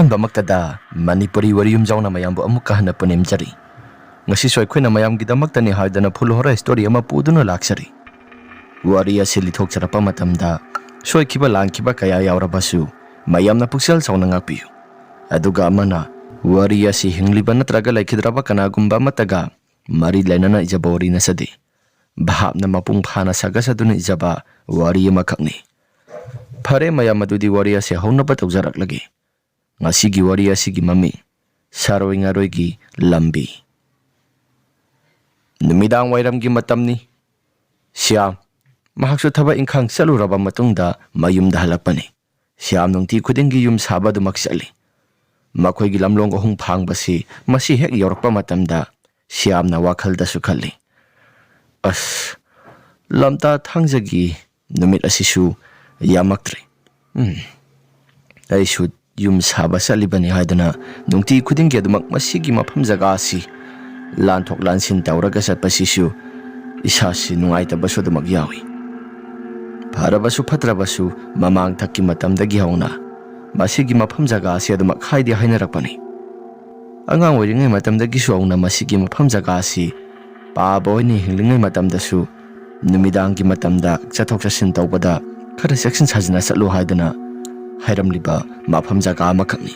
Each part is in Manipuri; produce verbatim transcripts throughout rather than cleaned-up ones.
ꯑꯍꯥꯟꯕꯃꯛꯇꯗ ꯃꯅꯤꯄꯨꯔꯤ ꯋꯥꯔꯤ ꯌꯨꯝꯖꯥꯎꯅ ꯃꯌꯥꯝꯕꯨ ꯑꯃꯨꯛꯀ ꯍꯟꯅ ꯄꯨꯅꯤꯡꯖꯔꯤ꯫ ꯉꯁꯤꯁꯨ ꯑꯩꯈꯣꯏꯅ ꯃꯌꯥꯝꯒꯤꯗꯃꯛꯇꯅꯤ ꯍꯥꯏꯗꯨꯅ ꯐꯨꯜ ꯍꯣꯔꯔ ꯁ꯭ꯇꯣꯔꯤ ꯑꯃ ꯄꯨꯗꯨꯅ ꯂꯥꯛꯆꯔꯤ꯫ ꯋꯥꯔꯤ ꯑꯁꯤ ꯂꯤꯊꯣꯛꯆꯔꯛꯄ ꯃꯇꯝꯗ ꯁꯣꯏꯈꯤꯕ ꯂꯥꯟꯈꯤꯕ ꯀꯌꯥ ꯌꯥꯎꯔꯕꯁꯨ ꯃꯌꯥꯝꯅ ꯄꯨꯛꯆꯦꯜ ꯆꯥꯎꯅ ꯉꯥꯛꯄꯤꯌꯨ꯫ ꯑꯗꯨꯒ ꯑꯃꯅ, ꯋꯥꯔꯤ ꯑꯁꯤ ꯍꯤꯡꯂꯤꯕ ꯅꯠꯇ꯭ꯔꯒ ꯂꯩꯈꯤꯗ꯭ꯔꯕ ꯀꯅꯥꯒꯨꯝꯕ ꯑꯃꯠꯇꯒ ꯃꯔꯤ ꯂꯩꯅꯅ ꯏꯖꯕ ꯋꯥꯔꯤ ꯅꯠꯆꯗꯦ꯫ ꯚꯥꯞꯅ ꯃꯄꯨꯡ ꯐꯥꯅ ꯁꯥꯒꯠꯆꯗꯨꯅ ꯏꯖꯕ ꯋꯥꯔꯤ ꯑꯃꯈꯛꯅꯤ꯫ ꯐꯔꯦ ꯃꯌꯥꯝ, ꯑꯗꯨꯗꯤ ꯋꯥꯔꯤ ꯑꯁꯤ ꯍꯧꯅꯕ ꯇꯧꯖꯔꯛꯂꯒꯦ꯫ ꯉꯁꯤꯒꯤ ꯋꯥꯔꯤ ꯑꯁꯤꯒꯤ ꯃꯃꯤꯡ, ꯁꯥꯔꯣꯏ ꯉꯥꯔꯣꯏꯒꯤ ꯂꯝꯕꯤ꯫ ꯅꯨꯃꯤꯗꯥꯡ ꯋꯥꯏꯔꯝꯒꯤ ꯃꯇꯝꯅꯤ꯫ ꯁ꯭ꯌꯥꯝ, ꯃꯍꯥꯛꯁꯨ ꯊꯕꯛ ꯏꯪꯈꯥꯡ ꯆꯠꯂꯨꯔꯕ ꯃꯇꯨꯡꯗ ꯃꯌꯨꯝꯗ ꯍꯜꯂꯛꯄꯅꯤ꯫ ꯁ꯭ꯌꯥꯝ ꯅꯨꯡꯇꯤ ꯈꯨꯗꯤꯡꯒꯤ ꯌꯨꯝ ꯁꯥꯕ ꯑꯗꯨꯃꯛ ꯆꯠꯂꯤ꯫ ꯃꯈꯣꯏꯒꯤ ꯂꯝꯂꯣꯡ ꯑꯍꯨꯝ ꯐꯥꯡꯕꯁꯤ ꯃꯁꯤ ꯍꯦꯛ ꯌꯧꯔꯛꯄ ꯃꯇꯝꯗ ꯁ꯭ꯌꯥꯝꯅ ꯋꯥꯈꯜꯗꯁꯨ ꯈꯜꯂꯤ, "ꯑꯁ, ꯂꯝꯇꯥ ꯊꯥꯡꯖꯒꯤ ꯅꯨꯃꯤꯠ ꯑꯁꯤꯁꯨ ꯌꯥꯝꯃꯛꯇ꯭ꯔꯦ꯫ ꯎꯝ, ꯑꯩꯁꯨ ꯌꯨꯝ ꯁꯥꯕ ꯆꯠꯂꯤꯕꯅꯤ" ꯍꯥꯏꯗꯨꯅ ꯅꯨꯡꯇꯤ ꯈꯨꯗꯤꯡꯒꯤ ꯑꯗꯨꯃꯛ ꯃꯁꯤꯒꯤ ꯃꯐꯝ ꯖꯒꯥ ꯑꯁꯤ ꯂꯥꯟꯊꯣꯛ ꯂꯥꯟꯁꯤꯟ ꯇꯧꯔꯒ ꯆꯠꯄꯁꯤꯁꯨ ꯏꯁꯥꯁꯤ ꯅꯨꯡꯉꯥꯏꯇꯕꯁꯨ ꯑꯗꯨꯃꯛ ꯌꯥꯎꯏ꯫ ꯐꯔꯕꯁꯨ ꯐꯠꯇ꯭ꯔꯕꯁꯨ ꯃꯃꯥꯡ ꯊꯛꯀꯤ ꯃꯇꯝꯗꯒꯤ ꯍꯧꯅ ꯃꯁꯤꯒꯤ ꯃꯐꯝ ꯖꯒꯥ ꯑꯁꯤ ꯑꯗꯨꯃꯛ ꯍꯥꯏꯗꯤ ꯍꯥꯏꯅꯔꯛꯄꯅꯤ꯫ ꯑꯉꯥꯡ ꯑꯣꯏꯔꯤꯉꯩ ꯃꯇꯝꯗꯒꯤꯁꯨ ꯍꯧꯅ ꯃꯁꯤꯒꯤ ꯃꯐꯝ ꯖꯒꯥ ꯑꯁꯤ ꯄꯥꯕ ꯑꯣꯏꯅ ꯍꯤꯡꯂꯤꯉꯩ ꯃꯇꯝꯗꯁꯨ ꯅꯨꯃꯤꯗꯥꯡꯒꯤ ꯃꯇꯝꯗ ꯆꯠꯊꯣꯛ ꯆꯠꯁꯤꯟ ꯇꯧꯕꯗ ꯈꯔ ꯆꯦꯛꯁꯤꯟ ꯁꯥꯖꯤꯟꯅ ꯆꯠꯂꯨ ꯍꯥꯏꯗꯨꯅ ꯍꯥꯏꯔꯝꯂꯤꯕ ꯃꯐꯝ ꯖꯒꯥ ꯑꯃꯈꯛꯅꯤ꯫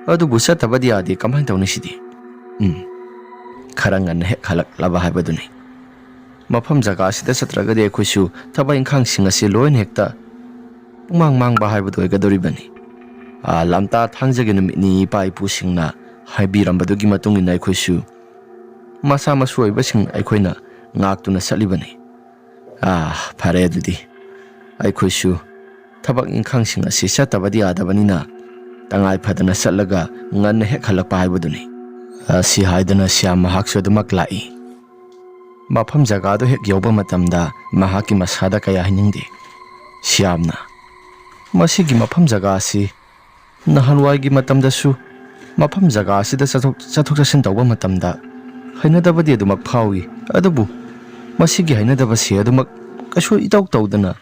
ꯑꯗꯨꯕꯨ ꯆꯠꯇꯕꯗꯤ ꯌꯥꯗꯦ, ꯀꯃꯥꯏꯅ ꯇꯧꯅꯤ ꯁꯤꯗꯤ? ꯎꯝ, ꯈꯔ ꯉꯟꯅ ꯍꯦꯛ ꯍꯜꯂꯛꯂꯕ ꯍꯥꯏꯕꯗꯨꯅꯤ꯫ ꯃꯐꯝ ꯖꯒꯥ ꯑꯁꯤꯗ ꯆꯠꯇ꯭ꯔꯒꯗꯤ ꯑꯩꯈꯣꯏꯁꯨ ꯊꯕꯛ ꯏꯪꯈꯥꯡꯁꯤꯡ ꯑꯁꯤ ꯂꯣꯏꯅ ꯍꯦꯛꯇ ꯄꯨꯡꯃꯥꯡ ꯃꯥꯡꯕ ꯍꯥꯏꯕꯗꯨ ꯑꯣꯏꯒꯗꯧꯔꯤꯕꯅꯤ꯫ ꯑꯥ, ꯂꯝꯇꯥ ꯊꯥꯡꯖꯒꯤ ꯅꯨꯃꯤꯠꯅꯤ ꯏꯄꯥ ꯏꯄꯨꯁꯤꯡꯅ ꯍꯥꯏꯕꯤꯔꯝꯕꯗꯨꯒꯤ ꯃꯇꯨꯡ ꯏꯟꯅ ꯑꯩꯈꯣꯏꯁꯨ ꯃꯁꯥ ꯃꯁꯨ ꯑꯣꯏꯕꯁꯤꯡ ꯑꯩꯈꯣꯏꯅ ꯉꯥꯛꯇꯨꯅ ꯆꯠꯂꯤꯕꯅꯤ꯫ ꯑꯥ, ꯐꯔꯦ ꯑꯗꯨꯗꯤ꯫ ꯑꯩꯈꯣꯏꯁꯨ ꯊꯕꯛ ꯏꯪꯈꯥꯡꯁꯤꯡ ꯑꯁꯤ ꯆꯠꯇꯕꯗꯤ ꯌꯥꯗꯕꯅꯤꯅ ꯇꯉꯥꯏ ꯐꯗꯅ ꯆꯠꯂꯒ ꯉꯟꯅ ꯍꯦꯛ ꯍꯜꯂꯛꯄ ꯍꯥꯏꯕꯗꯨꯅꯤ꯫ ꯑꯁꯤ ꯍꯥꯏꯗꯨꯅ ꯁ꯭ꯌꯥꯝ ꯃꯍꯥꯛꯁꯨ ꯑꯗꯨꯃꯛ ꯂꯥꯛꯏ꯫ ꯃꯐꯝ ꯖꯒꯥꯗꯨ ꯍꯦꯛ ꯌꯧꯕ ꯃꯇꯝꯗ ꯃꯍꯥꯛꯀꯤ ꯃꯁꯥꯗ ꯀꯌꯥ ꯍꯩꯅꯤꯡꯗꯦ꯫ ꯁ꯭ꯌꯥꯝꯅ, "ꯃꯁꯤꯒꯤ ꯃꯐꯝ ꯖꯒꯥ ꯑꯁꯤ ꯅꯍꯥꯟꯋꯥꯏꯒꯤ ꯃꯇꯝꯗꯁꯨ ꯃꯐꯝ ꯖꯒꯥ ꯑꯁꯤꯗ ꯆꯠꯊꯣꯛ, ꯆꯠꯊꯣꯛ ꯆꯠꯁꯤꯟ ꯇꯧꯕ ꯃꯇꯝꯗ ꯍꯩꯅꯗꯕꯗꯤ ꯑꯗꯨꯃꯛ ꯐꯥꯎꯏ, ꯑꯗꯨꯕꯨ ꯃꯁꯤꯒꯤ ꯍꯩꯅꯗꯕꯁꯤ ꯑꯗꯨꯃꯛ ꯀꯩꯁꯨ ꯏꯇꯧ ꯇꯧꯗꯅ,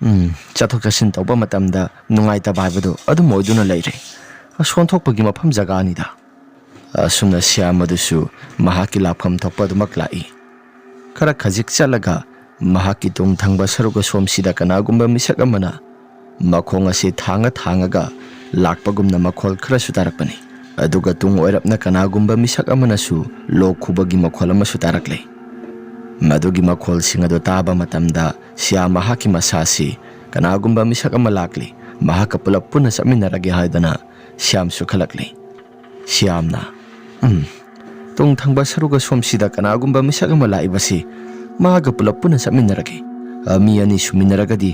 ꯎꯝ, ꯆꯠꯊꯣꯛ ꯆꯠꯁꯤꯟ ꯇꯧꯕ ꯃꯇꯝꯗ ꯅꯨꯡꯉꯥꯏꯇꯕ ꯍꯥꯏꯕꯗꯨ ꯑꯗꯨꯝ ꯑꯣꯏꯗꯨꯅ ꯂꯩꯔꯦ"꯫ ꯁꯣꯟꯊꯣꯛꯄꯒꯤ ꯃꯐꯝ ꯖꯒꯥꯅꯤꯗ꯫ ꯑꯁꯨꯝꯅ ꯁ꯭ꯌꯥꯝ ꯑꯗꯨꯁꯨ ꯃꯍꯥꯛꯀꯤ ꯂꯥꯛꯐꯝ ꯊꯣꯛꯄ ꯑꯗꯨꯃꯛ ꯂꯥꯛꯏ꯫ ꯈꯔ ꯈꯖꯤꯛ ꯆꯠꯂꯒ ꯃꯍꯥꯛꯀꯤ ꯇꯨꯡ ꯊꯪꯕ ꯁꯔꯨꯛ ꯑꯁꯣꯝꯁꯤꯗ ꯀꯅꯥꯒꯨꯝꯕ ꯃꯤꯁꯛ ꯑꯃꯅ ꯃꯈꯣꯡ ꯑꯁꯤ ꯊꯥꯡꯉ ꯊꯥꯡꯉꯒ ꯂꯥꯛꯄꯒꯨꯝꯅ ꯃꯈꯣꯜ ꯈꯔꯁꯨ ꯇꯥꯔꯛꯄꯅꯤ꯫ ꯑꯗꯨꯒ ꯇꯨꯡ ꯑꯣꯏꯔꯞꯅ ꯀꯅꯥꯒꯨꯝꯕ ꯃꯤꯁꯛ ꯑꯃꯅꯁꯨ ꯂꯣꯛ ꯈꯨꯕꯒꯤ ꯃꯈꯣꯜ ꯑꯃꯁꯨ ꯇꯥꯔꯛꯂꯦ꯫ ꯃꯗꯨꯒꯤ ꯃꯈꯣꯜꯁꯤꯡ ꯑꯗꯨ ꯇꯥꯕ ꯃꯇꯝꯗ ꯁ꯭ꯌꯥꯝ ꯃꯍꯥꯛꯀꯤ ꯃꯁꯥꯁꯤ ꯀꯅꯥꯒꯨꯝꯕ ꯃꯤꯁꯛ ꯑꯃ ꯂꯥꯛꯂꯤ, ꯃꯍꯥꯛꯀ ꯄꯨꯂꯞ ꯄꯨꯟꯅ ꯆꯠꯃꯤꯟꯅꯔꯒꯦ ꯍꯥꯏꯗꯅ ꯁ꯭ꯌꯥꯝꯁꯨ ꯈꯜꯂꯛꯂꯤ꯫ ꯁ꯭ꯌꯥꯝꯅ, "ꯎꯝ, ꯇꯨꯡ ꯊꯪꯕ ꯁꯔꯨꯛ ꯑꯁꯣꯝꯁꯤꯗ ꯀꯅꯥꯒꯨꯝꯕ ꯃꯤꯁꯛ ꯑꯃ ꯂꯥꯛꯏꯕꯁꯤ ꯃꯍꯥꯛꯀ ꯄꯨꯂꯞ ꯄꯨꯟꯅ ꯆꯠꯃꯤꯟꯅꯔꯒꯦ꯫ ꯑ, ꯃꯤ ꯑꯅꯤ ꯁꯨꯃꯤꯟꯅꯔꯒꯗꯤ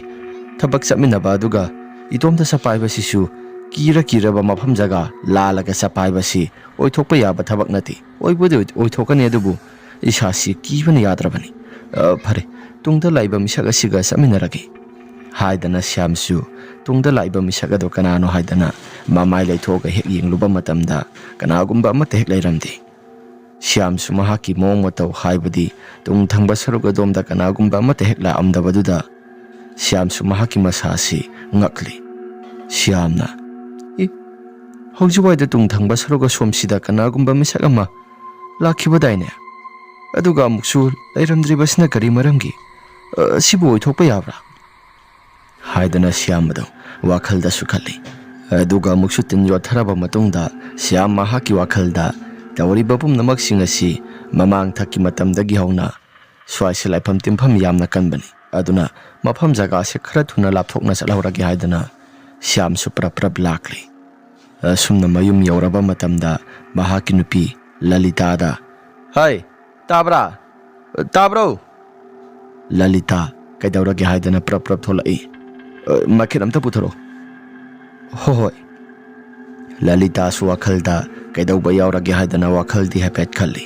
ꯊꯕꯛ ꯆꯠꯃꯤꯟꯅꯕ ꯑꯗꯨꯒ ꯏꯇꯣꯝꯇ ꯆꯠꯄ ꯍꯥꯏꯕꯁꯤꯁꯨ ꯀꯤꯔ ꯀꯤꯔꯕ ꯃꯐꯝ ꯖꯒꯥ ꯂꯥꯜꯂꯒ ꯆꯠꯄ ꯍꯥꯏꯕꯁꯤ ꯑꯣꯏꯊꯣꯛꯄ ꯌꯥꯕ ꯊꯕꯛ ꯅꯠꯇꯦ꯫ ꯑꯣꯏꯕꯨꯗꯤ ꯑꯣꯏ-, ꯑꯣꯏꯊꯣꯛꯀꯅꯤ, ꯑꯗꯨꯕꯨ ꯏꯁꯥꯁꯤ ꯀꯤꯕꯅ ꯌꯥꯗ꯭ꯔꯕꯅꯤ꯫ ꯑ, ꯐꯔꯦ, ꯇꯨꯡꯗ ꯂꯥꯛꯏꯕ ꯃꯤꯁꯛ ꯑꯁꯤꯒ ꯆꯠꯃꯤꯟꯅꯔꯒꯦ" ꯍꯥꯏꯗꯅ ꯁ꯭ꯌꯥꯝꯁꯨ ꯇꯨꯡꯗ ꯂꯥꯛꯏꯕ ꯃꯤꯁꯛ ꯑꯗꯨ ꯀꯅꯥꯅꯣ ꯍꯥꯏꯗꯅ ꯃꯃꯥꯏ ꯂꯩꯊꯣꯛꯑꯒ ꯍꯦꯛ ꯌꯦꯡꯂꯨꯕ ꯃꯇꯝꯗ ꯀꯅꯥꯒꯨꯝꯕ ꯑꯃꯠꯇ ꯍꯦꯛ ꯂꯩꯔꯝꯗꯦ꯫ ꯁ꯭ꯌꯥꯝꯁꯨ ꯃꯍꯥꯛꯀꯤ ꯃꯑꯣꯡ ꯃꯇꯧ, ꯍꯥꯏꯕꯗꯤ ꯇꯨꯡ ꯊꯪꯕ ꯁꯔꯨꯛ ꯑꯗꯣꯝꯗ ꯀꯅꯥꯒꯨꯝꯕ ꯑꯃꯠꯇ ꯍꯦꯛ ꯂꯥꯛꯑꯝꯗꯕꯗꯨꯗ ꯁ꯭ꯌꯥꯝꯁꯨ ꯃꯍꯥꯛꯀꯤ ꯃꯁꯥꯁꯤ ꯉꯛꯂꯤ꯫ ꯁ꯭ꯌꯥꯝꯅ, "ꯏ, ꯍꯧꯖꯤꯛꯋꯥꯏꯗ ꯇꯨꯡ ꯊꯪꯕ ꯁꯔꯨꯛ ꯑꯁꯣꯝꯁꯤꯗ ꯀꯅꯥꯒꯨꯝꯕ ꯃꯤꯁꯛ ꯑꯃ ꯂꯥꯛꯈꯤꯕꯗꯥꯏꯅꯦ? ꯑꯗꯨꯒ ꯑꯃꯨꯛꯁꯨ ꯂꯩꯔꯝꯗ꯭ꯔꯤꯕꯁꯤꯅ ꯀꯔꯤ ꯃꯔꯝꯒꯤ? ꯑ, ꯁꯤꯕꯨ ꯑꯣꯏꯊꯣꯛꯄ ꯌꯥꯕ꯭ꯔꯥ?" ꯍꯥꯏꯗꯅ ꯁ꯭ꯌꯥꯝ ꯑꯗꯨ ꯋꯥꯈꯜꯗꯁꯨ ꯈꯜꯂꯤ꯫ ꯑꯗꯨꯒ ꯑꯃꯨꯛꯁꯨ ꯇꯤꯟ ꯌꯣꯠꯊꯔꯕ ꯃꯇꯨꯡꯗ ꯁ꯭ꯌꯥꯝ ꯃꯍꯥꯛꯀꯤ ꯋꯥꯈꯜꯗ ꯇꯧꯔꯤꯕ ꯄꯨꯝꯅꯃꯛꯁꯤꯡ ꯑꯁꯤ ꯃꯃꯥꯡ ꯊꯛꯀꯤ ꯃꯇꯝꯗꯒꯤ ꯍꯧꯅ ꯁ꯭ꯋꯥꯏꯁꯤ ꯂꯥꯏꯐꯝ ꯇꯤꯟꯐꯝ ꯌꯥꯝꯅ ꯀꯟꯕꯅꯤ, ꯑꯗꯨꯅ ꯃꯐꯝ ꯖꯒꯥꯁꯤ ꯈꯔ ꯊꯨꯅ ꯂꯥꯞꯊꯣꯛꯅ ꯆꯠꯍꯧꯔꯒꯦ ꯍꯥꯏꯗꯅ ꯁ꯭ꯌꯥꯝꯁꯨ ꯄ꯭ꯔꯞ ꯄ꯭ꯔꯞ ꯂꯥꯛꯂꯤ꯫ ꯑꯁꯨꯝꯅ ꯃꯌꯨꯝ ꯌꯧꯔꯕ ꯃꯇꯝꯗ ꯃꯍꯥꯛꯀꯤ ꯅꯨꯄꯤ ꯂꯂꯤꯇꯥꯗ, "ꯍꯩ, ꯇꯥꯕ꯭ꯔꯥ? ꯇꯥꯕ꯭ꯔꯣ?" ꯂꯂꯤꯇꯥ ꯀꯩꯗꯧꯔꯒꯦ ꯍꯥꯏꯗꯅ ꯄ꯭ꯔꯞ ꯄ꯭ꯔꯞ ꯊꯣꯛꯂꯛꯏ꯫ "ꯑ, ꯃꯥꯏꯈꯦꯠ ꯑꯝꯇ ꯄꯨꯊꯣꯔꯛꯑꯣ꯫" "ꯍꯣ ꯍꯣꯏ꯫" ꯂꯂꯤꯇꯥꯁꯨ ꯋꯥꯈꯜꯗ ꯀꯩꯗꯧꯕ ꯌꯥꯎꯔꯒꯦ ꯍꯥꯏꯗꯅ ꯋꯥꯈꯜꯗꯤ ꯍꯥꯏꯐꯦꯠ ꯈꯜꯂꯤ꯫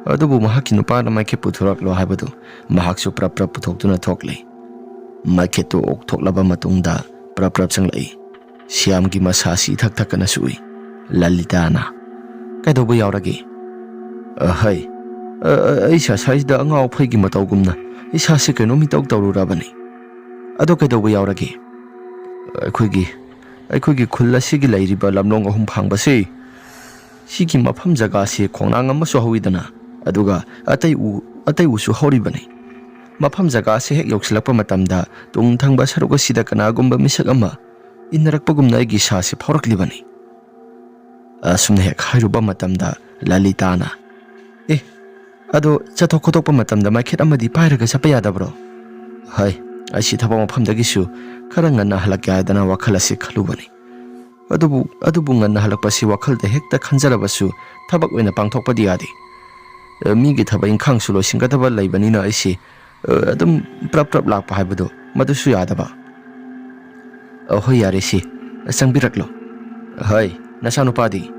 ꯑꯗꯨꯕꯨ ꯃꯍꯥꯛꯀꯤ ꯅꯨꯄꯥꯅ ꯃꯥꯏꯈꯦꯠ ꯄꯨꯊꯣꯔꯛꯂꯣ ꯍꯥꯏꯕꯗꯨ ꯃꯍꯥꯛꯁꯨ ꯄ꯭ꯔꯞ ꯄ꯭ꯔꯞ ꯄꯨꯊꯣꯛꯇꯨꯅ ꯊꯣꯛꯂꯤ꯫ ꯃꯥꯏꯈꯦꯠꯇꯨ ꯑꯣꯛꯊꯣꯛꯂꯕ ꯃꯇꯨꯡꯗ ꯄ꯭ꯔꯞ ꯄ꯭ꯔꯞ ꯆꯪꯂꯛꯏ꯫ ꯁ꯭ꯌꯥꯝꯒꯤ ꯃꯁꯥꯁꯤ ꯏꯊꯛ ꯊꯛꯀꯅ ꯁꯨꯛꯏ꯫ ꯂꯂꯤꯇꯥꯅ, "ꯀꯩꯗꯧꯕ ꯌꯥꯎꯔꯒꯦ?" "ꯑꯍꯩ, ꯑ, ꯑ, ꯑꯩ ꯁꯥꯁꯥꯏꯁꯤꯗ ꯑꯉꯥꯎ ꯑꯐꯩꯒꯤ ꯃꯇꯧꯒꯨꯝꯅ ꯏꯁꯥꯁꯤ ꯀꯩꯅꯣꯝ ꯏꯇꯧ ꯇꯧꯔꯨꯔꯕꯅꯤ꯫ ꯑꯗꯣ ꯀꯩꯗꯧꯕ ꯌꯥꯎꯔꯒꯦ?" "ꯑꯩꯈꯣꯏꯒꯤ ꯑꯩꯈꯣꯏꯒꯤ ꯈꯨꯜ ꯑꯁꯤꯒꯤ ꯂꯩꯔꯤꯕ ꯂꯝꯂꯣꯡ ꯑꯍꯨꯝ ꯐꯥꯡꯕꯁꯤ, ꯁꯤꯒꯤ ꯃꯐꯝ ꯖꯒꯥꯁꯤ ꯈꯣꯡꯅꯥꯡ ꯑꯃꯁꯨ ꯍꯧꯋꯤꯗꯅ, ꯑꯗꯨꯒ ꯑꯇꯩ ꯎ, ꯑꯇꯩ ꯎꯁꯨ ꯍꯧꯔꯤꯕꯅꯤ꯫ ꯃꯐꯝ ꯖꯒꯥꯁꯤ ꯍꯦꯛ ꯌꯧꯁꯤꯜꯂꯛꯄ ꯃꯇꯝꯗ, ꯇꯨꯡ ꯊꯪꯕ ꯁꯔꯨꯛ ꯑꯁꯤꯗ ꯀꯅꯥꯒꯨꯝꯕ ꯃꯤꯁꯛ ꯑꯃ ꯏꯟꯅꯔꯛꯄꯒꯨꯝꯅ ꯑꯩꯒꯤ ꯏꯁꯥꯁꯤ ꯐꯥꯎꯔꯛꯂꯤꯕꯅꯤ꯫ ꯑꯁꯨꯝꯅ ꯍꯦꯛ ꯍꯥꯏꯔꯨꯕ ꯃꯇꯝꯗ, ꯂꯂꯤꯇꯥꯅ, "ꯑꯦ, ꯑꯗꯣ ꯆꯠꯊꯣꯛ ꯈꯣꯠꯇꯣꯛꯄ ꯃꯇꯝꯗ ꯃꯥꯏꯈꯦꯠ ꯑꯃꯗꯤ ꯄꯥꯏꯔꯒ ꯆꯠꯄ ꯌꯥꯗꯕ꯭ꯔꯣ?" ꯍꯣꯏ, ꯑꯩꯁꯤ ꯊꯕꯛ ꯃꯐꯝꯗꯒꯤꯁꯨ ꯈꯔ ꯉꯟꯅ ꯍꯜꯂꯛꯀꯦ ꯍꯥꯏꯗꯅ ꯋꯥꯈꯜ ꯑꯁꯤ ꯈꯜꯂꯨꯕꯅꯤ꯫ ꯑꯗꯨꯕꯨ, ꯑꯗꯨꯕꯨ ꯉꯟꯅ ꯍꯜꯂꯛꯄꯁꯤ ꯋꯥꯈꯜꯗ ꯍꯦꯛꯇ ꯈꯟꯖꯔꯕꯁꯨ ꯊꯕꯛ ꯑꯣꯏꯅ ꯄꯥꯡꯊꯣꯛꯄꯗꯤ ꯌꯥꯗꯦ꯫ ꯑ, ꯃꯤꯒꯤ ꯊꯕꯛ ꯏꯪꯈꯥꯡꯁꯨ ꯂꯣꯏꯁꯤꯟꯒꯗꯕ ꯂꯩꯕꯅꯤꯅ ꯑꯩꯁꯤ, ꯑ, ꯑꯗꯨꯝ ꯄ꯭ꯔꯞ ꯄ꯭ꯔꯞ ꯂꯥꯛꯄ ꯍꯥꯏꯕꯗꯣ ꯃꯗꯨꯁꯨ ꯌꯥꯗꯕ꯫ "ꯑ, ꯍꯣꯏ, ꯌꯥꯔꯦ ꯁꯤ, ꯆꯪꯕꯤꯔꯛꯂꯣ꯫ ꯍꯣꯏ, ꯅꯆꯥꯅꯨꯄꯥꯗꯤ?"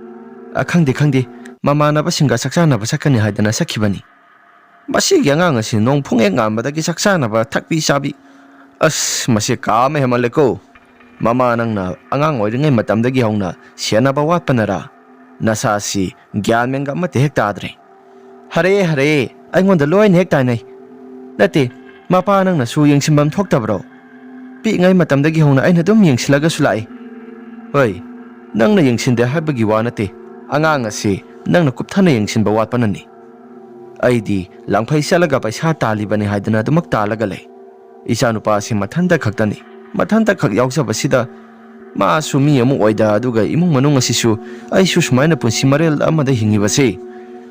"ꯑ, ꯈꯪꯗꯦ, ꯈꯪꯗꯦ, ꯃꯃꯥꯟꯅꯕꯁꯤꯡꯒ ꯆꯥꯛ ꯆꯥꯅꯕ ꯆꯠꯀꯅꯤ ꯍꯥꯏꯗꯅ ꯆꯠꯈꯤꯕꯅꯤ꯫ ꯃꯁꯤꯒꯤ ꯑꯉꯥꯡ ꯑꯁꯤ ꯅꯣꯡ ꯐꯨꯡ ꯍꯦꯛ ꯉꯥꯟꯕꯗꯒꯤ ꯆꯥꯛ ꯆꯥꯅꯕ ꯊꯛꯄꯤ ꯆꯥꯕꯤ꯫ ꯑꯁ, ꯃꯁꯤ ꯀꯥ ꯑꯃ ꯍꯦꯟꯃꯜꯂꯦꯀꯣ꯫ ꯃꯃꯥ ꯅꯪꯅ ꯑꯉꯥꯡ ꯑꯣꯏꯔꯤꯉꯩ ꯃꯇꯝꯗꯒꯤ ꯍꯧꯅ ꯁꯦꯟꯅꯕ ꯋꯥꯠꯄꯅꯔꯥ? ꯅꯁꯥꯁꯤ ꯒ꯭ꯌꯥꯟ ꯃꯦꯟꯒ ꯑꯃꯠꯇ ꯍꯦꯛ ꯇꯥꯗ꯭ꯔꯦ꯫" "ꯍꯔꯦ, ꯍꯔꯦ, ꯑꯩꯉꯣꯟꯗ ꯂꯣꯏꯅ ꯍꯦꯛ ꯇꯥꯏꯅꯩ꯫ ꯅꯠꯇꯦ, ꯃꯄꯥ ꯅꯪꯅꯁꯨ ꯌꯦꯡꯁꯤꯟꯐꯝ ꯊꯣꯛꯇꯕ꯭ꯔꯣ? ꯄꯤꯛꯏꯉꯩ ꯃꯇꯝꯗꯒꯤ ꯍꯧꯅ ꯑꯩꯅ ꯑꯗꯨꯝ ꯌꯦꯡꯁꯤꯜꯂꯒꯁꯨ ꯂꯥꯛꯏ꯫" "ꯍꯣꯏ, ꯅꯪꯅ ꯌꯦꯡꯁꯤꯟꯗꯦ ꯍꯥꯏꯕꯒꯤ ꯋꯥ ꯅꯠꯇꯦ꯫ ꯑꯉꯥꯡ ꯑꯁꯤ ꯅꯪꯅ ꯀꯨꯞꯊꯅ ꯌꯦꯡꯁꯤꯟꯕ ꯋꯥꯠꯄꯅꯅꯤ꯫ ꯑꯩꯗꯤ ꯂꯪꯐꯩ ꯆꯠꯂꯒ ꯄꯩꯁꯥ ꯇꯥꯜꯂꯤꯕꯅꯤ ꯍꯥꯏꯗꯅ ꯑꯗꯨꯃꯛ ꯇꯥꯜꯂꯒ ꯂꯩ꯫ ꯏꯆꯥꯅꯨꯄꯥ ꯑꯁꯤ ꯃꯊꯟꯇ ꯈꯛꯇꯅꯤ꯫ ꯃꯊꯟꯇ ꯈꯛ ꯌꯥꯎꯖꯕꯁꯤꯗ ꯃꯥꯁꯨ ꯃꯤ ꯑꯃ ꯑꯣꯏꯗ, ꯑꯗꯨꯒ ꯏꯃꯨꯡ ꯃꯅꯨꯡ ꯑꯁꯤꯁꯨ ꯑꯩꯁꯨ ꯁꯨꯃꯥꯏꯅ ꯄꯨꯟꯁꯤ ꯃꯔꯦꯜ ꯑꯃꯗ ꯍꯤꯡꯉꯤꯕꯁꯤ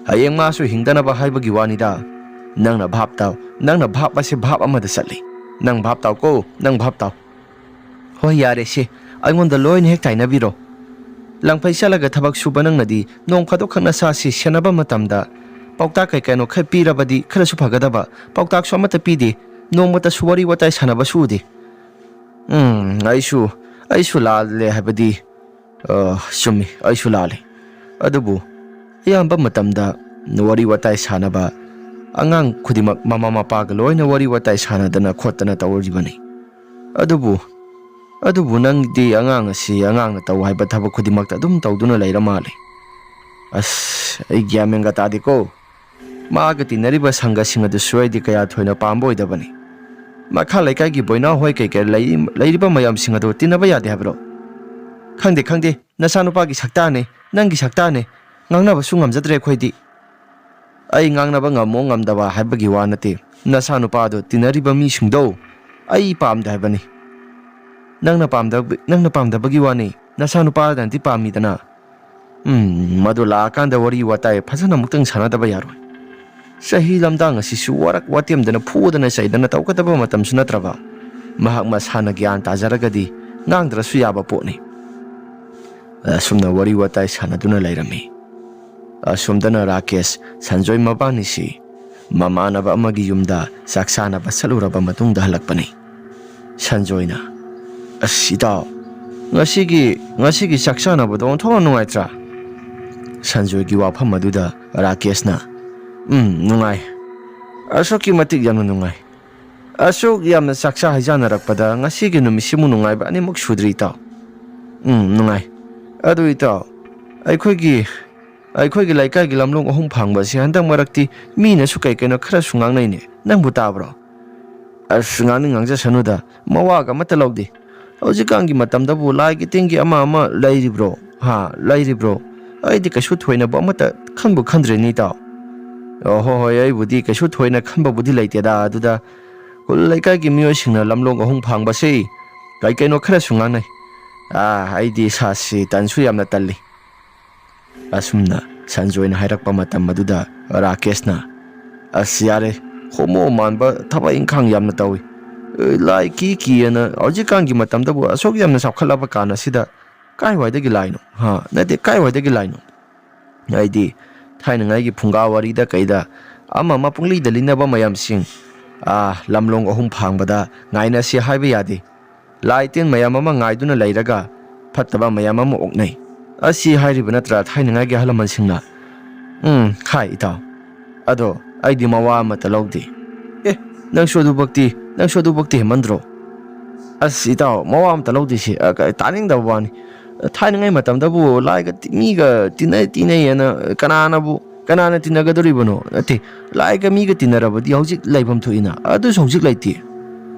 ꯍꯌꯦꯡ ꯃꯥꯁꯨ ꯍꯤꯡꯗꯅꯕ ꯍꯥꯏꯕꯒꯤ ꯋꯥꯅꯤꯗ꯫ ꯅꯪꯅ ꯚꯥꯞ ꯇꯥꯎ, ꯅꯪꯅ ꯚꯥꯞ ꯑꯁꯤ ꯚꯥꯞ ꯑꯃꯗ ꯆꯠꯂꯤ꯫ ꯅꯪ ꯚꯥꯞ ꯇꯥꯎꯀꯣ, ꯅꯪ ꯚꯥꯞ ꯇꯥꯎ꯫" "ꯍꯣꯏ, ꯌꯥꯔꯦ ꯁꯦ, ꯑꯩꯉꯣꯟꯗ ꯂꯣꯏꯅ ꯍꯦꯛ ꯇꯥꯏꯅꯕꯤꯔꯣ꯫ ꯂꯪꯐꯩ ꯆꯠꯂꯒ ꯊꯕꯛ ꯁꯨꯕ ꯅꯪꯅꯗꯤ ꯅꯣꯡ ꯐꯥꯗꯣꯛꯈꯛ ꯅꯁꯥꯁꯤ ꯁꯦꯟꯅꯕ ꯃꯇꯝꯗ ꯄꯥꯎꯇꯥꯛ ꯀꯩ ꯀꯩꯅꯣ ꯈꯔ ꯄꯤꯔꯕꯗꯤ ꯈꯔꯁꯨ ꯐꯒꯗꯕ꯫ ꯄꯥꯎꯇꯥꯛꯁꯨ ꯑꯃꯠꯇ ꯄꯤꯗꯦ꯫ ꯅꯣꯡꯃꯇꯁꯨ ꯋꯥꯔꯤ ꯋꯥꯇꯥꯏ ꯁꯥꯟꯅꯕꯁꯨ ꯎꯗꯦ꯫" "ꯎꯝ, ꯑꯩꯁꯨ, ꯑꯩꯁꯨ ꯂꯥꯜꯂꯦ ꯍꯥꯏꯕꯗꯤ, ꯑ, ꯆꯨꯝꯃꯤ, ꯑꯩꯁꯨ ꯂꯥꯜꯂꯦ꯫ ꯑꯗꯨꯕꯨ ꯑꯌꯥꯝꯕ ꯃꯇꯝꯗ ꯋꯥꯔꯤ ꯋꯥꯇꯥꯏ ꯁꯥꯟꯅꯕ, ꯑꯉꯥꯡ ꯈꯨꯗꯤꯡꯃꯛ ꯃꯃꯥ ꯃꯄꯥꯒ ꯂꯣꯏꯅ ꯋꯥꯔꯤ ꯋꯥꯇꯥꯏ ꯁꯥꯟꯅꯗꯅ ꯈꯣꯠꯇꯅ ꯇꯧꯔꯤꯕꯅꯤ꯫ ꯑꯗꯨꯕꯨ, ꯑꯗꯨꯕꯨ ꯅꯪꯗꯤ ꯑꯉꯥꯡ ꯑꯁꯤ ꯑꯉꯥꯡꯅ ꯇꯧ ꯍꯥꯏꯕ ꯊꯕꯛ ꯈꯨꯗꯤꯡꯃꯛꯇ ꯑꯗꯨꯝ ꯇꯧꯗꯨꯅ ꯂꯩꯔ ꯃꯥꯜꯂꯦ꯫ ꯑꯁ, ꯑꯩ ꯒ꯭ꯌꯥꯟ ꯃꯦꯟꯒ ꯇꯥꯗꯦꯀꯣ꯫ ꯃꯥꯒ ꯇꯤꯟꯅꯔꯤꯕ ꯁꯪꯒꯁꯤꯡ ꯑꯗꯨꯁꯨ ꯑꯩꯗꯤ ꯀꯌꯥ ꯊꯣꯏꯅ ꯄꯥꯝꯕ ꯑꯣꯏꯗꯕꯅꯤ꯫ ꯃꯈꯥ ꯂꯩꯀꯥꯏꯒꯤ ꯕꯣꯏꯅꯥꯎ ꯍꯣꯏ ꯀꯩꯀꯩ ꯂꯩ-, ꯂꯩꯔꯤꯕ ꯃꯌꯥꯝꯁꯤꯡ ꯑꯗꯨ ꯇꯤꯟꯅꯕ ꯌꯥꯗꯦ ꯍꯥꯏꯕ꯭ꯔꯣ?" "ꯈꯪꯗꯦ, ꯈꯪꯗꯦ, ꯅꯆꯥꯅꯨꯄꯥꯒꯤ ꯁꯛꯇꯥꯅꯦ, ꯅꯪꯒꯤ ꯁꯛꯇꯥꯅꯦ, ꯉꯥꯡꯅꯕꯁꯨ ꯉꯝꯖꯗ꯭ꯔꯦ ꯑꯩꯈꯣꯏꯗꯤ"꯫ "ꯑꯩ ꯉꯥꯡꯅꯕ ꯉꯝꯃꯣ ꯉꯝꯗꯕ ꯍꯥꯏꯕꯒꯤ ꯋꯥ ꯅꯠꯇꯦ, ꯅꯆꯥꯅꯨꯄꯥꯗꯣ ꯇꯤꯟꯅꯔꯤꯕ ꯃꯤꯁꯤꯡꯗꯣ ꯑꯩ ꯄꯥꯝꯗꯦ ꯍꯥꯏꯕꯅꯤ"꯫ "ꯅꯪꯅ ꯄꯥꯝꯗꯕ-, ꯅꯪꯅ ꯄꯥꯝꯗꯕꯒꯤ ꯋꯥꯅꯤ, ꯅꯆꯥꯅꯨꯄꯥꯅꯗꯤ ꯄꯥꯝꯃꯤꯗꯅ"꯫ "ꯎꯝ, ꯃꯗꯨ ꯂꯥꯛꯑꯀꯥꯟꯗ ꯋꯥꯔꯤ ꯋꯥꯇꯥꯏ ꯐꯖꯅ ꯑꯃꯨꯛꯇꯪ ꯁꯥꯟꯅꯗꯕ ꯌꯥꯔꯣꯏ꯫ ꯆꯍꯤ ꯂꯝꯗꯥꯡ ꯑꯁꯤꯁꯨ ꯋꯥꯔꯛ ꯋꯥꯇꯦꯝꯗꯅ ꯐꯨꯗꯅ ꯆꯩꯗꯅ ꯇꯧꯒꯗꯕ ꯃꯇꯝꯁꯨ ꯅꯠꯇ꯭ꯔꯕ꯫ ꯃꯍꯥꯛ ꯃꯁꯥꯅ ꯒ꯭ꯌꯥꯟ ꯇꯥꯖꯔꯒꯗꯤ ꯉꯥꯡꯗ꯭ꯔꯁꯨ ꯌꯥꯕ ꯄꯣꯠꯅꯤ"꯫ ꯑꯁꯨꯝꯅ ꯋꯥꯔꯤ ꯋꯥꯇꯥꯏ ꯁꯥꯟꯅꯗꯨꯅ ꯂꯩꯔꯝꯃꯤ꯫ ꯑꯁꯣꯝꯗꯅ ꯔꯥꯀꯦꯁ, ꯁꯟꯖꯣꯏ ꯃꯕꯥꯅꯤꯁꯤ ꯃꯃꯥꯟꯅꯕ ꯑꯃꯒꯤ ꯌꯨꯝꯗ ꯆꯥꯛ ꯆꯥꯅꯕ ꯆꯠꯂꯨꯔꯕ ꯃꯇꯨꯡꯗ ꯍꯜꯂꯛꯄꯅꯤ꯫ ꯁꯟꯖꯣꯏꯅ, "ꯑꯁ ꯏꯇꯥꯎ, ꯉꯁꯤꯒꯤ, ꯉꯁꯤꯒꯤ ꯆꯥꯛ ꯆꯥꯅꯕꯗꯣ ꯑꯣꯟꯊꯣꯛꯅ ꯅꯨꯡꯉꯥꯏꯇ꯭ꯔꯥ?" ꯁꯟꯖꯣꯏꯒꯤ ꯋꯥꯐꯝ ꯑꯗꯨꯗ ꯔꯥꯀꯦꯁꯅ, "ꯎꯝ, ꯅꯨꯡꯉꯥꯏ꯫ ꯑꯁꯨꯛꯀꯤ ꯃꯇꯤꯛ ꯌꯥꯝꯅ ꯅꯨꯡꯉꯥꯏ꯫ ꯑꯁꯨꯛ ꯌꯥꯝꯅ ꯆꯥꯛꯆꯥ ꯍꯩꯖꯥꯟꯅꯔꯛꯄꯗ ꯉꯁꯤꯒꯤ ꯅꯨꯃꯤꯠꯁꯤꯃꯨꯛ ꯅꯨꯡꯉꯥꯏꯕ ꯑꯅꯤꯃꯛ ꯁꯨꯗ꯭ꯔꯤ ꯏꯇꯥꯎ꯫ ꯎꯝ, ꯅꯨꯡꯉꯥꯏ꯫ ꯑꯗꯨ ꯏꯇꯥꯎ, ꯑꯩꯈꯣꯏꯒꯤ, ꯑꯩꯈꯣꯏꯒꯤ ꯂꯩꯀꯥꯏꯒꯤ ꯂꯝꯂꯣꯡ ꯑꯍꯨꯝ ꯐꯥꯡꯕ ꯑꯁꯤ ꯍꯟꯗꯛ ꯃꯔꯛꯇꯤ ꯃꯤꯅꯁꯨ ꯀꯩ ꯀꯩꯅꯣ ꯈꯔꯁꯨ ꯉꯥꯡꯅꯩꯅꯦ꯫ ꯅꯪꯕꯨ ꯇꯥꯕ꯭ꯔꯣ?" "ꯑꯁ, ꯉꯥꯡꯅꯤꯡ ꯉꯥꯡꯖꯁꯅꯨꯗ, ꯃꯋꯥꯒ ꯑꯃꯠꯇ ꯂꯧꯗꯦ꯫ ꯍꯧꯖꯤꯛꯀꯥꯟꯒꯤ ꯃꯇꯝꯗꯕꯨ ꯂꯥꯏꯒꯤ ꯇꯤꯟꯒꯤ ꯑꯃ ꯑꯃ ꯂꯩꯔꯤꯕ꯭ꯔꯣ? ꯍꯥ, ꯂꯩꯔꯤꯕ꯭ꯔꯣ? ꯑꯩꯗꯤ ꯀꯩꯁꯨ ꯊꯣꯏꯅꯕꯨ ꯑꯃꯠꯇ ꯈꯟꯕꯨ ꯈꯟꯗ꯭ꯔꯦꯅꯦ ꯏꯇꯥꯎ"꯫ "ꯑꯣ, ꯍꯣꯏ, ꯍꯣꯏ, ꯑꯩꯕꯨꯗꯤ ꯀꯩꯁꯨ ꯊꯣꯏꯅ ꯈꯟꯕꯕꯨꯗꯤ ꯂꯩꯇꯦꯗ꯫ ꯑꯗꯨꯗ ꯈꯨꯜ ꯂꯩꯀꯥꯏꯒꯤ ꯃꯤꯑꯣꯏꯁꯤꯡꯅ ꯂꯝꯂꯣꯡ ꯑꯍꯨꯝ ꯐꯥꯡꯕꯁꯤ ꯀꯩ ꯀꯩꯅꯣ ꯈꯔꯁꯨ ꯉꯥꯡꯅꯩ꯫ ꯑꯥ, ꯑꯩꯗꯤ ꯏꯁꯥꯁꯤ ꯇꯟꯁꯨ ꯌꯥꯝꯅ ꯇꯜꯂꯤ"꯫ ꯑꯁꯨꯝꯅ ꯁꯟꯖꯣꯏꯅ ꯍꯥꯏꯔꯛꯄ ꯃꯇꯝ ꯑꯗꯨꯗ ꯔꯥꯀꯦꯁꯅ, "ꯑꯁ ꯌꯥꯔꯦ, ꯍꯣꯃꯣ ꯃꯥꯟꯕ ꯊꯕꯛ ꯏꯪꯈꯥꯡ ꯌꯥꯝꯅ ꯇꯧꯏ꯫ ꯑꯦ, ꯂꯥꯏ ꯀꯤ ꯀꯤꯑꯅ ꯍꯧꯖꯤꯛꯀꯥꯟꯒꯤ ꯃꯇꯝꯗꯕꯨ ꯑꯁꯨꯛ ꯌꯥꯝꯅ ꯆꯥꯎꯈꯠꯂꯕ ꯀꯥꯟ ꯑꯁꯤꯗ ꯀꯥꯏꯋꯥꯏꯗꯒꯤ ꯂꯥꯏꯅꯣ? ꯍꯥ, ꯅꯠꯇꯦ, ꯀꯥꯏꯋꯥꯏꯗꯒꯤ ꯂꯥꯏꯅꯣ? ꯍꯥꯏꯗꯤ ꯊꯥꯏꯅꯉꯥꯏꯒꯤ ꯐꯨꯡꯒꯥ ꯋꯥꯔꯤꯗ ꯀꯩꯗ ꯑꯃ ꯑꯃ ꯄꯨꯡꯂꯤꯗ ꯂꯤꯅꯕ ꯃꯌꯥꯝꯁꯤꯡ, ꯑꯥ, ꯂꯝꯂꯣꯡ ꯑꯍꯨꯝ ꯐꯥꯡꯕꯗ ꯉꯥꯏꯅꯁꯤ ꯍꯥꯏꯕ ꯌꯥꯗꯦ꯫ ꯂꯥꯏ ꯇꯤꯟ ꯃꯌꯥꯝ ꯑꯃ ꯉꯥꯏꯗꯨꯅ ꯂꯩꯔꯒ ꯐꯠꯇꯕ ꯃꯌꯥꯝ ꯑꯃ ꯑꯣꯛꯅꯩ꯫ ꯑꯁꯤ ꯍꯥꯏꯔꯤꯕ ꯅꯠꯇ꯭ꯔꯥ ꯊꯥꯏꯅꯉꯥꯏꯒꯤ ꯑꯍꯜ ꯂꯃꯟꯁꯤꯡꯅ?" "ꯎꯝ, ꯈꯥꯏ ꯏꯇꯥꯎ꯫ ꯑꯗꯣ ꯑꯩꯗꯤ ꯃꯋꯥ ꯑꯃꯠꯇ ꯂꯧꯗꯦ"꯫ "ꯑꯦ, ꯅꯪꯁꯨ ꯑꯗꯨꯕꯛꯇꯤ, ꯅꯪꯁꯨ ꯑꯗꯨꯕꯛꯇꯤ ꯍꯦꯟꯃꯟꯗ꯭ꯔꯣ?" "ꯑꯁ ꯏꯇꯥꯎ, ꯃꯋꯥ ꯑꯃꯠꯇ ꯂꯧꯗꯦ ꯁꯤ, ꯑ, ꯀ-, ꯇꯥꯅꯤꯡꯗꯕ ꯋꯥꯅꯤ꯫ ꯊꯥꯏꯅꯉꯥꯏ ꯃꯇꯝꯗꯕꯨ ꯂꯥꯏꯒ ꯇꯤ-, ꯃꯤꯒ ꯇꯤꯟꯅꯩ ꯇꯤꯟꯅꯩ ꯍꯥꯏꯅ ꯀꯅꯥꯅꯕꯨ, ꯀꯅꯥꯅ ꯇꯤꯟꯅꯒꯗꯧꯔꯤꯕꯅꯣ? ꯅꯠꯇꯦ, ꯂꯥꯏꯒ ꯃꯤꯒ ꯇꯤꯟꯅꯔꯕꯗꯤ ꯍꯧꯖꯤꯛ ꯂꯩꯐꯝ ꯊꯣꯛꯏꯅ, ꯑꯗꯨꯁꯨ ꯍꯧꯖꯤꯛ ꯂꯩꯇꯦ"꯫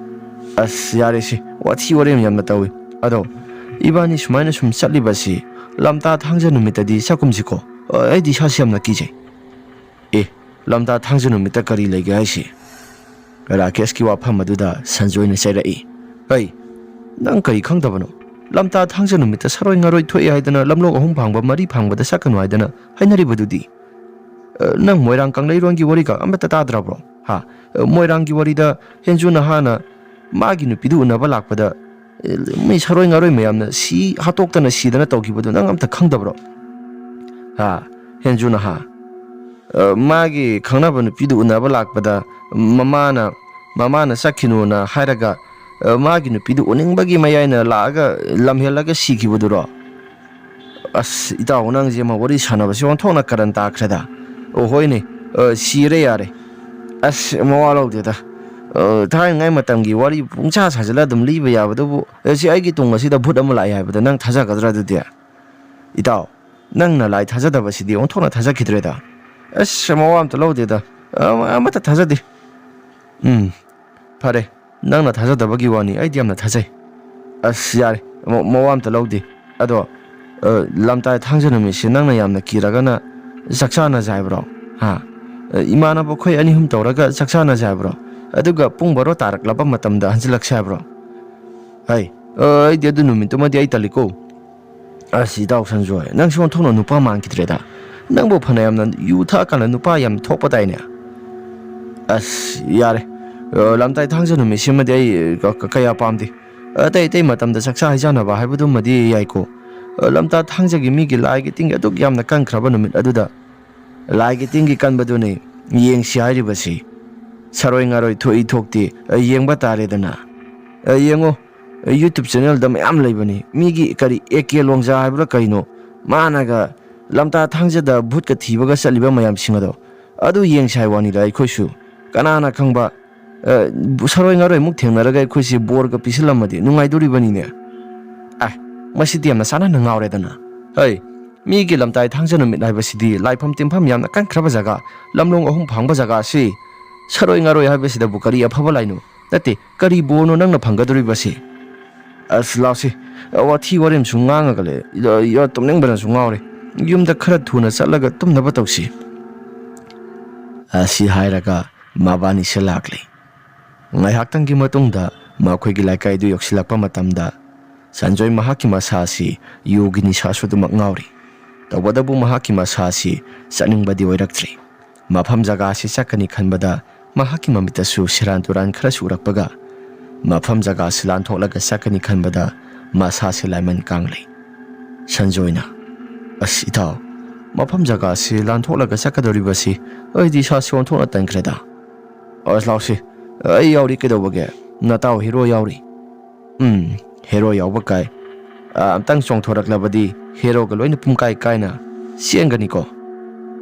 "ꯑꯁ ꯌꯥꯔꯦꯁꯦ, ꯋꯥꯊꯤ ꯋꯥꯔꯦꯝ ꯌꯥꯝꯅ ꯇꯧꯏ꯫ ꯑꯗꯣ ꯏꯕꯥꯅꯤ ꯁꯨꯃꯥꯏꯅ ꯁꯨꯝ ꯆꯠꯂꯤꯕꯁꯤ ꯂꯝꯇꯥ ꯊꯥꯡꯖ ꯅꯨꯃꯤꯠꯇꯗꯤ ꯆꯠꯀꯨꯝꯁꯤꯀꯣ꯫ ꯑ, ꯑꯩꯗꯤ ꯏꯁꯥꯁꯤ ꯌꯥꯝꯅ ꯀꯤꯖꯩ꯫ ꯑꯦ, ꯂꯝꯇꯥ ꯊꯥꯡꯖ ꯅꯨꯃꯤꯠꯇ ꯀꯔꯤ ꯂꯩꯒꯦ ꯍꯥꯏꯁꯤ? ꯔꯥꯀꯦꯁꯀꯤ ꯋꯥꯐꯝ ꯑꯗꯨꯗ ꯁꯟꯖꯣꯏꯅ ꯆꯩꯔꯛꯏ꯫ "ꯍꯩ, ꯅꯪ ꯀꯔꯤ ꯈꯪꯗꯕꯅꯣ? ꯂꯝꯇꯥ ꯊꯥꯡꯖ ꯅꯨꯃꯤꯠꯇ ꯁꯔꯣꯏ ꯉꯥꯔꯣꯏ ꯊꯣꯛꯑꯦ ꯍꯥꯏꯗꯅ ꯂꯝꯂꯣꯡ ꯑꯍꯨꯝ ꯐꯥꯡꯕ ꯃꯔꯤ ꯐꯥꯡꯕꯗ ꯆꯠꯀꯅꯨ ꯍꯥꯏꯗꯅ ꯍꯥꯏꯅꯔꯤꯕꯗꯨꯗꯤ? ꯑ, ꯅꯪ ꯃꯣꯏꯔꯥꯡ ꯀꯪꯂꯩꯔꯣꯟꯒꯤ ꯋꯥꯔꯤꯒ ꯑꯃꯠꯇ ꯇꯥꯗ꯭ꯔꯕ꯭ꯔꯣ? ꯍꯥ? ꯑ, ꯃꯣꯏꯔꯥꯡꯒꯤ ꯋꯥꯔꯤꯗ ꯍꯦꯟꯖꯨ ꯅꯍꯥꯅ ꯃꯥꯒꯤ ꯅꯨꯄꯤꯗꯨ ꯎꯅꯕ ꯂꯥꯛꯄꯗ, ꯑ, ꯃꯤ ꯁꯔꯣꯏ ꯉꯥꯔꯣꯏ ꯃꯌꯥꯝꯅ ꯁꯤ ꯍꯥꯠꯇꯣꯛꯇꯅ ꯁꯤꯗꯅ ꯇꯧꯈꯤꯕꯗꯨ ꯅꯪ ꯑꯝꯇ ꯈꯪꯗꯕ꯭ꯔꯣ? ꯍꯥ? ꯍꯦꯟꯖꯨ ꯅꯍꯥ, ꯑ, ꯃꯥꯒꯤ ꯈꯪꯅꯕ ꯅꯨꯄꯤꯗꯨ ꯎꯅꯕ ꯂꯥꯛꯄꯗ ꯃꯃꯥꯅ, ꯃꯃꯥꯅ ꯆꯠꯈꯤꯅꯨꯅ ꯍꯥꯏꯔꯒ, ꯑ, ꯃꯥꯒꯤ ꯅꯨꯄꯤꯗꯨ ꯎꯅꯤꯡꯕꯒꯤ ꯃꯌꯥꯏꯅ ꯂꯥꯛꯑꯒ ꯂꯝꯍꯦꯜꯂꯒ ꯁꯤꯈꯤꯕꯗꯨꯔꯣ?" "ꯑꯁ, ꯏꯇꯥꯎ, ꯅꯪꯁꯦ ꯑꯃ ꯋꯥꯔꯤ ꯁꯥꯟꯅꯕꯁꯦ ꯑꯣꯟꯊꯣꯛꯅ ꯀꯔꯟ ꯇꯥꯈ꯭ꯔꯦꯗ꯫ ꯑꯣ, ꯍꯣꯏꯅꯦ, ꯑ, ꯁꯤꯔꯦ ꯌꯥꯔꯦ꯫ ꯑꯁ, ꯃꯋꯥ ꯂꯧꯗꯦꯗ꯫ ꯑ, ꯊꯥꯏꯅꯉꯥꯏ ꯃꯇꯝꯒꯤ ꯋꯥꯔꯤ ꯄꯨꯡꯁꯥ ꯁꯥꯖꯤꯜꯂ ꯑꯗꯨꯝ ꯂꯤꯕ ꯌꯥꯕꯗꯨꯕꯨ, ꯑ, ꯁꯤ ꯑꯩꯒꯤ ꯇꯨꯡ ꯑꯁꯤꯗ ꯚꯨꯠ ꯑꯃ ꯂꯥꯛꯑꯦ ꯍꯥꯏꯕꯗ ꯅꯪ ꯊꯥꯖꯒꯗ꯭ꯔꯥ ꯑꯗꯨꯗꯤ? ꯏꯇꯥꯎ, ꯅꯪꯅ ꯂꯥꯏ ꯊꯥꯖꯗꯕꯁꯤꯗꯤ ꯑꯣꯟꯊꯣꯛꯅ ꯊꯥꯖꯈꯤꯗ꯭ꯔꯦꯗ꯫ ꯑꯁ, ꯃꯋꯥ ꯑꯝꯇ ꯂꯧꯗꯦꯗ꯫ ꯑ, ꯑꯃꯠꯇ ꯊꯥꯖꯗꯦ꯫ ꯎꯝ, ꯐꯔꯦ꯫ ꯅꯪꯅ ꯊꯥꯖꯗꯕꯒꯤ ꯋꯥꯅꯤ, ꯑꯩꯗꯤ ꯌꯥꯝꯅ ꯊꯥꯖꯩ꯫ ꯑꯁ, ꯌꯥꯔꯦ, ꯃ-, ꯃꯋꯥ ꯑꯝꯇ ꯂꯧꯗꯦ꯫ ꯑꯗꯣ, ꯑ, ꯂꯝꯇꯥ ꯊꯥꯡꯖ ꯅꯨꯃꯤꯠꯁꯦ ꯅꯪꯅ ꯌꯥꯝꯅ ꯀꯤꯔꯒꯅ ꯆꯥꯛ ꯆꯥꯅꯁꯦ ꯍꯥꯏꯕ꯭ꯔꯣ? ꯍꯥ? ꯑ, ꯏꯃꯥꯟꯅꯕ ꯑꯩꯈꯣꯏ ꯑꯅꯤ ꯑꯍꯨꯝ ꯇꯧꯔꯒ ꯆꯥꯛ ꯆꯥꯅꯁꯦ ꯍꯥꯏꯕ꯭ꯔꯣ? ꯑꯗꯨꯒ ꯄꯨꯡ ꯕꯥꯔꯣ ꯇꯥꯔꯛꯂꯕ ꯃꯇꯝꯗ ꯍꯟꯖꯤꯜꯂꯛꯁꯦ ꯍꯥꯏꯕ꯭ꯔꯣ? ꯍꯩ, ꯑ, ꯑꯩꯗꯤ ꯑꯗꯨ ꯅꯨꯃꯤꯠꯇꯨꯃꯗꯤ ꯑꯩ ꯇꯜꯂꯤꯀꯣ꯫ ꯑꯁ, ꯏꯇꯥꯎ ꯁꯟꯖꯣꯏ, ꯅꯪꯁꯨ ꯑꯣꯟꯊꯣꯛꯅ ꯅꯨꯄꯥ ꯃꯥꯟꯈꯤꯗ꯭ꯔꯦꯗ꯫ ꯅꯪꯕꯨ ꯐꯅ ꯌꯥꯝꯅ ꯌꯨ ꯊꯛꯑꯀꯥꯟꯗ ꯅꯨꯄꯥ ꯌꯥꯝ ꯊꯣꯛꯄ ꯇꯥꯏꯅꯦ꯫ ꯑꯁ, ꯌꯥꯔꯦ꯫ ꯑ, ꯂꯝꯇꯥꯏ ꯊꯥꯡꯖ ꯅꯨꯃꯤꯠꯁꯤꯃꯗꯤ ꯑꯩ, ꯑ, ꯀ-, ꯀꯌꯥ ꯄꯥꯝꯗꯦ꯫ ꯑꯇꯩ ꯑꯇꯩ ꯃꯇꯝꯗ ꯆꯥꯛꯆꯥ ꯍꯩꯖꯥꯟꯅꯕ ꯍꯥꯏꯕꯗꯨꯃꯗꯤ ꯌꯥꯏꯀꯣ꯫ ꯑ, ꯂꯝꯇꯥ ꯊꯥꯡꯖꯒꯤ ꯃꯤꯒꯤ ꯂꯥꯏꯒꯤ ꯇꯤꯟꯒꯤ ꯑꯗꯨꯛ ꯌꯥꯝꯅ ꯀꯟꯈ꯭ꯔꯕ ꯅꯨꯃꯤꯠ ꯑꯗꯨꯗ ꯂꯥꯏꯒꯤ ꯇꯤꯟꯒꯤ ꯀꯟꯕꯗꯨꯅꯤ ꯌꯦꯡꯁꯤ ꯍꯥꯏꯔꯤꯕꯁꯤ꯫ ꯁꯔꯣꯏ ꯉꯥꯔꯣꯏ ꯊꯣꯛꯏ ꯊꯣꯛꯇꯦ, ꯑ, ꯌꯦꯡꯕ ꯇꯥꯔꯦꯗꯅ꯫ ꯑ, ꯌꯦꯡꯉꯣ, YouTube ꯆꯦꯅꯦꯜꯗ ꯃꯌꯥꯝ ꯂꯩꯕꯅꯤ꯫ ꯃꯤꯒꯤ ꯀꯔꯤ ꯑꯦ ꯀꯦ ꯂꯣꯡꯖꯥ ꯍꯥꯏꯕ꯭ꯔꯥ ꯀꯩꯅꯣ, ꯃꯥꯅꯒ ꯂꯝꯇꯥ ꯊꯥꯡꯖꯗ ꯚꯨꯠꯀ ꯊꯤꯕꯒ ꯆꯠꯂꯤꯕ ꯃꯌꯥꯝꯁꯤꯡ ꯑꯗꯣ, ꯑꯗꯨ ꯌꯦꯡꯁꯤ ꯍꯥꯏ ꯋꯥꯅꯤꯗ꯫ ꯑꯩꯈꯣꯏꯁꯨ ꯀꯅꯥꯅ ꯈꯪꯕ, ꯑ, ꯁꯔꯣꯏ ꯉꯥꯔꯣꯏꯃꯨꯛ ꯊꯦꯡꯅꯔꯒ ꯑꯩꯈꯣꯏꯁꯦ ꯕꯣꯔꯒ ꯄꯤꯁꯤꯜꯂꯝꯃꯗꯤ ꯅꯨꯡꯉꯥꯏꯗꯣꯔꯤꯕꯅꯤꯅꯦ꯫ ꯑꯦ, ꯃꯁꯤꯗꯤ ꯌꯥꯝꯅ ꯆꯥꯟꯅꯅ ꯉꯥꯎꯔꯦꯗꯅ꯫ ꯍꯩ, ꯃꯤꯒꯤ ꯂꯝꯇꯥꯏ ꯊꯥꯡꯖ ꯅꯨꯃꯤꯠ ꯍꯥꯏꯕꯁꯤꯗꯤ ꯂꯥꯏꯐꯝ ꯇꯤꯟꯐꯝ ꯌꯥꯝꯅ ꯀꯟꯈ꯭ꯔꯕ ꯖꯒꯥ, ꯂꯝꯂꯣꯡ ꯑꯍꯨꯝ ꯐꯥꯡꯕ ꯖꯒꯥ ꯑꯁꯤ ꯁꯔꯣꯏ ꯉꯥꯔꯣꯏ ꯍꯥꯏꯕꯁꯤꯗꯕꯨ ꯀꯔꯤ ꯑꯐꯕ ꯂꯥꯏꯅꯣ? ꯅꯠꯇꯦ, ꯀꯔꯤ ꯕꯣꯔꯅꯣ ꯅꯪꯅ ꯐꯪꯒꯗꯧꯔꯤꯕꯁꯤ? ꯑꯁ, ꯂꯥꯎꯁꯤ, ꯋꯥꯊꯤ ꯋꯥꯔꯦꯝꯁꯨ ꯉꯥꯡꯉꯒ ꯂꯩ꯫ ꯌꯥ, ꯌꯥ, ꯇꯨꯝꯅꯤꯡꯕꯅꯁꯨ ꯉꯥꯎꯔꯦ꯫ ꯌꯨꯝꯗ ꯈꯔ ꯊꯨꯅ ꯆꯠꯂꯒ ꯇꯨꯝꯅꯕ ꯇꯧꯁꯤ꯫ ꯑꯁꯤ ꯍꯥꯏꯔꯒ ꯃꯕꯥꯅꯤꯁꯦ ꯂꯥꯛꯂꯦ꯫ ꯉꯥꯏꯍꯥꯛꯇꯪꯒꯤ ꯃꯇꯨꯡꯗ ꯃꯈꯣꯏꯒꯤ ꯂꯩꯀꯥꯏꯗꯨ ꯌꯧꯁꯤꯜꯂꯛꯄ ꯃꯇꯝꯗ ꯁꯟꯖꯣꯏ ꯃꯍꯥꯛꯀꯤ ꯃꯁꯥ ꯑꯁꯤ ꯌꯨꯒꯤ ꯅꯤꯁꯥꯁꯨ ꯑꯗꯨꯃꯛ ꯉꯥꯎꯔꯤ꯫ ꯇꯧꯕꯇꯕꯨ ꯃꯍꯥꯛꯀꯤ ꯃꯁꯥ ꯑꯁꯤ ꯆꯠꯅꯤꯡꯕꯗꯤ ꯑꯣꯏꯔꯛꯇ꯭ꯔꯤ꯫ ꯃꯐꯝ ꯖꯒꯥ ꯑꯁꯤ ꯆꯠꯀꯅꯤ ꯈꯟꯕꯗ ꯃꯍꯥꯛꯀꯤ ꯃꯃꯤꯠꯇꯁꯨ ꯁꯦꯔꯥꯟ ꯇꯨꯔꯥꯟ ꯈꯔꯁꯨ ꯎꯔꯛꯄꯒ ꯃꯐꯝ ꯖꯒꯥ ꯑꯁꯤ ꯂꯥꯟꯊꯣꯛꯂꯒ ꯆꯠꯀꯅꯤ ꯈꯟꯕꯗ ꯃꯁꯥꯁꯦ ꯂꯥꯏꯃꯟ ꯀꯥꯡꯂꯩ꯫ ꯁꯟꯖꯣꯏꯅ, "ꯑꯁ ꯏꯇꯥꯎ, ꯃꯐꯝ ꯖꯒꯥ ꯑꯁꯤ ꯂꯥꯟꯊꯣꯛꯂꯒ ꯆꯠꯀꯗꯧꯔꯤꯕꯁꯤ ꯑꯩꯗꯤ ꯏꯁꯥꯁꯤ ꯑꯣꯟꯊꯣꯛꯅ ꯇꯟꯈ꯭ꯔꯦꯗ꯫ ꯑꯁ ꯂꯥꯎꯁꯤ, ꯑꯩ ꯌꯥꯎꯔꯤ ꯀꯩꯗꯧꯕꯒꯦ? ꯅꯇꯥꯎ ꯍꯦꯔꯣ ꯌꯥꯎꯔꯤ꯫" "ꯎꯝ, ꯍꯦꯔꯣ ꯌꯥꯎꯕ ꯀꯥꯏ꯫ ꯑ, ꯑꯝꯇꯪ ꯆꯣꯡꯊꯣꯔꯛꯂꯕꯗꯤ ꯍꯦꯔꯣꯒ ꯂꯣꯏꯅ ꯄꯨꯡꯀꯥꯏ ꯀꯥꯏꯅ ꯆꯦꯟꯒꯅꯤꯀꯣ꯫"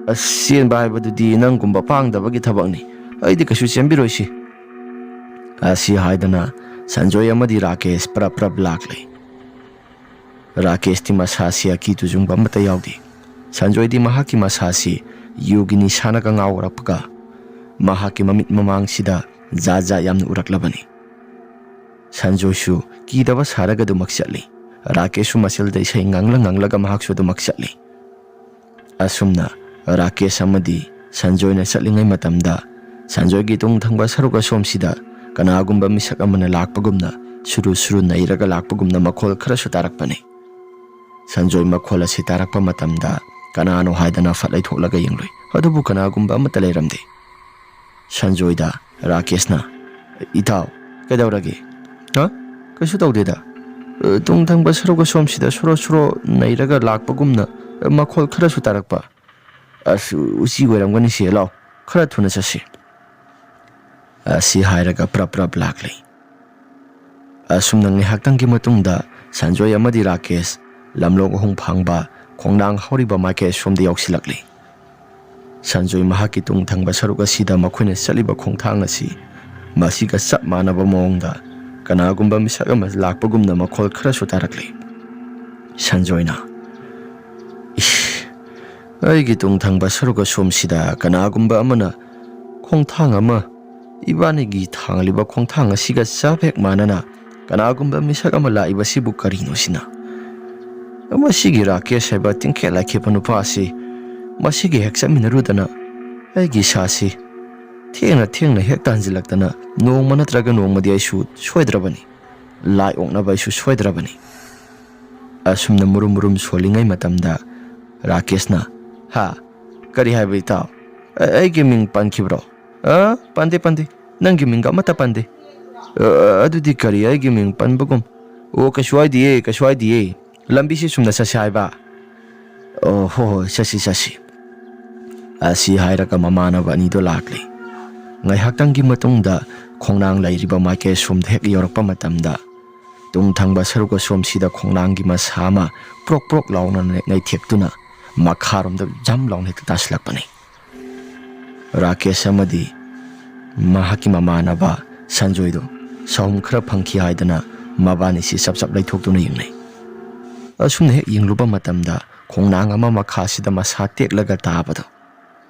"ꯑꯁ, ꯆꯦꯟꯕ ꯍꯥꯏꯕꯗꯨꯗꯤ ꯅꯪꯒꯨꯝꯕ ꯄꯥꯡꯗꯕꯒꯤ ꯊꯕꯛꯅꯤ꯫ ꯑꯩꯗꯤ ꯀꯩꯁꯨ ꯆꯦꯟꯕꯤꯔꯣꯏꯁꯤ꯫" ꯑꯁꯤ ꯍꯥꯏꯗꯅ ꯁꯟꯖꯣꯏ ꯑꯃꯗꯤ ꯔꯥꯀꯦꯁ ꯄ꯭ꯔꯞ ꯄ꯭ꯔꯞ ꯂꯥꯛꯂꯦ꯫ ꯔꯥꯀꯦꯁꯇꯤ ꯃꯁꯥꯁꯤ ꯑꯀꯤ ꯇꯨꯖꯨꯡꯕ ꯑꯃꯠꯇ ꯌꯥꯎꯗꯦ꯫ ꯁꯟꯖꯣꯏꯗꯤ ꯃꯍꯥꯛꯀꯤ ꯃꯁꯥꯁꯤ ꯌꯨꯒꯤ ꯅꯤꯁꯥꯅꯒ ꯉꯥꯎꯔꯛꯄꯒ ꯃꯍꯥꯛꯀꯤ ꯃꯃꯤꯠ ꯃꯃꯥꯡꯁꯤꯗ ꯖꯥꯠ ꯖꯥꯠ ꯌꯥꯝꯅ ꯎꯔꯛꯂꯕꯅꯤ꯫ ꯁꯟꯖꯣꯏꯁꯨ ꯀꯤꯗꯕ ꯁꯥꯔꯒ ꯑꯗꯨꯃꯛ ꯆꯠꯂꯤ꯫ ꯔꯥꯀꯦꯁꯁꯨ ꯃꯆꯤꯜꯗ ꯏꯁꯩ ꯉꯪꯂ ꯉꯪꯂꯒ ꯃꯍꯥꯛꯁꯨ ꯑꯗꯨꯃꯛ ꯆꯠꯂꯤ꯫ ꯑꯁꯨꯝꯅ ꯔꯥꯀꯦꯁ ꯑꯃꯗꯤ ꯁꯟꯖꯣꯏꯅ ꯆꯠꯂꯤꯉꯩ ꯃꯇꯝꯗ ꯁꯟꯖꯣꯏꯒꯤ ꯇꯨꯡ ꯊꯪꯕ ꯁꯔꯨꯛ ꯑꯁꯣꯝꯁꯤꯗ ꯀꯅꯥꯒꯨꯝꯕ ꯃꯤꯁꯛ ꯑꯃꯅ ꯂꯥꯛꯄꯒꯨꯝꯅ ꯁꯨꯔꯨ ꯁꯨꯔꯨ ꯅꯩꯔꯒ ꯂꯥꯛꯄꯒꯨꯝꯅ ꯃꯈꯣꯜ ꯈꯔꯁꯨ ꯇꯥꯔꯛꯄꯅꯤ꯫ ꯁꯟꯖꯣꯏ ꯃꯈꯣꯜ ꯑꯁꯤ ꯇꯥꯔꯛꯄ ꯃꯇꯝꯗ ꯀꯅꯥꯅꯣ ꯍꯥꯏꯗꯅ ꯐꯠ ꯂꯩꯊꯣꯛꯂꯒ ꯌꯦꯡꯂꯨꯏ꯫ ꯑꯗꯨꯕꯨ ꯀꯅꯥꯒꯨꯝꯕ ꯑꯃꯠꯇ ꯂꯩꯔꯝꯗꯦ꯫ ꯁꯟꯖꯣꯏꯗ ꯔꯥꯀꯦꯁꯅ, "ꯏꯇꯥꯎ, ꯀꯩꯗꯧꯔꯒꯦ?" "ꯍꯥ? ꯀꯩꯁꯨ ꯇꯧꯗꯦꯗ꯫ ꯑ, ꯇꯨꯡ ꯊꯪꯕ ꯁꯔꯨꯛ ꯑꯁꯣꯝꯁꯤꯗ ꯁꯨꯔꯣ ꯁꯨꯔꯣ ꯅꯩꯔꯒ ꯂꯥꯛꯄꯒꯨꯝꯅ, ꯑ, ꯃꯈꯣꯜ ꯈꯔꯁꯨ ꯇꯥꯔꯛꯄ꯫ ꯑꯁ, ꯎꯆꯤ ꯑꯣꯏꯔꯝꯒꯅꯤ ꯁꯤ, ꯂꯥꯎ, ꯈꯔ ꯊꯨꯅ ꯆꯠꯁꯤ꯫" ꯑꯁꯤ ꯍꯥꯏꯔꯒ ꯄ꯭ꯔꯞ ꯄ꯭ꯔꯞ ꯂꯥꯛꯂꯦ꯫ ꯑꯁꯨꯝꯅ ꯉꯥꯏꯍꯥꯛꯇꯪꯒꯤ ꯃꯇꯨꯡꯗ ꯁꯟꯖꯣꯏ ꯑꯃꯗꯤ ꯔꯥꯀꯦꯁ ꯂꯝꯂꯣꯡ ꯑꯍꯨꯝ ꯐꯥꯡꯕ ꯈꯣꯡꯅꯥꯡ ꯍꯧꯔꯤꯕ ꯃꯥꯏꯀꯩ ꯑꯁꯣꯝꯗ ꯌꯧꯁꯤꯜꯂꯛꯂꯤ꯫ ꯁꯟꯖꯣꯏ ꯃꯍꯥꯛꯀꯤ ꯇꯨꯡ ꯊꯪꯕ ꯁꯔꯨꯛ ꯑꯁꯤꯗ ꯃꯈꯣꯏꯅ ꯆꯠꯂꯤꯕ ꯈꯣꯡꯊꯥꯡ ꯑꯁꯤ ꯃꯁꯤꯒ ꯆꯞ ꯃꯥꯟꯅꯕ ꯃꯑꯣꯡꯗ ꯀꯅꯥꯒꯨꯝꯕ ꯃꯤꯁꯛ ꯑꯃ ꯂꯥꯛꯄꯒꯨꯝꯅ ꯃꯈꯣꯜ ꯈꯔꯁꯨ ꯇꯥꯔꯛꯂꯤ꯫ ꯁꯟꯖꯣꯏꯅ, "ꯏꯁ, ꯑꯩꯒꯤ ꯇꯨꯡ ꯊꯪꯕ ꯁꯔꯨꯛ ꯑꯁꯣꯝꯁꯤꯗ ꯀꯅꯥꯒꯨꯝꯕ ꯑꯃꯅ ꯈꯣꯡꯊꯥꯡ ꯑꯃ, ꯏꯕꯥꯅꯤꯒꯤ ꯊꯥꯡꯂꯤꯕ ꯈꯣꯡꯊꯥꯡ ꯑꯁꯤꯒ ꯆꯞ ꯍꯦꯛ ꯃꯥꯟꯅꯅ ꯀꯅꯥꯒꯨꯝꯕ ꯃꯤꯁꯛ ꯑꯃ ꯂꯥꯛꯏꯕꯁꯤꯕꯨ ꯀꯔꯤꯅꯣ ꯁꯤꯅ? ꯃꯁꯤꯒꯤ ꯔꯥꯀꯦꯁ ꯍꯥꯏꯕ ꯇꯤꯡꯈꯦꯠ ꯂꯥꯏꯈꯦꯞꯄ ꯅꯨꯄꯥ ꯑꯁꯤ ꯃꯁꯤꯒ ꯍꯦꯛ ꯆꯠꯃꯤꯟꯅꯔꯨꯗꯅ ꯑꯩꯒꯤ ꯏꯁꯥꯁꯤ ꯊꯦꯡꯅ ꯊꯦꯡꯅ ꯍꯦꯛ ꯇꯥꯟꯁꯤꯜꯂꯛꯇꯅ ꯅꯣꯡꯃ ꯅꯠꯇ꯭ꯔꯒ ꯅꯣꯡꯃꯗꯤ ꯑꯩꯁꯨ ꯁꯣꯏꯗ꯭ꯔꯕꯅꯤ, ꯂꯥꯏ ꯑꯣꯛꯅꯕ ꯑꯩꯁꯨ ꯁꯣꯏꯗ꯭ꯔꯕꯅꯤ꯫ ꯑꯁꯨꯝꯅ ꯃꯨꯔꯨꯝ ꯃꯨꯔꯨꯝ ꯁꯣꯜꯂꯤꯉꯩ ꯃꯇꯝꯗ ꯔꯥꯀꯦꯁꯅ, "ꯍꯥ? ꯀꯔꯤ ꯍꯥꯏꯕ ꯏꯇꯥꯎ? ꯑ-, ꯑꯩꯒꯤ ꯃꯤꯡ ꯄꯟꯈꯤꯕ꯭ꯔꯣ?" "ꯑ, ꯄꯟꯗꯦ, ꯄꯟꯗꯦ꯫ ꯅꯪꯒꯤ ꯃꯤꯡꯒ ꯑꯃꯠꯇ ꯄꯟꯗꯦ꯫" "ꯑ, ꯑꯗꯨꯗꯤ ꯀꯔꯤ ꯑꯩꯒꯤ ꯃꯤꯡ ꯄꯟꯕꯒꯨꯝ?" "ꯑꯣ, ꯀꯩꯁꯨ ꯍꯥꯏꯗꯤꯌꯦ, ꯀꯩꯁꯨ ꯍꯥꯏꯗꯤꯌꯦ꯫ ꯂꯝꯕꯤꯁꯤ ꯆꯨꯝꯅ ꯆꯠꯁꯤ ꯍꯥꯏꯕ꯫" "ꯑꯣ, ꯍꯣ, ꯍꯣꯏ, ꯆꯠꯁꯤ, ꯆꯠꯁꯤ꯫" ꯑꯁꯤ ꯍꯥꯏꯔꯒ ꯃꯃꯥꯟꯅꯕ ꯑꯅꯤꯗꯣ ꯂꯥꯛꯂꯦ꯫ ꯉꯥꯏꯍꯥꯛꯇꯪꯒꯤ ꯃꯇꯨꯡꯗ ꯈꯣꯡꯅꯥꯡ ꯂꯩꯔꯤꯕ ꯃꯥꯏꯀꯩ ꯑꯁꯣꯝꯗ ꯍꯦꯛ ꯌꯧꯔꯛꯄ ꯃꯇꯝꯗ, ꯇꯨꯡ ꯊꯪꯕ ꯁꯔꯨꯛ ꯑꯁꯣꯝꯁꯤꯗ ꯈꯣꯡꯅꯥꯡꯒꯤ ꯃꯁꯥ ꯑꯃ ꯄ꯭ꯔꯣꯛ ꯄ꯭ꯔꯣꯛ ꯂꯥꯎꯅ ꯅꯩ-, ꯅꯩꯊꯦꯛꯇꯨꯅ ꯃꯈꯥꯔꯣꯝꯗ ꯖꯝ ꯂꯥꯎꯅ ꯍꯦꯛꯇ ꯇꯥꯁꯤꯜꯂꯛꯄꯅꯤ꯫ ꯔꯥꯀꯦꯁ ꯑꯃꯗꯤ ꯃꯍꯥꯛꯀꯤ ꯃꯃꯥꯟꯅꯕ ꯁꯟꯖꯣꯏꯗꯣ ꯁꯥꯍꯨꯝ ꯈꯔ ꯐꯪꯈꯤ ꯍꯥꯏꯗꯅ ꯃꯕꯥꯅꯤꯁꯤ ꯆꯞ ꯆꯞ ꯂꯩꯊꯣꯛꯇꯨꯅ ꯌꯦꯡꯅꯩ꯫ ꯑꯁꯨꯝꯅ ꯍꯦꯛ ꯌꯦꯡꯂꯨꯕ ꯃꯇꯝꯗ ꯈꯣꯡꯅꯥꯡ ꯑꯃ ꯃꯈꯥꯁꯤꯗ ꯃꯁꯥ ꯇꯦꯛꯂꯒ ꯇꯥꯕꯗꯣ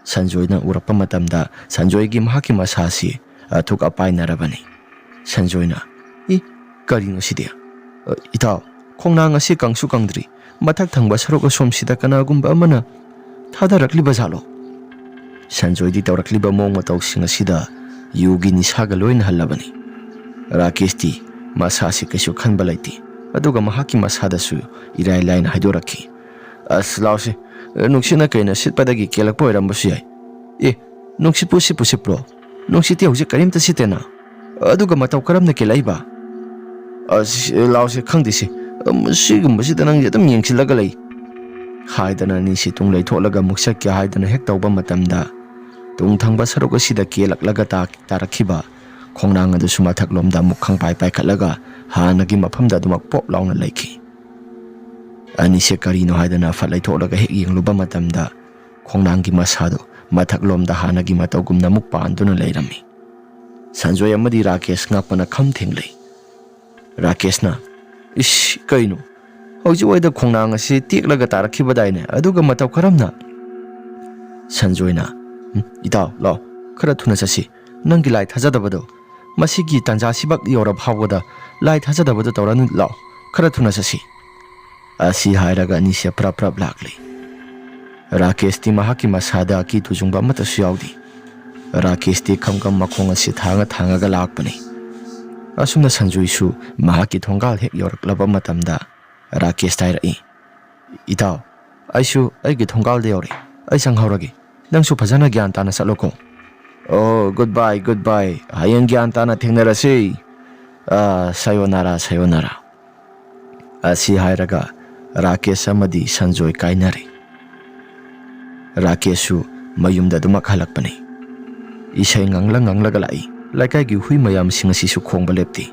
ꯁꯟꯖꯣꯏꯅ ꯎꯔꯛꯄ ꯃꯇꯝꯗ ꯁꯟꯖꯣꯏꯒꯤ ꯃꯍꯥꯛꯀꯤ ꯃꯁꯥꯁꯤ ꯑꯊꯨꯛ ꯑꯄꯥꯏꯅꯔꯕꯅꯤ꯫ ꯁꯟꯖꯣꯏꯅ, "ꯏ, ꯀꯔꯤꯅꯣ ꯁꯤꯗꯤ? ꯑ, ꯏꯇꯥꯎ, ꯈꯣꯡꯅꯥꯡ ꯑꯁꯤ ꯀꯪꯁꯨ ꯀꯪꯗ꯭ꯔꯤ꯫ ꯃꯊꯛ ꯊꯪꯕ ꯁꯔꯨꯛ ꯑꯁꯣꯝꯁꯤꯗ ꯀꯅꯥꯒꯨꯝꯕ ꯑꯃꯅ ꯊꯥꯗꯔꯛꯂꯤꯕ ꯖꯥꯠꯂꯣ?" ꯁꯟꯖꯣꯏꯗꯤ ꯇꯧꯔꯛꯂꯤꯕ ꯃꯑꯣꯡ ꯃꯇꯧꯁꯤꯡ ꯑꯁꯤꯗ ꯌꯨꯒꯤ ꯅꯤꯁꯥꯒ ꯂꯣꯏꯅ ꯍꯜꯂꯕꯅꯤ꯫ ꯔꯥꯀꯦꯁꯇꯤ ꯃꯁꯥꯁꯤ ꯀꯩꯁꯨ ꯈꯟꯕ ꯂꯩꯇꯦ, ꯑꯗꯨꯒ ꯃꯍꯥꯛꯀꯤ ꯃꯁꯥꯗꯁꯨ ꯏꯔꯥꯏ ꯂꯥꯏꯅ ꯍꯥꯏꯗꯣꯔꯛꯈꯤ, "ꯑꯁ, ꯂꯥꯎꯁꯦ, ꯅꯨꯡꯁꯤꯠꯅ ꯀꯩꯅ ꯁꯤꯠꯄꯗꯒꯤ ꯀꯦꯜꯂꯛꯄ ꯑꯣꯏꯔꯝꯕꯁꯨ ꯌꯥꯏ꯫ ꯑꯦ, ꯅꯨꯡꯁꯤꯠꯄꯨ ꯁꯤꯠꯄꯨ ꯁꯤꯠꯄ꯭ꯔꯣ? ꯅꯨꯡꯁꯤꯠꯇꯤ ꯍꯧꯖꯤꯛ ꯀꯔꯤꯝꯇ ꯁꯤꯠꯇꯦꯅ꯫ ꯑꯗꯨꯒ ꯃꯇꯧ ꯀꯔꯝꯅ ꯀꯦꯜꯂꯛꯏꯕ? ꯑꯁ, ꯂꯥꯎꯁꯦ, ꯈꯪꯗꯦꯁꯦ, ꯁꯤꯒꯨꯝꯕꯁꯤꯗ ꯅꯪꯁꯦ ꯑꯗꯨꯝ ꯌꯦꯡꯁꯤꯜꯂꯒ ꯂꯩ꯫" ꯍꯥꯏꯗꯅ ꯑꯅꯤꯁꯤ ꯇꯨꯡ ꯂꯩꯊꯣꯛꯂꯒ ꯑꯃꯨꯛ ꯆꯠꯀꯦ ꯍꯥꯏꯗꯅ ꯍꯦꯛ ꯇꯧꯕ ꯃꯇꯝꯗ, ꯇꯨꯡ ꯊꯪꯕ ꯁꯔꯨꯛ ꯑꯁꯤꯗ ꯀꯦꯜꯂꯛꯂꯒ ꯇꯥ-, ꯇꯥꯔꯛꯈꯤꯕ ꯈꯣꯡꯅꯥꯡ ꯑꯗꯨꯁꯨ ꯃꯊꯛꯂꯣꯝꯗ ꯑꯃꯨꯛ ꯈꯪꯄꯥꯏ ꯄꯥꯏꯈꯠꯂꯒ ꯍꯥꯟꯅꯒꯤ ꯃꯐꯝꯗ ꯑꯗꯨꯃꯛ ꯄꯣꯞ ꯂꯥꯎꯅ ꯂꯩꯈꯤ꯫ ꯑꯅꯤꯁꯦ ꯀꯔꯤꯅꯣ ꯍꯥꯏꯗꯅ ꯐꯠ ꯂꯩꯊꯣꯛꯂꯒ ꯍꯦꯛ ꯌꯦꯡꯂꯨꯕ ꯃꯇꯝꯗ, ꯈꯣꯡꯅꯥꯡꯒꯤ ꯃꯁꯥꯗꯨ ꯃꯊꯛꯂꯣꯝꯗ ꯍꯥꯟꯅꯒꯤ ꯃꯇꯧꯒꯨꯝꯅ ꯑꯃꯨꯛ ꯄꯥꯟꯗꯨꯅ ꯂꯩꯔꯝꯃꯤ꯫ ꯁꯟꯖꯣꯏ ꯑꯃꯗꯤ ꯔꯥꯀꯦꯁ ꯉꯛꯄꯅ ꯈꯝ ꯊꯦꯡꯂꯩ꯫ ꯔꯥꯀꯦꯁꯅ, "ꯏꯁ, ꯀꯩꯅꯣ? ꯍꯧꯖꯤꯛ ꯋꯥꯏꯗ ꯈꯣꯡꯅꯥꯡ ꯑꯁꯤ ꯇꯦꯛꯂꯒ ꯇꯥꯔꯛꯈꯤꯕꯗꯥꯏꯅꯦ? ꯑꯗꯨꯒ ꯃꯇꯧ ꯀꯔꯝꯅ?" ꯁꯟꯖꯣꯏꯅ, "ꯎꯝ, ꯏꯇꯥꯎ, ꯂꯥꯎ, ꯈꯔ ꯊꯨꯅ ꯆꯠꯁꯤ꯫ ꯅꯪꯒꯤ ꯂꯥꯏ ꯊꯥꯖꯗꯕꯗꯣ ꯃꯁꯤꯒꯤ ꯇꯥꯟꯖꯥꯁꯤꯃꯛ ꯌꯧꯔ ꯐꯥꯎꯕꯗ ꯂꯥꯏ ꯊꯥꯖꯗꯕꯗꯨ ꯇꯧꯔꯅꯨ, ꯂꯥꯛꯑꯣ, ꯈꯔ ꯊꯨꯅ ꯆꯠꯁꯤ꯫ ꯑꯁꯤ ꯍꯥꯏꯔꯒ ꯑꯅꯤꯁꯦ ꯄ꯭ꯔꯞ ꯄ꯭ꯔꯞ ꯂꯥꯛꯂꯤ꯫ ꯔꯥꯀꯦꯁꯇꯤ ꯃꯍꯥꯛꯀꯤ ꯃꯁꯥꯗ ꯑꯀꯤ ꯇꯨꯖꯨꯡꯕ ꯑꯃꯠꯇꯁꯨ ꯌꯥꯎꯗꯦ꯫ ꯔꯥꯀꯦꯁꯇꯤ ꯈꯝ ꯈꯝ ꯃꯈꯣꯡ ꯑꯁꯤ ꯊꯥꯡꯉ ꯊꯥꯡꯉꯒ ꯂꯥꯛꯄꯅꯤ꯫ ꯑꯁꯨꯝꯅ ꯁꯟꯖꯣꯏꯁꯨ ꯃꯍꯥꯛꯀꯤ ꯊꯣꯡꯒꯥꯜ ꯍꯦꯛ ꯌꯧꯔꯛꯂꯕ ꯃꯇꯝꯗ ꯔꯥꯀꯦꯁꯇ ꯍꯥꯏꯔꯛꯏ, "ꯏꯇꯥꯎ, ꯑꯩꯁꯨ ꯑꯩꯒꯤ ꯊꯣꯡꯒꯥꯜꯗ ꯌꯧꯔꯛꯏ꯫ ꯑꯩ ꯆꯪꯍꯧꯔꯒꯦ꯫ ꯅꯪꯁꯨ ꯐꯖꯅ ꯒ꯭ꯌꯥꯟ ꯇꯥꯅ ꯆꯠꯂꯣꯀꯣ꯫ ꯑꯣ, good bye, good bye꯫ ꯍꯌꯦꯡ ꯒ꯭ꯌꯥꯟ ꯇꯥꯅ ꯊꯦꯡꯅꯔꯁꯤ꯫ ꯑꯥ, ꯁꯥꯌꯣꯅꯥꯔꯥ, ꯁꯥꯌꯣꯅꯥꯔꯥ꯫" ꯑꯁꯤ ꯍꯥꯏꯔꯒ ꯔꯥꯀꯦꯁ ꯑꯃꯗꯤ ꯁꯟꯖꯣꯏ ꯀꯥꯏꯅꯔꯦ꯫ ꯔꯥꯀꯦꯁꯁꯨ ꯃꯌꯨꯝꯗ ꯑꯗꯨꯃꯛ ꯍꯜꯂꯛꯄꯅꯤ꯫ ꯏꯁꯩ ꯉꯪꯂ ꯉꯪꯂꯒ ꯂꯥꯛꯏ꯫ ꯂꯩꯀꯥꯏꯒꯤ ꯍꯨꯏ ꯃꯌꯥꯝꯁꯤꯡ ꯑꯁꯤꯁꯨ ꯈꯣꯡꯕ ꯂꯦꯞꯇꯦ꯫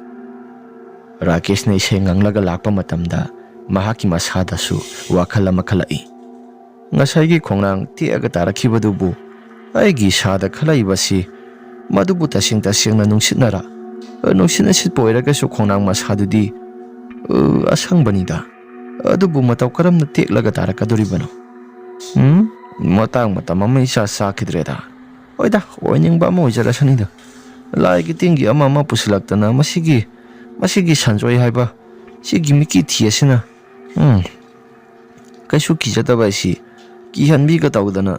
ꯔꯥꯀꯦꯁꯅ ꯏꯁꯩ ꯉꯪꯂꯒ ꯂꯥꯛꯄ ꯃꯇꯝꯗ ꯃꯍꯥꯛꯀꯤ ꯃꯁꯥꯗꯁꯨ ꯋꯥꯈꯜ ꯑꯃ ꯈꯜꯂꯛꯏ꯫ ꯉꯁꯥꯏꯒꯤ ꯈꯣꯡꯅꯥꯡ ꯇꯦꯛꯑꯒ ꯇꯥꯔꯛꯈꯤꯕꯗꯨꯕꯨ ꯑꯩꯒꯤ ꯏꯁꯥꯗ ꯈꯜꯂꯛꯏꯕꯁꯤ, ꯃꯗꯨꯕꯨ ꯇꯁꯦꯡ ꯇꯁꯦꯡꯅ ꯅꯨꯡꯁꯤꯠꯅꯔꯥ? ꯅꯨꯡꯁꯤꯠꯅ ꯁꯤꯠꯄ ꯑꯣꯏꯔꯒꯁꯨ ꯈꯣꯡꯅꯥꯡ ꯃꯁꯥꯗꯨꯗꯤ, ꯑ, ꯑꯁꯪꯕꯅꯤꯗ꯫ ꯑꯗꯨꯕꯨ ꯃꯇꯧ ꯀꯔꯝꯅ ꯇꯦꯛꯂꯒ ꯇꯥꯔꯛꯀꯗꯧꯔꯤꯕꯅꯣ? ꯎꯝ, ꯃꯇꯥꯡ ꯃꯇꯝ ꯑꯃ ꯏꯆꯥ ꯆꯥꯈꯤꯗ꯭ꯔꯦꯗ꯫ ꯍꯣꯏꯗ, ꯑꯣꯏꯅꯤꯡꯕ ꯑꯃ ꯑꯣꯏꯖꯔꯁꯅꯤꯗ꯫ ꯂꯥꯏꯒꯤ ꯇꯤꯟꯒꯤ ꯑꯃ ꯑꯃ ꯄꯨꯁꯤꯜꯂꯛꯇꯅ ꯃꯁꯤꯒꯤ, ꯃꯁꯤꯒꯤ ꯁꯟꯖꯣꯏ ꯍꯥꯏꯕ ꯁꯤꯒꯤ ꯃꯤꯀꯤ ꯊꯤ ꯑꯁꯤꯅ, ꯎꯝ, ꯀꯩꯁꯨ ꯀꯤꯖꯗꯕ ꯑꯩꯁꯤ ꯀꯤꯍꯟꯕꯤꯒ ꯇꯧꯗꯅ,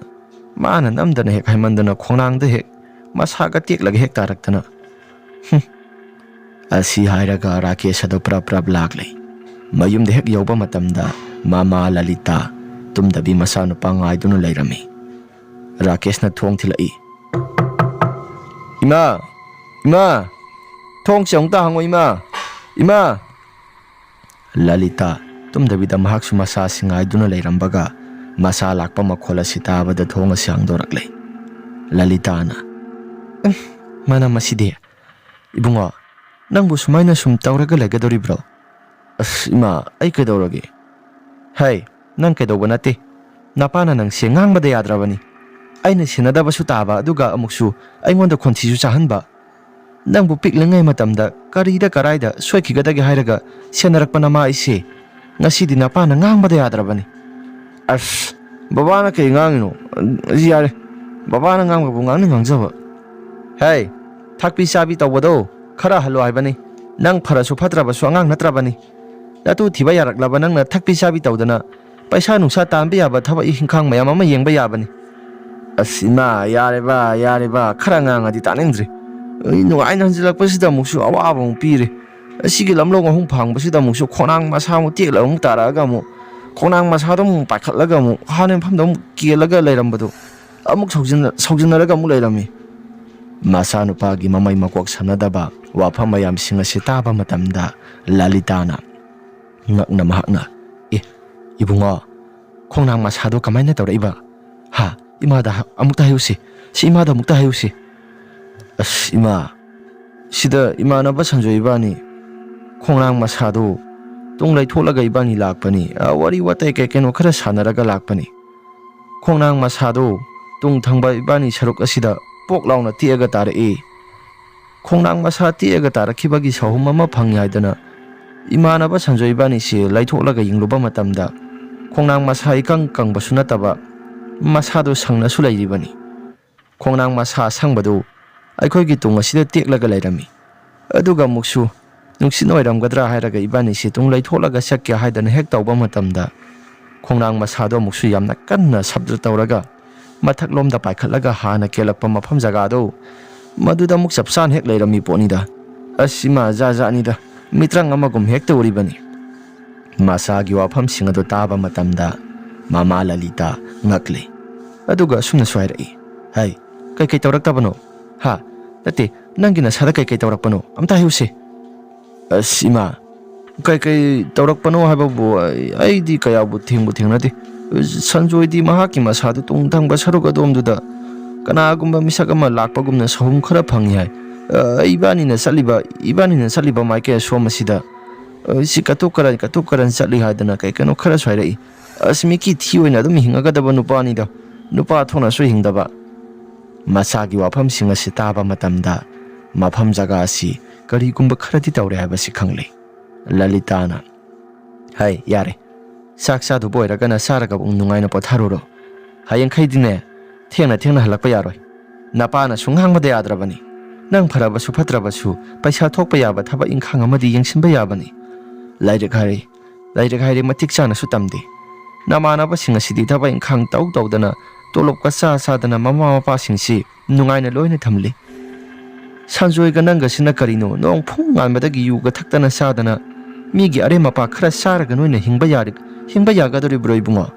ꯃꯥꯅ ꯅꯝꯗꯅ ꯍꯦꯛ ꯍꯥꯏꯃꯟꯗꯅ ꯈꯣꯡꯅꯥꯡꯗ ꯍꯦꯛ ꯃꯁꯥꯒ ꯇꯦꯛꯂꯒ ꯍꯦꯛ ꯇꯥꯔꯛꯇꯅ꯫ ꯍꯨꯝ꯫ ꯑꯁꯤ ꯍꯥꯏꯔꯒ ꯔꯥꯀꯦꯁ ꯑꯗꯨ ꯄ꯭ꯔꯞ ꯄ꯭ꯔꯞ ꯂꯥꯛꯂꯦ꯫ ꯃꯌꯨꯝꯗ ꯍꯦꯛ ꯌꯧꯕ ꯃꯇꯝꯗ ꯃꯃꯥ ꯂꯂꯤꯇꯥ ꯇꯨꯝꯗꯕꯤ ꯃꯆꯥꯅꯨꯄꯥ ꯉꯥꯏꯗꯨꯅ ꯂꯩꯔꯝꯃꯤ꯫ ꯔꯥꯀꯦꯁꯅ ꯊꯣꯡ ꯊꯤꯜꯂꯛꯏ꯫ "ꯏꯃꯥ! ꯏꯃꯥ! ꯊꯣꯡꯁꯦ ꯑꯃꯨꯛꯇ ꯍꯥꯡꯉꯣ, ꯏꯃꯥ! ꯏꯃꯥ!" ꯂꯂꯤꯇꯥ ꯇꯨꯝꯗꯕꯤꯗ ꯃꯍꯥꯛꯁꯨ ꯃꯆꯥꯁꯤ ꯉꯥꯏꯗꯨꯅ ꯂꯩꯔꯝꯕꯒ, ꯃꯆꯥ ꯂꯥꯛꯄ ꯃꯈꯣꯜ ꯑꯁꯤ ꯇꯥꯕꯗ ꯊꯣꯡ ꯑꯁꯤ ꯍꯥꯡꯗꯣꯔꯛꯂꯦ꯫ ꯂꯂꯤꯇꯥꯅ, "ꯎꯝ, ꯃꯅꯝ ꯑꯁꯤꯗꯤ꯫ ꯏꯕꯨꯡꯉꯣ, ꯅꯪꯕꯨ ꯁꯨꯃꯥꯏꯅ ꯁꯨꯝ ꯇꯧꯔꯒ ꯂꯩꯒꯗꯧꯔꯤꯕ꯭ꯔꯣ?" "ꯑꯁ, ꯏꯃꯥ, ꯑꯩ ꯀꯩꯗꯧꯔꯒꯦ?" "ꯍꯩ, ꯅꯪ ꯀꯩꯗꯧꯕ ꯅꯠꯇꯦ꯫ ꯅꯄꯥꯅ ꯅꯪꯁꯦ ꯉꯥꯡꯕꯗ ꯌꯥꯗ꯭ꯔꯕꯅꯤ꯫ ꯑꯩꯅ ꯁꯦꯟꯅꯗꯕꯁꯨ ꯇꯥꯕ, ꯑꯗꯨꯒ ꯑꯃꯨꯛꯁꯨ ꯑꯩꯉꯣꯟꯗ ꯈꯣꯟꯊꯤꯁꯨ ꯆꯥꯍꯟꯕ꯫ ꯅꯪꯕꯨ ꯄꯤꯛꯂꯤꯉꯩ ꯃꯇꯝꯗ ꯀꯔꯤꯗ ꯀꯔꯥꯏꯗ ꯁꯣꯏꯈꯤꯒꯗꯒꯦ ꯍꯥꯏꯔꯒ ꯁꯦꯟꯅꯔꯛꯄ ꯅꯃꯥ ꯑꯩꯁꯦ ꯉꯁꯤꯗꯤ ꯅꯄꯥꯅ ꯉꯥꯡꯕꯗ ꯌꯥꯗ꯭ꯔꯕꯅꯤ꯫" "ꯑꯁ, ꯕꯕꯥꯅ ꯀꯩ ꯉꯥꯡꯉꯤꯅꯣ? ꯑꯁ, ꯌꯥꯔꯦ, ꯕꯕꯥꯅ ꯉꯥꯡꯕꯕꯨ ꯉꯥꯡꯅ ꯉꯥꯡꯖꯕ꯫ ꯍꯦ, ꯊꯛꯄꯤ ꯆꯥꯕꯤ ꯇꯧꯕꯗꯣ ꯈꯔ ꯍꯜꯂꯣ ꯍꯥꯏꯕꯅꯤ꯫ ꯅꯪ ꯐꯔꯁꯨ ꯐꯠꯇ꯭ꯔꯕꯁꯨ ꯑꯉꯥꯡ ꯅꯠꯇ꯭ꯔꯕꯅꯤ꯫ ꯅꯇꯨ ꯊꯤꯕ ꯌꯥꯔꯛꯂꯕ ꯅꯪꯅ ꯊꯛꯄꯤ ꯆꯥꯕꯤ ꯇꯧꯗꯅ ꯄꯩꯁꯥ ꯅꯨꯡꯁꯥ ꯇꯥꯟꯕ ꯌꯥꯕ ꯊꯕꯛ ꯏꯪꯈꯥꯡ ꯃꯌꯥꯝ ꯑꯃ ꯌꯦꯡꯕ ꯌꯥꯕꯅꯤ꯫ ꯑꯁ ꯏꯃꯥ, ꯌꯥꯔꯦꯕ, ꯌꯥꯔꯦꯕ, ꯈꯔ ꯉꯥꯡꯉꯗꯤ ꯇꯥꯅꯤꯡꯗ꯭ꯔꯦ꯫ ꯑꯩ ꯅꯨꯡꯉꯥꯏꯅ ꯍꯟꯖꯤꯜꯂꯛꯄꯁꯤꯗ ꯑꯃꯨꯛꯁꯨ ꯑꯋꯥꯕ ꯑꯃꯨꯛ ꯄꯤꯔꯦ꯫ ꯑꯁꯤꯒꯤ ꯂꯝꯂꯣꯡ ꯑꯍꯨꯝ ꯐꯥꯡꯕꯁꯤꯗ ꯑꯃꯨꯛꯁꯨ ꯈꯣꯡꯅꯥꯡ ꯃꯁꯥ ꯑꯃꯨꯛ ꯇꯦꯛꯂꯒ ꯑꯃꯨꯛ ꯇꯥꯔꯛꯑꯒ ꯑꯃꯨꯛ ꯈꯣꯡꯅꯥꯡ ꯃꯁꯥꯗꯣ ꯑꯃꯨꯛ ꯄꯥꯏꯈꯠꯂꯒ ꯑꯃꯨꯛ ꯍꯥꯟꯅ ꯃꯐꯝꯗ ꯑꯃꯨꯛ ꯀꯦꯜꯂꯒ ꯂꯩꯔꯝꯕꯗꯣ ꯑꯃꯨꯛ ꯁꯧꯖꯤꯟꯅ-, ꯁꯧꯖꯤꯟꯅꯔꯒ ꯑꯃꯨꯛ ꯂꯩꯔꯝꯃꯤ꯫ ꯃꯆꯥꯅꯨꯄꯥꯒꯤ ꯃꯃꯩ ꯃꯀꯣꯛ ꯁꯝꯅꯗꯕ ꯋꯥꯐꯝ ꯃꯌꯥꯝꯁꯤꯡ ꯑꯁꯤ ꯇꯥꯕ ꯃꯇꯝꯗ ꯂꯂꯤꯇꯥꯅ ꯉꯛꯅ ꯃꯍꯥꯛꯅ, "ꯑꯦ, ꯏꯕꯨꯡꯉꯣ, ꯈꯣꯡꯅꯥꯡ ꯃꯁꯥꯗꯣ ꯀꯃꯥꯏꯅ ꯇꯧꯔꯛꯏꯕ? ꯍꯥ, ꯏꯃꯥꯗ ꯍ-, ꯑꯃꯨꯛꯇ ꯍꯥꯏꯌꯨꯁꯤ, ꯁꯤ ꯏꯃꯥꯗ ꯑꯃꯨꯛꯇ ꯍꯥꯏꯌꯨꯁꯤ꯫" "ꯑꯁ ꯏꯃꯥ, ꯁꯤꯗ ꯏꯃꯥꯟꯅꯕ ꯁꯟꯖꯣꯏ ꯏꯕꯥꯅꯤ ꯈꯣꯡꯅꯥꯡ ꯃꯁꯥꯗꯣ ꯇꯨꯡ ꯂꯩꯊꯣꯛꯂꯒ ꯏꯕꯥꯅꯤ ꯂꯥꯛꯄꯅꯤ꯫ ꯑ, ꯋꯥꯔꯤ ꯋꯥꯇꯥꯏ ꯀꯩ ꯀꯩꯅꯣ ꯈꯔ ꯁꯥꯟꯅꯔꯒ ꯂꯥꯛꯄꯅꯤ꯫ ꯈꯣꯡꯅꯥꯡ ꯃꯁꯥꯗꯣ ꯇꯨꯡ ꯊꯪꯕ ꯏꯕꯥꯅꯤ ꯁꯔꯨꯛ ꯑꯁꯤꯗ ꯄꯣꯛ ꯂꯥꯎꯅ ꯇꯦꯛꯑꯒ ꯇꯥꯔꯛꯏ꯫ ꯈꯣꯡꯅꯥꯡ ꯃꯁꯥ ꯇꯦꯛꯑꯒ ꯇꯥꯔꯛꯈꯤꯕꯒꯤ ꯁꯥꯍꯨꯝ ꯑꯃ ꯐꯪꯉꯤ ꯍꯥꯏꯗꯅ ꯏꯃꯥꯟꯅꯕ ꯁꯟꯖꯣꯏ ꯏꯕꯥꯅꯤꯁꯤ ꯂꯩꯊꯣꯛꯂꯒ ꯌꯦꯡꯂꯨꯕ ꯃꯇꯝꯗ ꯈꯣꯡꯅꯥꯡ ꯃꯁꯥ ꯏꯀꯪ ꯀꯪꯕꯁꯨ ꯅꯠꯇꯕ ꯃꯁꯥꯗꯣ ꯁꯪꯅꯁꯨ ꯂꯩꯔꯤꯕꯅꯤ꯫ ꯈꯣꯡꯅꯥꯡ ꯃꯁꯥ ꯑꯁꯪꯕꯗꯨ ꯑꯩꯈꯣꯏꯒꯤ ꯇꯨꯡ ꯑꯁꯤꯗ ꯇꯦꯛꯂꯒ ꯂꯩꯔꯝꯃꯤ꯫ ꯑꯗꯨꯒ ꯑꯃꯨꯛꯁꯨ ꯅꯨꯡꯁꯤꯠꯅ ꯑꯣꯏꯔꯝꯒꯗ꯭ꯔꯥ ꯍꯥꯏꯔꯒ ꯏꯕꯥꯅꯤꯁꯤ ꯇꯨꯡ ꯂꯩꯊꯣꯛꯂꯒ ꯆꯠꯀꯦ ꯍꯥꯏꯗꯅ ꯍꯦꯛ ꯇꯧꯕ ꯃꯇꯝꯗ ꯈꯣꯡꯅꯥꯡ ꯃꯁꯥꯗꯣ ꯑꯃꯨꯛꯁꯨ ꯌꯥꯝꯅ ꯀꯟꯅ ꯁꯞꯗ ꯇꯧꯔꯒ ꯃꯊꯛꯂꯣꯝꯗ ꯄꯥꯏꯈꯠꯂꯒ ꯍꯥꯟꯅ ꯀꯦꯜꯂꯛꯄ ꯃꯐꯝ ꯖꯒꯥꯗꯣ ꯃꯗꯨꯗ ꯑꯃꯨꯛ ꯆꯞ ꯆꯥꯅ ꯍꯦꯛ ꯂꯩꯔꯝꯃꯤ ꯄꯣꯠꯅꯤꯗ꯫ ꯑꯁ ꯏꯃꯥ, ꯖꯥꯠ ꯖꯥꯠꯅꯤꯗ, ꯃꯤꯇ꯭ꯔꯪ ꯑꯃꯒꯨꯝ ꯍꯦꯛ ꯇꯧꯔꯤꯕꯅꯤ꯫" ꯃꯆꯥꯒꯤ ꯋꯥꯐꯝꯁꯤꯡ ꯑꯗꯨ ꯇꯥꯕ ꯃꯇꯝꯗ ꯃꯃꯥ ꯂꯂꯤꯇꯥ ꯉꯛꯂꯤ꯫ ꯑꯗꯨꯒ ꯑꯁꯨꯝꯅꯁꯨ ꯍꯥꯏꯔꯛꯏ, "ꯍꯩ, ꯀꯩꯀꯩ ꯇꯧꯔꯛꯇꯕꯅꯣ? ꯍꯥ? ꯅꯠꯇꯦ, ꯅꯪꯒꯤ ꯅꯁꯥꯗ ꯀꯩꯀꯩ ꯇꯧꯔꯛꯄꯅꯣ? ꯑꯝꯇ ꯍꯥꯏꯌꯨꯁꯦ꯫" "ꯑꯁ ꯏꯃꯥ, ꯀꯩꯀꯩ ꯇꯧꯔꯛꯄꯅꯣ ꯍꯥꯏꯕꯕꯨ ꯑꯩ-, ꯑꯩꯗꯤ ꯀꯌꯥꯕꯨ ꯊꯦꯡꯕꯨ ꯊꯦꯡꯅꯗꯦ꯫ ꯁꯟꯖꯣꯏꯗꯤ ꯃꯍꯥꯛꯀꯤ ꯃꯁꯥꯗꯨ ꯇꯨꯡ ꯊꯪꯕ ꯁꯔꯨꯛ ꯑꯗꯣꯝꯗꯨꯗ ꯀꯅꯥꯒꯨꯝꯕ ꯃꯤꯁꯛ ꯑꯃ ꯂꯥꯛꯄꯒꯨꯝꯅ ꯁꯍꯨꯝ ꯈꯔ ꯐꯪꯉꯤ ꯍꯥꯏ꯫ ꯑ, ꯏꯕꯥꯅꯤꯅ ꯆꯠꯂꯤꯕ, ꯏꯕꯥꯅꯤꯅ ꯆꯠꯂꯤꯕ ꯃꯥꯏꯀꯩ ꯑꯁꯣꯝ ꯑꯁꯤꯗ, ꯑ, ꯁꯤ ꯀꯇꯨꯛ ꯀꯔꯟ, ꯀꯇꯨꯛ ꯀꯔꯟ ꯆꯠꯂꯤ ꯍꯥꯏꯗꯅ ꯀꯩ ꯀꯩꯅꯣ ꯈꯔꯁꯨ ꯍꯥꯏꯔꯛꯏ꯫ ꯑꯁ, ꯃꯤꯀꯤ ꯊꯤ ꯑꯣꯏꯅ ꯑꯗꯨꯝ ꯍꯤꯡꯉꯒꯗꯕ ꯅꯨꯄꯥꯅꯤꯗ, ꯅꯨꯄꯥ ꯊꯣꯛꯅꯁꯨ ꯍꯤꯡꯗꯕ꯫" ꯃꯆꯥꯒꯤ ꯋꯥꯐꯝꯁꯤꯡ ꯑꯁꯤ ꯇꯥꯕ ꯃꯇꯝꯗ ꯃꯐꯝ ꯖꯒꯥ ꯑꯁꯤ ꯀꯔꯤꯒꯨꯝꯕ ꯈꯔꯗꯤ ꯇꯧꯔꯦ ꯍꯥꯏꯕꯁꯤ ꯈꯪꯂꯦ꯫ ꯂꯂꯤꯇꯥꯅ, "ꯍꯥꯏ, ꯌꯥꯔꯦ꯫ ꯆꯥꯛ ꯆꯥꯗꯨꯕ ꯑꯣꯏꯔꯒꯅ ꯆꯥꯔꯒ ꯑꯃꯨꯛ ꯅꯨꯡꯉꯥꯏꯅ ꯄꯣꯊꯥꯔꯨꯔꯣ꯫ ꯍꯌꯦꯡꯈꯩꯗꯤꯅꯦ, ꯊꯦꯡꯅ ꯊꯦꯡꯅ ꯍꯜꯂꯛꯄ ꯌꯥꯔꯣꯏ꯫ ꯅꯄꯥꯅꯁꯨ ꯉꯥꯡꯕꯗ ꯌꯥꯗ꯭ꯔꯕꯅꯤ꯫ ꯅꯪ ꯐꯔꯕꯁꯨ ꯐꯠꯇ꯭ꯔꯕꯁꯨ ꯄꯩꯁꯥ ꯊꯣꯛꯄ ꯌꯥꯕ ꯊꯕꯛ ꯏꯪꯈꯥꯡ ꯑꯃꯗꯤ ꯌꯦꯡꯁꯤꯟꯕ ꯌꯥꯕꯅꯤ꯫ ꯂꯥꯏꯔꯤꯛ ꯍꯥꯏꯔꯦ, ꯂꯥꯏꯔꯤꯛ ꯍꯥꯏꯔꯦ ꯃꯇꯤꯛ ꯆꯥꯅꯁꯨ ꯇꯝꯗꯦ꯫ ꯅꯃꯥꯟꯅꯕꯁꯤꯡ ꯑꯁꯤꯗꯤ ꯊꯕꯛ ꯏꯪꯈꯥꯡ ꯇꯧ ꯇꯧꯗꯅ, ꯇꯣꯂꯣꯞꯀ ꯆꯥ ꯆꯥꯗꯅ ꯃꯃꯥ ꯃꯄꯥꯁꯤꯡꯁꯤ ꯅꯨꯡꯉꯥꯏꯅ ꯂꯣꯏꯅ ꯊꯝꯂꯤ꯫ ꯁꯟꯖꯣꯏꯒ ꯅꯪꯒꯁꯤꯅ ꯀꯔꯤꯅꯣ, ꯅꯣꯡ ꯐꯨꯡ ꯉꯥꯟꯕꯗꯒꯤ ꯌꯨꯒ ꯊꯛꯇꯅ ꯆꯥꯗꯅ ꯃꯤꯒꯤ ꯑꯔꯦꯝ ꯑꯄꯥ ꯈꯔ ꯆꯥꯔꯒ ꯅꯣꯏꯅ ꯍꯤꯡꯕ ꯌꯥꯔ-, ꯍꯤꯡꯕ ꯌꯥꯒꯗꯧꯔꯤꯕ꯭ꯔꯣ ꯏꯕꯨꯡꯉꯣ?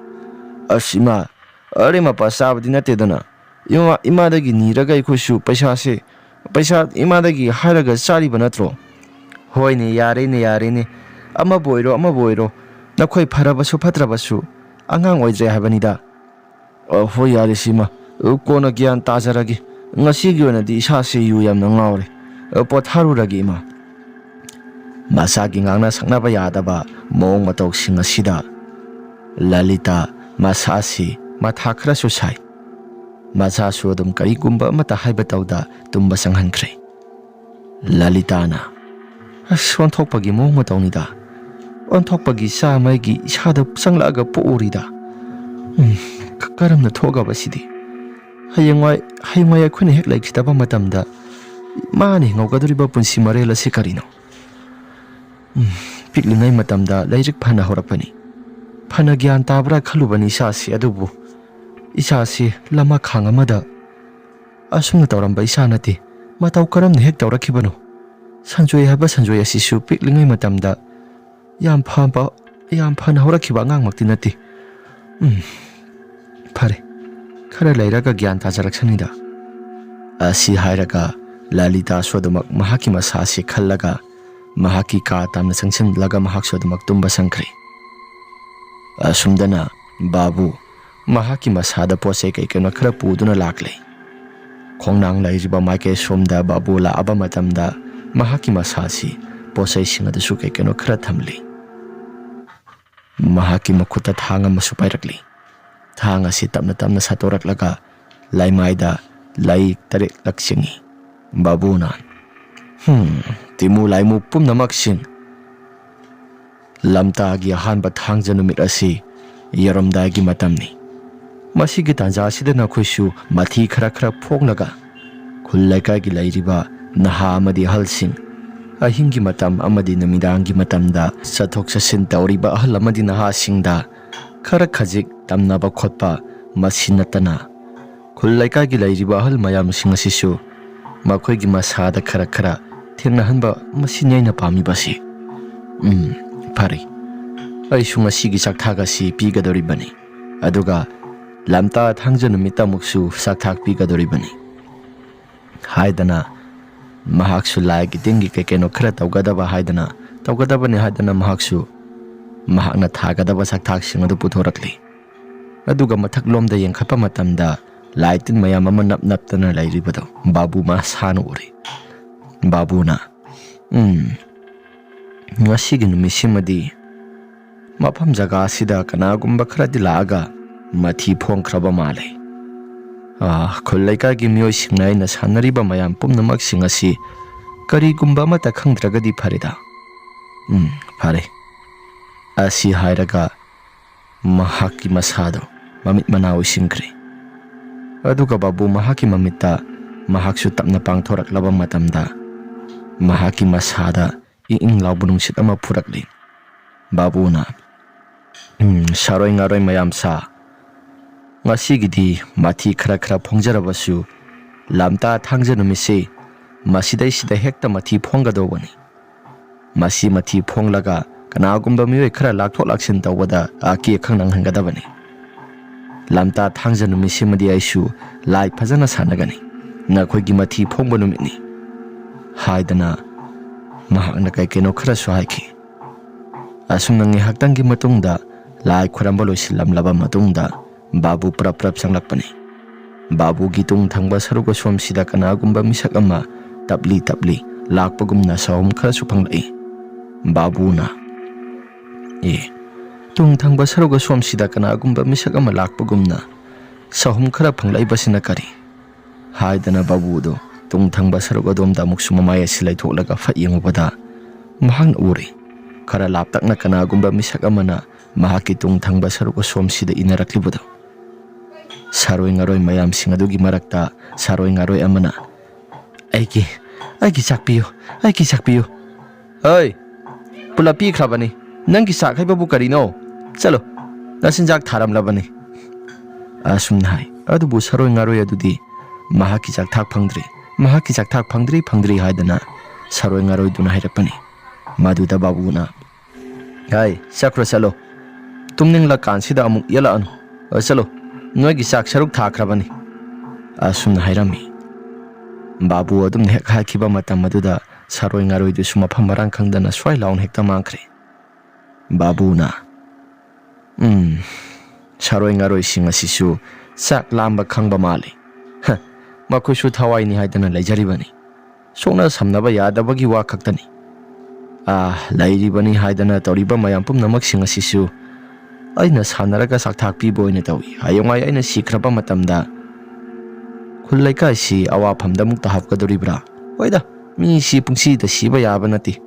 ꯑꯁ ꯏꯃꯥ, ꯑꯔꯦꯝ ꯑꯄꯥ ꯆꯥꯕꯗꯤ ꯅꯠꯇꯦꯗꯅ꯫ ꯏꯃꯥ, ꯏꯃꯥꯗꯒꯤ ꯅꯤꯔꯒ ꯑꯩꯈꯣꯏꯁꯨ ꯄꯩꯁꯥꯁꯦ, ꯄꯩꯁꯥ ꯏꯃꯥꯗꯒꯤ ꯍꯥꯏꯔꯒ ꯆꯥꯔꯤꯕ ꯅꯠꯇ꯭ꯔꯣ? ꯍꯣꯏꯅꯦ, ꯌꯥꯔꯦꯅꯦ, ꯌꯥꯔꯦꯅꯦ꯫ ꯑꯃꯕꯨ ꯑꯣꯏꯔꯣ, ꯑꯃꯕꯨ ꯑꯣꯏꯔꯣ, ꯅꯈꯣꯏ ꯐꯔꯕꯁꯨ ꯐꯠꯇ꯭ꯔꯕꯁꯨ ꯑꯉꯥꯡ ꯑꯣꯏꯗ꯭ꯔꯦ ꯍꯥꯏꯕꯅꯤꯗ꯫ ꯑ, ꯍꯣꯏ, ꯌꯥꯔꯦ ꯁꯤꯃ꯫ ꯑ, ꯀꯣꯟꯅ ꯒ꯭ꯌꯥꯟ ꯇꯥꯖꯔꯒꯦ꯫ ꯉꯁꯤꯒꯤ ꯑꯣꯏꯅꯗꯤ ꯏꯁꯥꯁꯦ ꯌꯨ ꯌꯥꯝꯅ ꯉꯥꯎꯔꯦ꯫ ꯑ, ꯄꯣꯊꯥꯔꯨꯔꯒꯦ ꯏꯃꯥ꯫ ꯃꯆꯥꯒꯤ ꯉꯥꯡꯅ ꯁꯛꯅꯕ ꯌꯥꯗꯕ ꯃꯑꯣꯡ ꯃꯇꯧꯁꯤꯡ ꯑꯁꯤꯗ ꯂꯂꯤꯇꯥ ꯃꯁꯥꯁꯤ ꯃꯊꯥ ꯈꯔꯁꯨ ꯁꯥꯏ꯫ ꯃꯁꯥꯁꯨ ꯑꯗꯨꯝ ꯀꯔꯤꯒꯨꯝꯕ ꯑꯃꯠꯇ ꯍꯥꯏꯕ ꯇꯧꯗ ꯇꯨꯝꯕ ꯆꯪꯍꯟꯈ꯭ꯔꯦ꯫ ꯂꯂꯤꯇꯥꯅ, "ꯑꯁ, ꯑꯣꯟꯊꯣꯛꯄꯒꯤ ꯃꯑꯣꯡ ꯃꯇꯧꯅꯤꯗ꯫ ꯑꯣꯟꯊꯣꯛꯄꯒꯤ ꯆꯥꯃꯩꯒꯤ ꯏꯁꯥꯗ ꯆꯪꯂꯛꯑꯒ ꯄꯣꯛꯎꯔꯤꯗ꯫ ꯎꯝ, ꯀ-, ꯀꯔꯝꯅ ꯊꯣꯛꯑꯕ ꯁꯤꯗꯤ? ꯍꯌꯦꯡꯋꯥꯏ, ꯍꯌꯦꯡꯋꯥꯏ ꯑꯩꯈꯣꯏꯅ ꯍꯦꯛ ꯂꯩꯈꯤꯗꯕ ꯃꯇꯝꯗ ꯃꯥꯅ ꯍꯤꯡꯍꯧꯒꯗꯧꯔꯤꯕ ꯄꯨꯟꯁꯤ ꯃꯔꯦꯜ ꯑꯁꯤ ꯀꯔꯤꯅꯣ?" ꯎꯝ, ꯄꯤꯛꯂꯤꯉꯩ ꯃꯇꯝꯗ ꯂꯥꯏꯔꯤꯛ ꯐꯅ ꯍꯧꯔꯛꯄꯅꯤ꯫ ꯐꯅ ꯒ꯭ꯌꯥꯟ ꯇꯥꯕ꯭ꯔꯥ ꯈꯜꯂꯨꯕꯅꯤ ꯏꯁꯥꯁꯤ, ꯑꯗꯨꯕꯨ ꯏꯁꯥꯁꯤ ꯂꯃꯈꯥꯡ ꯑꯃꯗ ꯑꯁꯨꯝꯅ ꯇꯧꯔꯝꯕ ꯏꯁꯥ ꯅꯠꯇꯦ꯫ ꯃꯇꯧ ꯀꯔꯝꯅ ꯍꯦꯛ ꯇꯧꯔꯛꯈꯤꯕꯅꯣ? ꯁꯟꯖꯣꯏ ꯍꯥꯏꯕ ꯁꯟꯖꯣꯏ ꯑꯁꯤꯁꯨ ꯄꯤꯛꯂꯤꯉꯩ ꯃꯇꯝꯗ ꯌꯥꯝ ꯐꯕ, ꯌꯥꯝ ꯐꯅ ꯍꯧꯔꯛꯈꯤꯕ ꯑꯉꯥꯡꯃꯛꯇꯤ ꯅꯠꯇꯦ꯫ ꯎꯝ, ꯐꯔꯦ, ꯈꯔ ꯂꯩꯔꯒ ꯒ꯭ꯌꯥꯟ ꯇꯥꯖꯔꯛꯁꯅꯤꯗ꯫ ꯑꯁꯤ ꯍꯥꯏꯔꯒ ꯂꯂꯤꯇꯥꯁꯨ ꯑꯗꯨꯃꯛ ꯃꯍꯥꯛꯀꯤ ꯃꯁꯥꯁꯤ ꯈꯜꯂꯒ ꯃꯍꯥꯛꯀꯤ ꯀꯥ ꯇꯝꯅ ꯆꯪꯁꯤꯜꯂꯒ ꯃꯍꯥꯛꯁꯨ ꯑꯗꯨꯃꯛ ꯇꯨꯝꯕ ꯆꯪꯈ꯭ꯔꯦ꯫ ꯑꯁꯨꯝꯗꯅ ꯕꯥꯕꯨ ꯃꯍꯥꯛꯀꯤ ꯃꯁꯥꯗ ꯄꯣꯠ ꯆꯩ ꯀꯩ ꯀꯩꯅꯣ ꯈꯔ ꯄꯨꯗꯨꯅ ꯂꯥꯛꯂꯦ꯫ ꯈꯣꯡꯅꯥꯡ ꯂꯩꯔꯤꯕ ꯃꯥꯏꯀꯩ ꯁꯣꯝꯗ ꯕꯥꯕꯨ ꯂꯥꯛꯑꯕ ꯃꯇꯝꯗ ꯃꯍꯥꯛꯀꯤ ꯃꯁꯥꯁꯤ ꯄꯣꯠ ꯆꯩꯁꯤꯡ ꯑꯗꯨꯁꯨ ꯀꯩ ꯀꯩꯅꯣ ꯈꯔ ꯊꯝꯂꯤ꯫ ꯃꯍꯥꯛꯀꯤ ꯃꯈꯨꯠꯇ ꯊꯥꯡ ꯑꯃꯁꯨ ꯄꯥꯏꯔꯛꯂꯤ꯫ ꯊꯥꯡ ꯑꯁꯤ ꯇꯞꯅ ꯇꯞꯅ ꯁꯠꯇꯣꯔꯛꯂꯒ ꯂꯩꯃꯥꯏꯗ ꯂꯩ ꯇꯔꯦꯠꯂꯛ ꯆꯤꯡꯏ꯫ ꯕꯥꯕꯨꯅ, "ꯍꯨꯝ, ꯇꯤꯃꯨ ꯂꯥꯏꯃꯨ ꯄꯨꯝꯅꯃꯛꯁꯤꯡ ꯂꯝꯇꯥꯒꯤ ꯑꯍꯥꯟꯕ ꯊꯥꯡꯖ ꯅꯨꯃꯤꯠ ꯑꯁꯤ ꯌꯧꯔꯝꯗꯥꯏꯒꯤ ꯃꯇꯝꯅꯤ꯫ ꯃꯁꯤꯒꯤ ꯇꯥꯟꯖꯥ ꯑꯁꯤꯗ ꯅꯈꯣꯏꯁꯨ ꯃꯊꯤ ꯈꯔ ꯈꯔ ꯐꯣꯡꯂꯒ ꯈꯨꯜ ꯂꯩꯀꯥꯏꯒꯤ ꯂꯩꯔꯤꯕ ꯅꯍꯥ ꯑꯃꯗꯤ ꯑꯍꯜꯁꯤꯡ, ꯑꯍꯤꯡꯒꯤ ꯃꯇꯝ ꯑꯃꯗꯤ ꯅꯨꯃꯤꯗꯥꯡꯒꯤ ꯃꯇꯝꯗ ꯆꯠꯊꯣꯛ ꯆꯠꯁꯤꯟ ꯇꯧꯔꯤꯕ ꯑꯍꯜ ꯑꯃꯗꯤ ꯅꯍꯥꯁꯤꯡꯗ ꯈꯔ ꯈꯖꯤꯛ ꯇꯝꯅꯕ ꯈꯣꯠꯄ, ꯃꯁꯤ ꯅꯠꯇꯅ ꯈꯨꯜ ꯂꯩꯀꯥꯏꯒꯤ ꯂꯩꯔꯤꯕ ꯑꯍꯜ ꯃꯌꯥꯝꯁꯤꯡ ꯑꯁꯤꯁꯨ ꯃꯈꯣꯏꯒꯤ ꯃꯁꯥꯗ ꯈꯔ ꯈꯔ ꯊꯦꯡꯅꯍꯟꯕ, ꯃꯁꯤꯅꯤ ꯑꯩꯅ ꯄꯥꯝꯃꯤꯕꯁꯤ꯫ ꯎꯝ, ꯐꯔꯦ꯫ ꯑꯩꯁꯨ ꯉꯁꯤꯒꯤ ꯆꯥꯛꯊꯥꯛ ꯑꯁꯤ ꯄꯤꯒꯗꯧꯔꯤꯕꯅꯤ꯫ ꯑꯗꯨꯒ ꯂꯝꯇꯥ ꯊꯥꯡꯖ ꯅꯨꯃꯤꯠꯇ ꯑꯃꯨꯛꯁꯨ ꯆꯥꯛꯊꯥꯛ ꯄꯤꯒꯗꯧꯔꯤꯕꯅꯤ꯫ ꯍꯥꯏꯗꯅ ꯃꯍꯥꯛꯁꯨ ꯂꯥꯏꯒꯤ ꯇꯤꯟꯒꯤ ꯀꯩ ꯀꯩꯅꯣ ꯈꯔ ꯇꯧꯒꯗꯕ ꯍꯥꯏꯗꯅ, ꯇꯧꯒꯗꯕꯅꯤ ꯍꯥꯏꯗꯅ ꯃꯍꯥꯛꯁꯨ ꯃꯍꯥꯛꯅ ꯊꯥꯒꯗꯕ ꯆꯥꯛꯊꯥꯛꯁꯤꯡ ꯑꯗꯨ ꯄꯨꯊꯣꯔꯛꯂꯤ꯫ ꯑꯗꯨꯒ ꯃꯊꯛꯂꯣꯝꯗ ꯌꯦꯡꯈꯠꯄ ꯃꯇꯝꯗ ꯂꯥꯏ ꯇꯤꯟ ꯃꯌꯥꯝ ꯑꯃ ꯅꯞ ꯅꯞꯇꯅ ꯂꯩꯔꯤꯕꯗꯨ ꯕꯥꯕꯨ ꯃꯁꯥꯅ ꯎꯔꯤ꯫ ꯕꯥꯕꯨꯅ, "ꯎꯝ, ꯉꯁꯤꯒꯤ ꯅꯨꯃꯤꯠꯁꯤꯃꯗꯤ ꯃꯐꯝ ꯖꯒꯥ ꯑꯁꯤꯗ ꯀꯅꯥꯒꯨꯝꯕ ꯈꯔꯗꯤ ꯂꯥꯛꯑꯒ ꯃꯊꯤ ꯐꯣꯡꯈ꯭ꯔꯕ ꯃꯥꯜꯂꯦ꯫ ꯑꯥ, ꯈꯨꯜ ꯂꯩꯀꯥꯏꯒꯤ ꯃꯤꯑꯣꯏꯁꯤꯡꯅ ꯑꯩꯅ ꯁꯥꯟꯅꯔꯤꯕ ꯃꯌꯥꯝ ꯄꯨꯝꯅꯃꯛꯁꯤꯡ ꯑꯁꯤ ꯀꯔꯤꯒꯨꯝꯕ ꯑꯃꯠꯇ ꯈꯪꯗ꯭ꯔꯒꯗꯤ ꯐꯔꯦꯗ꯫ ꯎꯝ, ꯐꯔꯦ꯫" ꯑꯁꯤ ꯍꯥꯏꯔꯒ ꯃꯍꯥꯛꯀꯤ ꯃꯁꯥꯗꯣ ꯃꯃꯤꯠ ꯃꯅꯥ ꯎꯏꯁꯤꯟꯈ꯭ꯔꯦ꯫ ꯑꯗꯨꯒ ꯕꯥꯕꯨ ꯃꯍꯥꯛꯀꯤ ꯃꯃꯤꯠꯇ ꯃꯍꯥꯛꯁꯨ ꯇꯞꯅ ꯄꯥꯡꯊꯣꯔꯛꯂꯕ ꯃꯇꯝꯗ ꯃꯍꯥꯛꯀꯤ ꯃꯁꯥꯗ ꯏꯪ ꯏꯪ ꯂꯥꯎꯕ ꯅꯨꯡꯁꯤꯠ ꯑꯃ ꯐꯨꯔꯛꯂꯤ꯫ ꯕꯥꯕꯨꯅ, "ꯎꯝ, ꯁꯥꯔꯣꯏ ꯉꯥꯔꯣꯏ ꯃꯌꯥꯝ ꯁꯥ, ꯉꯁꯤꯒꯤꯗꯤ ꯃꯊꯤ ꯈꯔ ꯈꯔ ꯐꯣꯡꯖꯔꯕꯁꯨ ꯂꯝꯇꯥ ꯊꯥꯡꯖ ꯅꯨꯃꯤꯠꯁꯤ ꯃꯁꯤꯗꯩꯁꯤꯗ ꯍꯦꯛꯇ ꯃꯊꯤ ꯐꯣꯡꯒꯗꯧꯕꯅꯤ꯫ ꯃꯁꯤ ꯃꯊꯤ ꯐꯣꯡꯂꯒ ꯀꯅꯥꯒꯨꯝꯕ ꯃꯤꯑꯣꯏ ꯈꯔ ꯂꯥꯛꯊꯣꯛ ꯂꯥꯛꯁꯤꯟ ꯇꯧꯕꯗ ꯑꯀꯤ ꯑꯈꯪ ꯅꯪꯍꯟꯒꯗꯕꯅꯤ꯫ ꯂꯝꯇꯥ ꯊꯥꯡꯖ ꯅꯨꯃꯤꯠꯁꯤꯃꯗꯤ ꯑꯩꯁꯨ ꯂꯥꯏ ꯐꯖꯅ ꯁꯥꯟꯅꯒꯅꯤ꯫ ꯅꯈꯣꯏꯒꯤ ꯃꯊꯤ ꯐꯣꯡꯕ ꯅꯨꯃꯤꯠꯅꯤ," ꯍꯥꯏꯗꯅ ꯃꯍꯥꯛꯅ ꯀꯩ ꯀꯩꯅꯣ ꯈꯔꯁꯨ ꯍꯥꯏꯈꯤ꯫ ꯑꯁꯨꯝꯅ ꯉꯥꯏꯍꯥꯛꯇꯪꯒꯤ ꯃꯇꯨꯡꯗ ꯂꯥꯏ ꯈꯨꯔꯝꯕ ꯂꯣꯏꯁꯤꯜꯂꯝꯂꯕ ꯃꯇꯨꯡꯗ ꯕꯥꯕꯨ ꯄ꯭ꯔꯞ ꯄ꯭ꯔꯞ ꯆꯪꯂꯛꯄꯅꯤ꯫ ꯕꯥꯕꯨꯒꯤ ꯇꯨꯡ ꯊꯪꯕ ꯁꯔꯨꯛ ꯑꯁꯣꯝꯁꯤꯗ ꯀꯅꯥꯒꯨꯝꯕ ꯃꯤꯁꯛ ꯑꯃ ꯇꯞꯂꯤ ꯇꯞꯂꯤ ꯂꯥꯛꯄꯒꯨꯝꯅ ꯁꯥꯍꯨꯝ ꯈꯔꯁꯨ ꯐꯪꯂꯛꯏ꯫ ꯕꯥꯕꯨꯅ, "ꯑꯦ, ꯇꯨꯡ ꯊꯪꯕ ꯁꯔꯨꯛ ꯑꯁꯣꯝꯁꯤꯗ ꯀꯅꯥꯒꯨꯝꯕ ꯃꯤꯁꯛ ꯑꯃ ꯂꯥꯛꯄꯒꯨꯝꯅ ꯁꯥꯍꯨꯝ ꯈꯔ ꯐꯪꯂꯛꯏꯕꯁꯤꯅ ꯀꯔꯤ?" ꯍꯥꯏꯗꯅ ꯕꯥꯕꯨꯗꯨ ꯇꯨꯡ ꯊꯪꯕ ꯁꯔꯨꯛ ꯑꯗꯣꯝꯗ ꯑꯃꯨꯛꯁꯨ ꯃꯃꯥꯏ ꯑꯁꯤ ꯂꯩꯊꯣꯛꯂꯒ ꯐꯠ ꯌꯦꯡꯉꯨꯕꯗ ꯃꯍꯥꯛꯅ ꯎꯔꯦ, ꯈꯔ ꯂꯥꯞꯇꯛꯅ ꯀꯅꯥꯒꯨꯝꯕ ꯃꯤꯁꯛ ꯑꯃꯅ ꯃꯍꯥꯛꯀꯤ ꯇꯨꯡ ꯊꯪꯕ ꯁꯔꯨꯛ ꯑꯁꯣꯝꯁꯤꯗ ꯏꯟꯅꯔꯛꯂꯤꯕꯗꯨ꯫ ꯁꯥꯔꯣꯏ ꯉꯥꯔꯣꯏ ꯃꯌꯥꯝꯁꯤꯡ ꯑꯗꯨꯒꯤ ꯃꯔꯛꯇ ꯁꯥꯔꯣꯏ ꯉꯥꯔꯣꯏ ꯑꯃꯅ, "ꯑꯩꯒꯤ, ꯑꯩꯒꯤ ꯆꯥꯛ ꯄꯤꯌꯨ, ꯑꯩꯒꯤ ꯆꯥꯛ ꯄꯤꯌꯨ꯫" "ꯍꯩ, ꯄꯨꯂꯞ ꯄꯤꯈ꯭ꯔꯕꯅꯤ꯫ ꯅꯪꯒꯤ ꯆꯥꯛ ꯍꯥꯏꯕꯕꯨ ꯀꯔꯤꯅꯣ? ꯆꯠꯂꯣ, ꯅꯆꯤꯟꯖꯥꯛ ꯊꯥꯔꯝꯂꯕꯅꯤ꯫" ꯑꯁꯨꯝꯅ ꯍꯥꯏ꯫ ꯑꯗꯨꯕꯨ ꯁꯥꯔꯣꯏ ꯉꯥꯔꯣꯏ ꯑꯗꯨꯗꯤ ꯃꯍꯥꯛꯀꯤ ꯆꯥꯛꯊꯥꯛ ꯐꯪꯗ꯭ꯔꯤ, ꯃꯍꯥꯛꯀꯤ ꯆꯥꯛꯊꯥꯛ ꯐꯪꯗ꯭ꯔꯤ, ꯐꯪꯗ꯭ꯔꯤ ꯍꯥꯏꯗꯅ ꯁꯥꯔꯣꯏ ꯉꯥꯔꯣꯏꯗꯨꯅ ꯍꯥꯏꯔꯛꯄꯅꯤ꯫ ꯃꯗꯨꯗ ꯕꯥꯕꯨꯅ, "ꯍꯥꯏ, ꯆꯠꯈ꯭ꯔꯣ, ꯆꯠꯂꯣ꯫ ꯇꯨꯝꯅꯤꯡꯂꯀꯥꯟꯁꯤꯗ ꯑꯃꯨꯛ ꯌꯦꯠꯂꯛꯑꯅꯨ꯫ ꯑ, ꯆꯠꯂꯣ, ꯅꯣꯏꯒꯤ ꯆꯥꯛ ꯁꯔꯨꯛ ꯊꯥꯈ꯭ꯔꯕꯅꯤ꯫" ꯑꯁꯨꯝꯅ ꯍꯥꯏꯔꯝꯃꯤ꯫ ꯕꯥꯕꯨ ꯑꯗꯨꯝꯅ ꯍꯦꯛ ꯍꯥꯏꯈꯤꯕ ꯃꯇꯝ ꯑꯗꯨꯗ ꯁꯥꯔꯣꯏ ꯉꯥꯔꯣꯏꯗꯨꯁꯨ ꯃꯐꯝ ꯃꯔꯥꯡ ꯈꯪꯗꯅ ꯁ꯭ꯋꯥꯏ ꯂꯥꯎꯅ ꯍꯦꯛꯇ ꯃꯥꯡꯈ꯭ꯔꯦ꯫ ꯕꯥꯕꯨꯅ, "ꯎꯝ, ꯁꯥꯔꯣꯏ ꯉꯥꯔꯣꯏꯁꯤꯡ ꯑꯁꯤꯁꯨ ꯆꯥꯛ ꯂꯥꯝꯕ ꯈꯪꯕ ꯃꯥꯜꯂꯤ꯫ ꯍ, ꯃꯈꯣꯏꯁꯨ ꯊꯋꯥꯏꯅꯤ ꯍꯥꯏꯗꯅ ꯂꯩꯖꯔꯤꯕꯅꯤ꯫ ꯁꯣꯛꯅ ꯁꯝꯅꯕ ꯌꯥꯗꯕꯒꯤ ꯋꯥ ꯈꯛꯇꯅꯤ꯫ ꯑꯥ, ꯂꯩꯔꯤꯕꯅꯤ ꯍꯥꯏꯗꯅ ꯇꯧꯔꯤꯕ ꯃꯌꯥꯝ ꯄꯨꯝꯅꯃꯛꯁꯤꯡ ꯑꯁꯤꯁꯨ ꯑꯩꯅ ꯁꯥꯟꯅꯔꯒ ꯆꯥꯛꯊꯥꯛ ꯄꯤꯕ ꯑꯣꯏꯅ ꯇꯧꯏ꯫ ꯍꯌꯦꯡꯋꯥꯏ ꯑꯩꯅ ꯁꯤꯈ꯭ꯔꯕ ꯃꯇꯝꯗ ꯈꯨꯜ ꯂꯩꯀꯥꯏꯁꯤ ꯑꯋꯥꯐꯝꯗ ꯑꯃꯨꯛ ꯇꯥꯍꯧꯒꯗꯧꯔꯤꯕ꯭ꯔꯥ? ꯍꯣꯏꯗ, ꯃꯤꯁꯤ ꯄꯨꯟꯁꯤꯗ ꯁꯤꯕ ꯌꯥꯕ ꯅꯠꯇꯦ꯫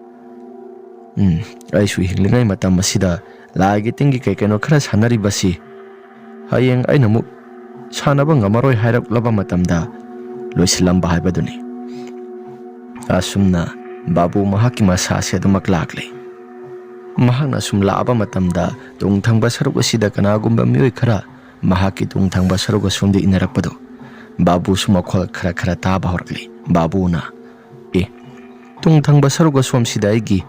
ꯎꯝ, ꯑꯩꯁꯨ ꯍꯤꯡꯂꯤꯉꯩ ꯃꯇꯝ ꯑꯁꯤꯗ ꯂꯥꯏꯒꯤ ꯇꯤꯟꯒꯤ ꯀꯩ ꯀꯩꯅꯣ ꯈꯔ ꯁꯥꯟꯅꯔꯤꯕꯁꯤ ꯍꯌꯦꯡ ꯑꯩꯅ ꯑꯃꯨꯛ ꯁꯥꯟꯅꯕ ꯉꯝꯃꯔꯣꯏ ꯍꯥꯏꯔꯛꯂꯕ ꯃꯇꯝꯗ ꯂꯣꯏꯁꯤꯜꯂꯝꯕ ꯍꯥꯏꯕꯗꯨꯅꯤ꯫" ꯑꯁꯨꯝꯅ ꯕꯥꯕꯨ ꯃꯍꯥꯛꯀꯤ ꯃꯁꯥꯁꯦ ꯑꯗꯨꯃꯛ ꯂꯥꯛꯂꯤ꯫ ꯃꯍꯥꯛꯅ ꯁꯨꯝ ꯂꯥꯛꯑꯕ ꯃꯇꯝꯗ ꯇꯨꯡ ꯊꯪꯕ ꯁꯔꯨꯛ ꯑꯁꯤꯗ ꯀꯅꯥꯒꯨꯝꯕ ꯃꯤꯑꯣꯏ ꯈꯔ ꯃꯍꯥꯛꯀꯤ ꯇꯨꯡ ꯊꯪꯕ ꯁꯔꯨꯛ ꯑꯁꯣꯝꯗ ꯏꯟꯅꯔꯛꯄꯗꯨ ꯕꯥꯕꯨꯁꯨ ꯃꯈꯣꯜ ꯈꯔ ꯈꯔ ꯇꯥꯕ ꯍꯧꯔꯛꯂꯤ꯫ ꯕꯥꯕꯨꯅ, "ꯑꯦ, ꯇꯨꯡ ꯊꯪꯕ ꯁꯔꯨꯛ ꯑꯁꯣꯝꯁꯤꯗ ꯑꯩꯒꯤ,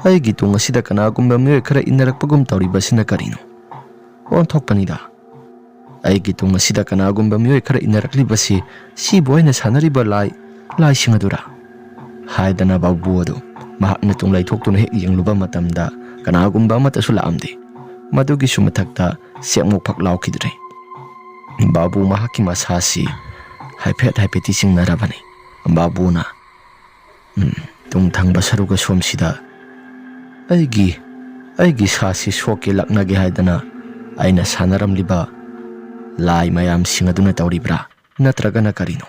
ꯑꯩꯒꯤ ꯇꯨꯡ ꯑꯁꯤꯗ ꯀꯅꯥꯒꯨꯝꯕ ꯃꯤꯑꯣꯏ ꯈꯔ ꯏꯟꯅꯔꯛꯄꯒꯨꯝ ꯇꯧꯔꯤꯕꯁꯤꯅ ꯀꯔꯤꯅꯣ? ꯑꯣꯟꯊꯣꯛꯄꯅꯤꯗ꯫ ꯑꯩꯒꯤ ꯇꯨꯡ ꯑꯁꯤꯗ ꯀꯅꯥꯒꯨꯝꯕ ꯃꯤꯑꯣꯏ ꯈꯔ ꯏꯟꯅꯔꯛꯂꯤꯕꯁꯤ ꯁꯤꯕꯨ ꯑꯩꯅ ꯁꯥꯟꯅꯔꯤꯕ ꯂꯥꯏ, ꯂꯥꯏꯁꯤꯡ ꯑꯗꯨꯔꯥ?" ꯍꯥꯏꯗꯅ ꯕꯥꯕꯨ ꯑꯗꯨ ꯃꯍꯥꯛꯅ ꯇꯨꯡ ꯂꯩꯊꯣꯛꯇꯨꯅ ꯍꯦꯛ ꯌꯦꯡꯂꯨꯕ ꯃꯇꯝꯗ ꯀꯅꯥꯒꯨꯝꯕ ꯑꯃꯠꯇꯁꯨ ꯂꯥꯛꯑꯝꯗꯦ꯫ ꯃꯗꯨꯒꯤꯁꯨ ꯃꯊꯛꯇ ꯆꯦꯛꯃꯨꯛ ꯐꯛ ꯂꯥꯎꯈꯤꯗ꯭ꯔꯦ꯫ ꯕꯥꯕꯨ ꯃꯍꯥꯛꯀꯤ ꯃꯁꯥꯁꯤ ꯍꯥꯏꯐꯦꯠ ꯍꯥꯏꯐꯦꯠꯇꯤ ꯆꯤꯡꯅꯔꯕꯅꯤ꯫ ꯕꯥꯕꯨꯅ, "ꯎꯝ, ꯇꯨꯡ ꯊꯪꯕ ꯁꯔꯨꯛ ꯑꯁꯣꯝꯁꯤꯗ ꯑꯩꯒꯤ, ꯑꯩꯒꯤ ꯁꯥꯁꯤ ꯁꯣꯛꯀꯦ ꯂꯛꯅꯒꯦ ꯍꯥꯏꯗꯅ ꯑꯩꯅ ꯁꯥꯟꯅꯔꯝꯂꯤꯕ ꯂꯥꯏ ꯃꯌꯥꯝꯁꯤꯡ ꯑꯗꯨꯅ ꯇꯧꯔꯤꯕ꯭ꯔꯥ? ꯅꯠꯇ꯭ꯔꯒꯅ ꯀꯔꯤꯅꯣ?"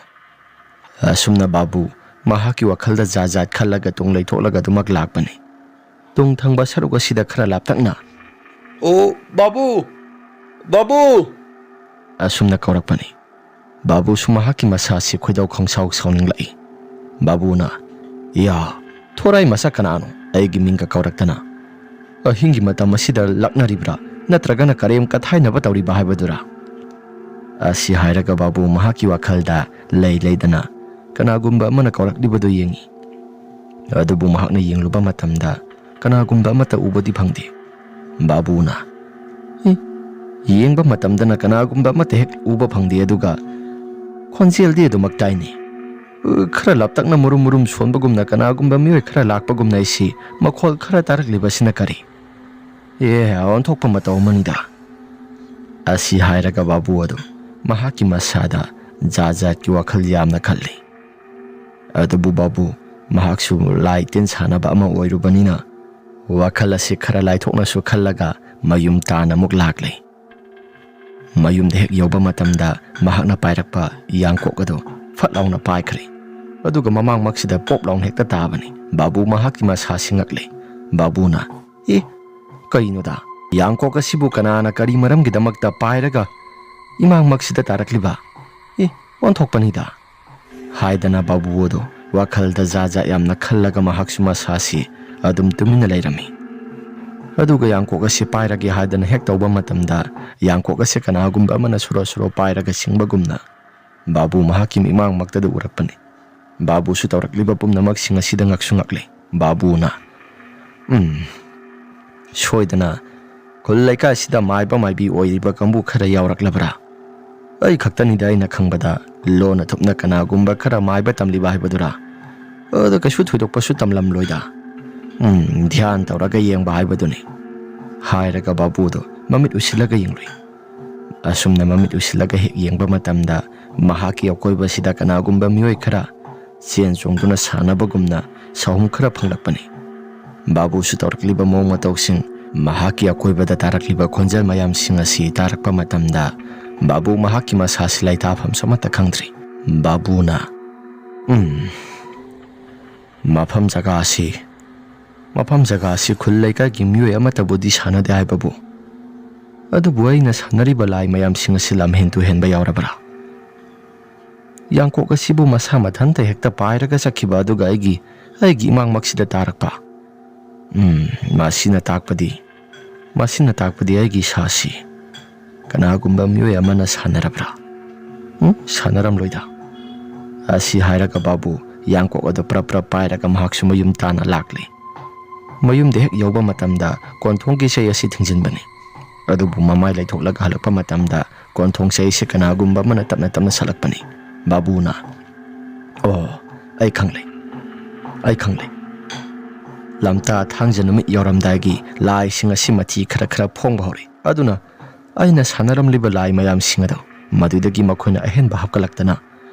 ꯑꯁꯨꯝꯅ ꯕꯥꯕꯨ ꯃꯍꯥꯛꯀꯤ ꯋꯥꯈꯜꯗ ꯖꯥꯠ ꯖꯥꯠ ꯈꯜꯂꯒ ꯇꯨꯡ ꯂꯩꯊꯣꯛꯂꯒ ꯑꯗꯨꯃꯛ ꯂꯥꯛꯄꯅꯤ꯫ ꯇꯨꯡ ꯊꯪꯕ ꯁꯔꯨꯛ ꯑꯁꯤꯗ ꯈꯔ ꯂꯥꯞꯇꯛꯅ, "ꯑꯣ, ꯕꯥꯕꯨ! ꯕꯥꯕꯨ!" ꯑꯁꯨꯝꯅ ꯀꯧꯔꯛꯄꯅꯤ꯫ ꯕꯥꯕꯨꯁꯨ ꯃꯍꯥꯛꯀꯤ ꯃꯁꯥꯁꯤ ꯈꯣꯏꯗꯧ ꯈꯪꯁꯥꯎ ꯁꯥꯎꯅꯤꯡꯂꯛꯏ꯫ ꯕꯥꯕꯨꯅ, "ꯌꯥ, ꯊꯣꯔꯥꯏ ꯃꯁꯛ ꯀꯅꯥꯅꯣ ꯑꯩꯒꯤ ꯃꯤꯡꯒ ꯀꯧꯔꯛꯇꯅ? ꯑꯍꯤꯡꯒꯤ ꯃꯇꯝ ꯑꯁꯤꯗ ꯂꯥꯛꯅꯔꯤꯕ꯭ꯔꯥ, ꯅꯠꯇ꯭ꯔꯒꯅ ꯀꯔꯦꯝ ꯀꯊꯥꯏꯅꯕ ꯇꯧꯔꯤꯕ ꯍꯥꯏꯕꯗꯨꯔꯥ?" ꯑꯁꯤ ꯍꯥꯏꯔꯒ ꯕꯥꯕꯨ ꯃꯍꯥꯛꯀꯤ ꯋꯥꯈꯜꯗ ꯂꯩ ꯂꯩꯗꯅ ꯀꯅꯥꯒꯨꯝꯕ ꯑꯃꯅ ꯀꯧꯔꯛꯂꯤꯕꯗꯨ ꯌꯦꯡꯏ꯫ ꯑꯗꯨꯕꯨ ꯃꯍꯥꯛꯅ ꯌꯦꯡꯂꯨꯕ ꯃꯇꯝꯗ ꯀꯅꯥꯒꯨꯝꯕ ꯑꯃꯠꯇ ꯎꯕꯗꯤ ꯐꯪꯗꯦ꯫ ꯕꯥꯕꯨꯅ, "ꯑꯦ, ꯌꯦꯡꯕ ꯃꯇꯝꯗꯅ ꯀꯅꯥꯒꯨꯝꯕ ꯑꯃꯠꯇ ꯍꯦꯛ ꯎꯕ ꯐꯪꯗꯦ, ꯑꯗꯨꯒ ꯈꯣꯟꯖꯦꯜꯗꯤ ꯑꯗꯨꯃꯛ ꯇꯥꯏꯅꯦ꯫ ꯑ, ꯈꯔ ꯂꯥꯞꯇꯛꯅ ꯃꯨꯔꯨꯝ ꯃꯨꯔꯨꯝ ꯁꯣꯟꯕꯒꯨꯝꯅ ꯀꯅꯥꯒꯨꯝꯕ ꯃꯤꯑꯣꯏ ꯈꯔ ꯂꯥꯛꯄꯒꯨꯝꯅ ꯑꯩꯁꯤ ꯃꯈꯣꯜ ꯈꯔ ꯇꯥꯔꯛꯂꯤꯕꯁꯤꯅ ꯀꯔꯤ? ꯑꯦ, ꯑꯣꯟꯊꯣꯛꯄ ꯃꯇꯧ ꯑꯃꯅꯤꯗ"꯫ ꯑꯁꯤ ꯍꯥꯏꯔꯒ ꯕꯥꯕꯨ ꯑꯗꯨ ꯃꯍꯥꯛꯀꯤ ꯃꯁꯥꯗ ꯖꯥꯠ ꯖꯥꯠꯀꯤ ꯋꯥꯈꯜ ꯌꯥꯝꯅ ꯈꯜꯂꯤ꯫ ꯑꯗꯨꯕꯨ ꯕꯥꯕꯨ ꯃꯍꯥꯛꯁꯨ ꯂꯥꯏ ꯇꯤꯟ ꯁꯥꯟꯅꯕ ꯑꯃ ꯑꯣꯏꯔꯨꯕꯅꯤꯅ ꯋꯥꯈꯜ ꯑꯁꯤ ꯈꯔ ꯂꯥꯏꯊꯣꯛꯅꯁꯨ ꯈꯜꯂꯒ ꯃꯌꯨꯝ ꯇꯥꯅ ꯑꯃꯨꯛ ꯂꯥꯛꯂꯦ꯫ ꯃꯌꯨꯝꯗ ꯍꯦꯛ ꯌꯧꯕ ꯃꯇꯝꯗ ꯃꯍꯥꯛꯅ ꯄꯥꯏꯔꯛꯄ ꯌꯥꯡꯀꯣꯛ ꯑꯗꯨ ꯐꯠ ꯂꯥꯎꯅ ꯄꯥꯏꯈ꯭ꯔꯦ꯫ ꯑꯗꯨꯒ ꯃꯃꯥꯡꯃꯛꯁꯤꯗ ꯄꯣꯞ ꯂꯥꯎꯅ ꯍꯦꯛꯇ ꯇꯥꯕꯅꯤ꯫ ꯕꯥꯕꯨ ꯃꯍꯥꯛꯀꯤ ꯃꯁꯥ ꯁꯤꯡꯉꯛꯂꯦ꯫ ꯕꯥꯕꯨꯅ, "ꯑꯦ, ꯀꯩꯅꯣꯗ? ꯌꯥꯡꯀꯣꯛ ꯑꯁꯤꯕꯨ ꯀꯅꯥꯅ ꯀꯔꯤ ꯃꯔꯝꯒꯤꯗꯃꯛꯇ ꯄꯥꯏꯔꯒ ꯏꯃꯥꯡꯃꯛꯁꯤꯗ ꯇꯥꯔꯛꯂꯤꯕ? ꯑꯦ, ꯑꯣꯟꯊꯣꯛꯄꯅꯤꯗ"꯫ ꯍꯥꯏꯗꯅ ꯕꯥꯕꯨ ꯑꯗꯨ ꯋꯥꯈꯜꯗ ꯖꯥꯠ ꯖꯥꯠ ꯌꯥꯝꯅ ꯈꯜꯂꯒ ꯃꯍꯥꯛꯁꯨ ꯃꯁꯥꯁꯤ ꯑꯗꯨꯝ ꯇꯨꯃꯤꯟꯅ ꯂꯩꯔꯝꯃꯤ꯫ ꯑꯗꯨꯒ ꯌꯥꯡꯀꯣꯛ ꯑꯁꯤ ꯄꯥꯏꯔꯒꯦ ꯍꯥꯏꯗꯅ ꯍꯦꯛ ꯇꯧꯕ ꯃꯇꯝꯗ, ꯌꯥꯡꯀꯣꯛ ꯑꯁꯤ ꯀꯅꯥꯒꯨꯝꯕ ꯑꯃꯅ ꯁꯣꯔꯣ ꯁꯣꯔꯣ ꯄꯥꯏꯔꯒ ꯁꯤꯡꯕꯒꯨꯝꯅ ꯕꯥꯕꯨ ꯃꯍꯥꯛꯀꯤ ꯃꯤꯠꯃꯥꯡꯃꯛꯇꯗ ꯎꯔꯛꯄꯅꯤ꯫ ꯕꯥꯕꯨꯁꯨ ꯇꯧꯔꯛꯂꯤꯕ ꯄꯨꯝꯅꯃꯛꯁꯤꯡ ꯑꯁꯤꯗ ꯉꯛꯁꯨ ꯉꯛꯂꯦ꯫ ꯕꯥꯕꯨꯅ, "ꯎꯝ, ꯁꯣꯏꯗꯅ ꯈꯨꯜ ꯂꯩꯀꯥꯏꯁꯤꯗ ꯃꯥꯏꯕ ꯃꯥꯏꯕꯤ ꯑꯣꯏꯔꯤꯕ ꯀꯥꯡꯕꯨ ꯈꯔ ꯌꯥꯎꯔꯛꯂꯕ꯭ꯔꯥ? ꯑꯩ ꯈꯛꯇꯅꯤꯗ ꯑꯩꯅ ꯈꯪꯕꯗ ꯂꯣꯟꯅ ꯊꯨꯞꯅ ꯀꯅꯥꯒꯨꯝꯕ ꯈꯔ ꯃꯥꯏꯕ ꯇꯝꯂꯤꯕ ꯍꯥꯏꯕꯗꯨꯔꯥ? ꯑꯗ ꯀꯩꯁꯨ ꯊꯣꯏꯗꯣꯛꯄꯁꯨ ꯇꯝꯂꯝꯂꯣꯏꯗ꯫ ꯎꯝ, ꯙ꯭ꯌꯥꯟ ꯇꯧꯔꯒ ꯌꯦꯡꯕ ꯍꯥꯏꯕꯗꯨꯅꯤ"꯫ ꯍꯥꯏꯔꯒ ꯕꯥꯕꯨꯗꯣ ꯃꯃꯤꯠ ꯎꯏꯁꯤꯜꯂꯒ ꯌꯦꯡꯂꯨꯏ꯫ ꯑꯁꯨꯝꯅ ꯃꯃꯤꯠ ꯎꯏꯁꯤꯜꯂꯒ ꯍꯦꯛ ꯌꯦꯡꯕ ꯃꯇꯝꯗ, ꯃꯍꯥꯛꯀꯤ ꯑꯀꯣꯏꯕꯁꯤꯗ ꯀꯅꯥꯒꯨꯝꯕ ꯃꯤꯑꯣꯏ ꯈꯔ ꯆꯦꯟ ꯆꯣꯡꯗꯨꯅ ꯁꯥꯟꯅꯕꯒꯨꯝꯅ ꯁꯥꯍꯨꯝ ꯈꯔ ꯐꯪꯂꯛꯄꯅꯤ꯫ ꯕꯥꯕꯨꯁꯨ ꯇꯧꯔꯛꯂꯤꯕ ꯃꯑꯣꯡ ꯃꯇꯧꯁꯤꯡ, ꯃꯍꯥꯛꯀꯤ ꯑꯀꯣꯏꯕꯗ ꯇꯥꯔꯛꯂꯤꯕ ꯈꯣꯟꯖꯦꯜ ꯃꯌꯥꯝꯁꯤꯡ ꯑꯁꯤ ꯇꯥꯔꯛꯄ ꯃꯇꯝꯗ, ꯕꯥꯕꯨ ꯃꯍꯥꯛꯀꯤ ꯃꯁꯥꯁꯤ ꯂꯩꯇꯥꯐꯝꯁꯨ ꯑꯃꯠꯇ ꯈꯪꯗ꯭ꯔꯤ꯫ ꯕꯥꯕꯨꯅ, "ꯎꯝ, ꯃꯐꯝ ꯖꯒꯥ ꯑꯁꯤ, ꯃꯐꯝ ꯖꯒꯥ ꯑꯁꯤ ꯈꯨꯜ ꯂꯩꯀꯥꯏꯒꯤ ꯃꯤꯑꯣꯏ ꯑꯃꯠꯇꯕꯨꯗꯤ ꯁꯥꯟꯅꯗꯦ ꯍꯥꯏꯕꯕꯨ, ꯑꯗꯨꯕꯨ ꯑꯩꯅ ꯁꯥꯟꯅꯔꯤꯕ ꯂꯥꯏ ꯃꯌꯥꯝꯁꯤꯡ ꯑꯁꯤ ꯂꯝꯍꯦꯟ ꯇꯨꯍꯦꯟꯕ ꯌꯥꯎꯔꯕ꯭ꯔꯥ? ꯌꯥꯡꯀꯣꯛ ꯑꯁꯤꯕꯨ ꯃꯁꯥ ꯃꯊꯟꯇ ꯍꯦꯛꯇ ꯄꯥꯏꯔꯒ ꯆꯠꯈꯤꯕ ꯑꯗꯨꯒ ꯑꯩꯒꯤ, ꯑꯩꯒꯤ ꯏꯃꯥꯡꯃꯛꯁꯤꯗ ꯇꯥꯔꯛꯄ꯫ ꯎꯝ, ꯃꯁꯤꯅ ꯇꯥꯛꯄꯗꯤ, ꯃꯁꯤꯅ ꯇꯥꯛꯄꯗꯤ ꯑꯩꯒꯤ ꯏꯁꯥꯁꯤ ꯀꯅꯥꯒꯨꯝꯕ ꯃꯤꯑꯣꯏ ꯑꯃꯅ ꯁꯥꯟꯅꯔꯕ꯭ꯔꯥ? ꯎꯝ, ꯁꯥꯟꯅꯔꯝꯂꯣꯏꯗ꯫ ꯑꯁꯤ ꯍꯥꯏꯔꯒ ꯕꯥꯕꯨ ꯌꯥꯡꯀꯣꯛ ꯑꯗꯨ ꯄ꯭ꯔꯞ ꯄ꯭ꯔꯞ ꯄꯥꯏꯔꯒ ꯃꯍꯥꯛꯁꯨ ꯃꯌꯨꯝ ꯇꯥꯅ ꯂꯥꯛꯂꯤ꯫ ꯃꯌꯨꯝꯗ ꯍꯦꯛ ꯌꯧꯕ ꯃꯇꯝꯗ ꯀꯣꯟꯊꯣꯡꯒꯤ ꯆꯩ ꯑꯁꯤ ꯊꯤꯡꯖꯤꯟꯕꯅꯤ꯫ ꯑꯗꯨꯕꯨ ꯃꯃꯥꯏ ꯂꯩꯊꯣꯛꯂꯒ ꯍꯜꯂꯛꯄ ꯃꯇꯝꯗ ꯀꯣꯟꯊꯣꯡ ꯆꯩ ꯑꯁꯤ ꯀꯅꯥꯒꯨꯝꯕ ꯑꯃꯅ ꯇꯞꯅ ꯇꯞꯅ ꯁꯠꯂꯛꯄꯅꯤ꯫ ꯕꯥꯕꯨꯅ, "ꯑꯣ, ꯑꯩ ꯈꯪꯂꯦ, ꯑꯩ ꯈꯪꯂꯦ"꯫ ꯂꯝꯇꯥ ꯊꯥꯡꯖ ꯅꯨꯃꯤꯠ ꯌꯧꯔꯝꯗꯥꯏꯒꯤ ꯂꯥꯏꯁꯤꯡ ꯑꯁꯤ ꯃꯊꯤ ꯈꯔ ꯈꯔ ꯐꯣꯡꯕ ꯍꯧꯔꯛꯏ꯫ ꯑꯗꯨꯅ ꯑꯩꯅ ꯁꯥꯟꯅꯔꯝꯂꯤꯕ ꯂꯥꯏ ꯃꯌꯥꯝꯁꯤꯡ ꯑꯗꯨ ꯃꯗꯨꯗꯒꯤ ꯃꯈꯣꯏꯅ ꯑꯍꯦꯟꯕ ꯍꯥꯞꯀꯠꯂꯛꯇꯅ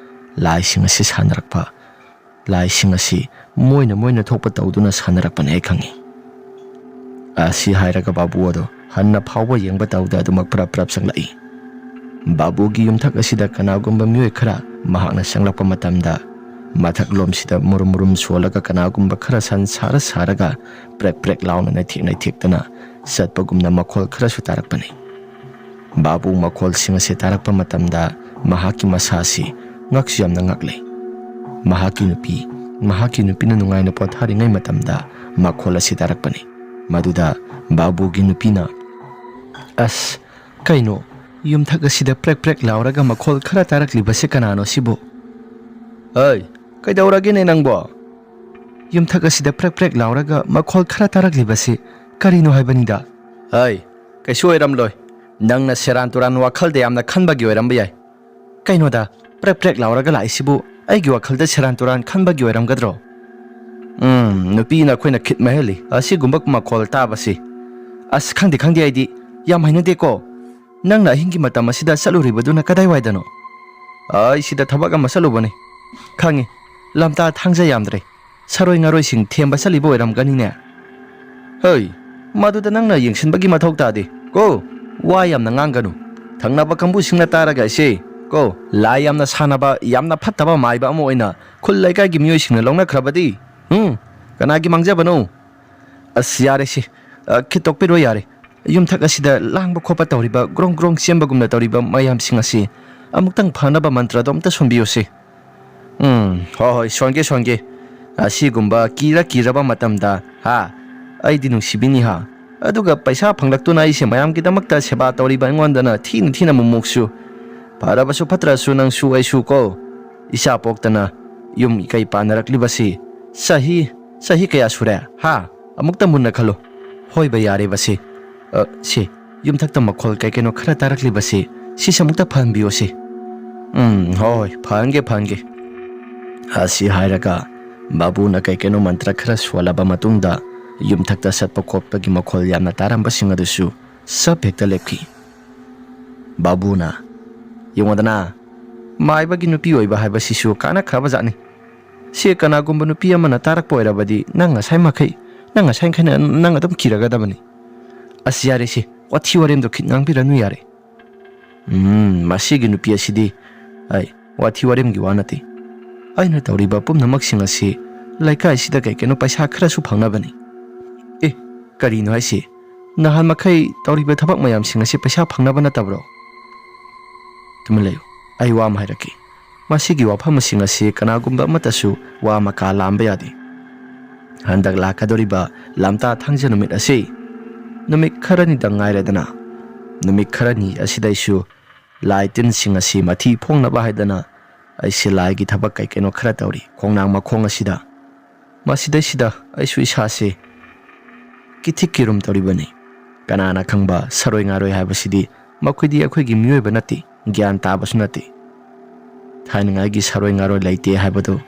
ꯂꯥꯏꯁꯤꯡ ꯑꯁꯤ ꯁꯥꯟꯅꯔꯛꯄ, ꯂꯥꯏꯁꯤꯡ ꯑꯁꯤ ꯃꯣꯏꯅ ꯃꯣꯏꯅ ꯊꯣꯛꯄ ꯇꯧꯗꯨꯅ ꯁꯥꯟꯅꯔꯛꯄꯅꯦ ꯑꯩ ꯈꯪꯏ꯫ ꯑꯁꯤ ꯍꯥꯏꯔꯒ ꯕꯥꯕꯨ ꯑꯗꯨ ꯍꯟꯅ ꯐꯥꯎꯕ ꯌꯦꯡꯕ ꯇꯧꯗ ꯑꯗꯨꯃꯛ ꯄ꯭ꯔꯞ ꯄ꯭ꯔꯞ ꯆꯪꯂꯛꯏ꯫ ꯕꯥꯕꯨꯒꯤ ꯌꯨꯝꯊꯛ ꯑꯁꯤꯗ ꯀꯅꯥꯒꯨꯝꯕ ꯃꯤꯑꯣꯏ ꯈꯔ ꯃꯍꯥꯛꯅ ꯆꯪꯂꯛꯄ ꯃꯇꯝꯗ ꯃꯊꯛꯂꯣꯝꯁꯤꯗ ꯃꯨꯔꯨꯝ ꯃꯨꯔꯨꯝ ꯁꯣꯜꯂꯒ ꯀꯅꯥꯒꯨꯝꯕ ꯈꯔ ꯁꯟ ꯁꯥꯔ ꯁꯥꯔꯒ ꯄ꯭ꯔꯦꯛ ꯄ꯭ꯔꯦꯛ ꯂꯥꯎꯅ ꯅꯩꯊꯦꯛ ꯅꯩꯊꯦꯛꯇꯅ ꯆꯠꯄꯒꯨꯝꯅ ꯃꯈꯣꯜ ꯈꯔꯁꯨ ꯇꯥꯔꯛꯄꯅꯤ꯫ ꯕꯥꯕꯨ ꯃꯈꯣꯜꯁꯤꯡ ꯑꯁꯤ ꯇꯥꯔꯛꯄ ꯃꯇꯝꯗ ꯃꯍꯥꯛꯀꯤ ꯃꯁꯥ ꯑꯁꯤ ꯉꯛꯁꯨ ꯌꯥꯝꯅ ꯉꯛꯂꯦ꯫ ꯃꯍꯥꯛꯀꯤ ꯅꯨꯄꯤ, ꯃꯍꯥꯛꯀꯤ ꯅꯨꯄꯤꯅ ꯅꯨꯡꯉꯥꯏꯅ ꯄꯣꯊꯥꯔꯤꯉꯩ ꯃꯇꯝꯗ ꯃꯈꯣꯜ ꯑꯁꯤ ꯇꯥꯔꯛꯄꯅꯤ꯫ ꯃꯗꯨꯗ ꯕꯥꯕꯨꯒꯤ ꯅꯨꯄꯤꯅ, "ꯑꯁ, ꯀꯩꯅꯣ? ꯌꯨꯝꯊꯛ ꯑꯁꯤꯗ ꯄ꯭ꯔꯦꯛ ꯄ꯭ꯔꯦꯛ ꯂꯥꯎꯔꯒ ꯃꯈꯣꯜ ꯈꯔ ꯇꯥꯔꯛꯂꯤꯕꯁꯤ ꯀꯅꯥꯅꯣ ꯁꯤꯕꯨ?" "ꯍꯩ, ꯀꯩꯗꯧꯔꯒꯦꯅꯦ ꯅꯪꯕꯣ?" "ꯌꯨꯝꯊꯛ ꯑꯁꯤꯗ ꯄ꯭ꯔꯦꯛ ꯄ꯭ꯔꯦꯛ ꯂꯥꯎꯔꯒ ꯃꯈꯣꯜ ꯈꯔ ꯇꯥꯔꯛꯂꯤꯕꯁꯤ ꯀꯔꯤꯅꯣ ꯍꯥꯏꯕꯅꯤꯗ?" "ꯍꯩ, ꯀꯩꯁꯨ ꯑꯣꯏꯔꯝꯂꯣꯏ꯫ ꯅꯪꯅ ꯁꯦꯔꯥꯟ ꯇꯨꯔꯥꯟ ꯋꯥꯈꯜꯗ ꯌꯥꯝꯅ ꯈꯟꯕꯒꯤ ꯑꯣꯏꯔꯝꯕ ꯌꯥꯏ꯫ ꯀꯩꯅꯣꯗ, ꯄ꯭ꯔꯦꯛ ꯄ꯭ꯔꯦꯛ ꯂꯥꯎꯔꯒ ꯂꯥꯛꯏꯁꯤꯕꯨ ꯑꯩꯒꯤ ꯋꯥꯈꯜꯗ ꯁꯦꯔꯥꯟ ꯇꯨꯔꯥꯟ ꯈꯟꯕꯒꯤ ꯑꯣꯏꯔꯝꯒꯗ꯭ꯔꯣ?" "ꯎꯝ, ꯅꯨꯄꯤꯅ ꯑꯩꯈꯣꯏꯅ ꯈꯤꯠ ꯃꯍꯦꯜꯂꯤ, ꯑꯁꯤꯒꯨꯝꯕ ꯃꯈꯣꯜ ꯇꯥꯕꯁꯤ꯫ ꯑꯁ, ꯈꯪꯗꯦ, ꯈꯪꯗꯦ, ꯑꯩꯗꯤ ꯌꯥꯝ ꯍꯩꯅꯗꯦꯀꯣ꯫ ꯅꯪꯅ ꯑꯍꯤꯡꯒꯤ ꯃꯇꯝ ꯑꯁꯤꯗ ꯆꯠꯂꯨꯔꯤꯕꯗꯨꯅ ꯀꯗꯥꯏꯋꯥꯏꯗꯅꯣ?" "ꯑꯩ ꯁꯤꯗ ꯊꯕꯛ ꯑꯃ ꯆꯠꯂꯨꯕꯅꯤ꯫ ꯈꯪꯉꯤ, ꯂꯝꯇꯥ ꯊꯥꯡꯖ ꯌꯥꯝꯗ꯭ꯔꯦ꯫ ꯁꯔꯣꯏ ꯉꯥꯔꯣꯏꯁꯤꯡ ꯊꯦꯝꯕ ꯆꯠꯂꯤꯕ ꯑꯣꯏꯔꯝꯒꯅꯤꯅꯦ꯫" "ꯍꯩ, ꯃꯗꯨꯗ ꯅꯪꯅ ꯌꯦꯡꯁꯤꯟꯕꯒꯤ ꯃꯊꯧ ꯇꯥꯗꯦ꯫ ꯀꯣ, ꯋꯥ ꯌꯥꯝꯅ ꯉꯥꯡꯒꯅꯨ꯫ ꯊꯪꯅꯕ ꯀꯥꯡꯕꯨꯁꯤꯡꯅ ꯇꯥꯔꯒ ꯑꯩꯁꯦ, ꯀꯣ, ꯂꯥꯏ ꯌꯥꯝꯅ ꯁꯥꯟꯅꯕ, ꯌꯥꯝꯅ ꯐꯠꯇꯕ ꯃꯥꯏꯕ ꯑꯃ ꯑꯣꯏꯅ ꯈꯨꯜ ꯂꯩꯀꯥꯏꯒꯤ ꯃꯤꯑꯣꯏꯁꯤꯡꯅ ꯂꯧꯅꯈ꯭ꯔꯕꯗꯤ, ꯎꯝ, ꯀꯅꯥꯒꯤ ꯃꯥꯡꯖꯕꯅꯣ?" "ꯑꯁ, ꯌꯥꯔꯦ ꯁꯤ꯫ ꯑ, ꯈꯤꯠꯇꯣꯛꯄꯤꯔꯣ ꯌꯥꯔꯦ꯫ ꯌꯨꯝꯊꯛ ꯑꯁꯤꯗ ꯂꯥꯡꯕ ꯈꯣꯠꯄ ꯇꯧꯔꯤꯕ, ꯒ꯭ꯔꯣꯡ ꯒ꯭ꯔꯣꯡ ꯆꯦꯟꯕꯒꯨꯝꯅ ꯇꯧꯔꯤꯕ ꯃꯌꯥꯝꯁꯤꯡ ꯑꯁꯤ ꯑꯃꯨꯛꯇꯪ ꯐꯅꯕ ꯃꯟꯇ꯭ꯔꯗꯣ ꯑꯝꯇ ꯁꯣꯟꯕꯤꯌꯨꯁꯤ꯫ ꯎꯝ, ꯍꯣꯏ, ꯍꯣꯏ, ꯁꯣꯟꯒꯦ, ꯁꯣꯟꯒꯦ꯫ ꯑꯁꯤꯒꯨꯝꯕ ꯀꯤꯔ ꯀꯤꯔꯕ ꯃꯇꯝꯗ, ꯍꯥ, ꯑꯩꯗꯤ ꯅꯨꯡꯁꯤꯕꯤꯅꯤ, ꯍꯥ? ꯑꯗꯨꯒ ꯄꯩꯁꯥ ꯐꯪꯂꯛꯇꯨꯅ ꯑꯩꯁꯦ ꯃꯌꯥꯝꯒꯤꯗꯃꯛꯇ ꯁꯦꯕꯥ ꯇꯧꯔꯤꯕ ꯑꯩꯉꯣꯟꯗꯅ ꯊꯤꯅ ꯊꯤꯅ ꯃꯨꯃꯨꯛꯁꯨ꯫ ꯐꯔꯕꯁꯨ ꯐꯠꯇ꯭ꯔꯁꯨ ꯅꯪꯁꯨ ꯑꯩꯁꯨ ꯀꯣ, ꯏꯆꯥ ꯄꯣꯛꯇꯅ ꯌꯨꯝ ꯏꯀꯩ ꯄꯥꯟꯅꯔꯛꯂꯤꯕꯁꯤ ꯆꯍꯤ, ꯆꯍꯤ ꯀꯌꯥ ꯁꯨꯔꯦ, ꯍꯥ? ꯑꯃꯨꯛꯇ ꯃꯨꯟꯅ ꯈꯜꯂꯨ꯫ ꯍꯣꯏꯕ, ꯌꯥꯔꯦꯕꯁꯦ꯫ ꯑ, ꯁꯦ, ꯌꯨꯝꯊꯛꯇ ꯃꯈꯣꯜ ꯀꯩ ꯀꯩꯅꯣ ꯈꯔ ꯇꯥꯔꯛꯂꯤꯕꯁꯦ, ꯁꯤꯁꯦ ꯑꯃꯨꯛꯇ ꯐꯍꯟꯕꯤꯌꯣꯁꯦ꯫ ꯎꯝ, ꯍꯣꯏ, ꯍꯣꯏ, ꯐꯍꯟꯒꯦ, ꯐꯍꯟꯒꯦ꯫ ꯑꯁꯤ ꯍꯥꯏꯔꯒ ꯕꯥꯕꯨꯅ ꯀꯩ ꯀꯩꯅꯣ ꯃꯟꯇ꯭ꯔ ꯈꯔ ꯁꯣꯜꯂꯕ ꯃꯇꯨꯡꯗ ꯌꯨꯝꯊꯛꯇ ꯆꯠꯄ ꯈꯣꯠꯄꯒꯤ ꯃꯈꯣꯜ ꯌꯥꯝꯅ ꯇꯥꯔꯝꯕꯁꯤꯡ ꯑꯗꯨꯁꯨ ꯆꯞ ꯍꯦꯛꯇ ꯂꯦꯞꯈꯤ꯫ ꯕꯥꯕꯨꯅ, "ꯌꯦꯡꯉꯣꯗꯅ, ꯃꯥꯏꯕꯒꯤ ꯅꯨꯄꯤ ꯑꯣꯏꯕ ꯍꯥꯏꯕꯁꯤꯁꯨ ꯀꯥꯟꯅꯈ꯭ꯔꯕ ꯖꯥꯠꯅꯤ꯫ ꯁꯤ ꯀꯅꯥꯒꯨꯝꯕ ꯅꯨꯄꯤ ꯑꯃꯅ ꯇꯥꯔꯛꯄ ꯑꯣꯏꯔꯕꯗꯤ ꯅꯪ ꯉꯁꯥꯏ ꯃꯈꯩ, ꯅꯪ ꯉꯁꯥꯏ ꯃꯈꯩꯅ ꯅꯪ ꯑꯗꯨꯝ ꯀꯤꯔꯒꯗꯕꯅꯤ꯫ ꯑꯁ, ꯌꯥꯔꯦꯁꯦ, ꯋꯥꯊꯤ ꯋꯥꯔꯦꯝꯗꯣ ꯈꯤꯠ ꯉꯥꯡꯕꯤꯔꯅꯨ ꯌꯥꯔꯦ꯫ ꯎꯝ, ꯃꯁꯤꯒꯤ ꯅꯨꯄꯤ ꯑꯁꯤꯗꯤ, ꯑꯩ, ꯋꯥꯊꯤ ꯋꯥꯔꯦꯝꯒꯤ ꯋꯥ ꯅꯠꯇꯦ꯫ ꯑꯩꯅ ꯇꯧꯔꯤꯕ ꯄꯨꯝꯅꯃꯛꯁꯤꯡ ꯑꯁꯤ ꯂꯩꯀꯥꯏꯁꯤꯗ ꯀꯩ ꯀꯩꯅꯣ ꯄꯩꯁꯥ ꯈꯔꯁꯨ ꯐꯪꯅꯕꯅꯤ꯫ ꯑꯦ, ꯀꯔꯤꯅꯣ ꯍꯥꯏꯁꯤ? ꯅꯍꯥꯟ ꯃꯈꯩ ꯇꯧꯔꯤꯕ ꯊꯕꯛ ꯃꯌꯥꯝꯁꯤꯡ ꯑꯁꯤ ꯄꯩꯁꯥ ꯐꯪꯅꯕ ꯅꯠꯇꯕ꯭ꯔꯣ?" ꯇꯨꯃꯤꯟ ꯂꯩꯌꯨ, ꯑꯩ ꯋꯥ ꯑꯃ ꯍꯥꯏꯔꯛꯀꯦ꯫ ꯃꯁꯤꯒꯤ ꯋꯥꯐꯝꯁꯤꯡ ꯑꯁꯤ ꯀꯅꯥꯒꯨꯝꯕ ꯑꯃꯠꯇꯁꯨ ꯋꯥ ꯃꯀꯥ ꯂꯥꯝꯕ ꯌꯥꯗꯦ꯫ ꯍꯟꯗꯛ ꯂꯥꯛꯀꯗꯧꯔꯤꯕ ꯂꯝꯇꯥ ꯊꯥꯡꯖ ꯅꯨꯃꯤꯠ ꯑꯁꯤ ꯅꯨꯃꯤꯠ ꯈꯔꯅꯤꯗꯪ ꯉꯥꯏꯔꯦꯗꯅ꯫ ꯅꯨꯃꯤꯠ ꯈꯔꯅꯤ ꯑꯁꯤꯗ ꯑꯩꯁꯨ ꯂꯥꯏ ꯇꯤꯟꯁꯤꯡ ꯑꯁꯤ ꯃꯊꯤ ꯐꯣꯡꯅꯕ ꯍꯥꯏꯗꯅ ꯑꯩꯁꯦ ꯂꯥꯏꯒꯤ ꯊꯕꯛ ꯀꯩ ꯀꯩꯅꯣ ꯈꯔ ꯇꯧꯔꯤ ꯈꯣꯡꯅꯥꯡ ꯃꯈꯣꯡ ꯑꯁꯤꯗ꯫ ꯃꯁꯤꯗꯩꯁꯤꯗ ꯑꯩꯁꯨ ꯏꯁꯥꯁꯦ ꯀꯤꯊꯤꯛ ꯀꯤꯔꯨꯝ ꯇꯧꯔꯤꯕꯅꯤ꯫ ꯀꯅꯥꯅ ꯈꯪꯕ, ꯁꯥꯔꯣꯏ ꯉꯥꯔꯣꯏ ꯍꯥꯏꯕꯁꯤꯗꯤ ꯃꯈꯣꯏꯗꯤ ꯑꯩꯈꯣꯏꯒꯤ ꯃꯤꯑꯣꯏꯕ ꯅꯠꯇꯦ, ꯒ꯭ꯌꯥꯟ ꯇꯥꯕꯁꯨ ꯅꯠꯇꯦ꯫ ꯊꯥꯏꯅꯉꯥꯏꯒꯤ ꯁꯥꯔꯣꯏ ꯉꯥꯔꯣꯏ ꯂꯩꯇꯦ ꯍꯥꯏꯕꯗꯨ,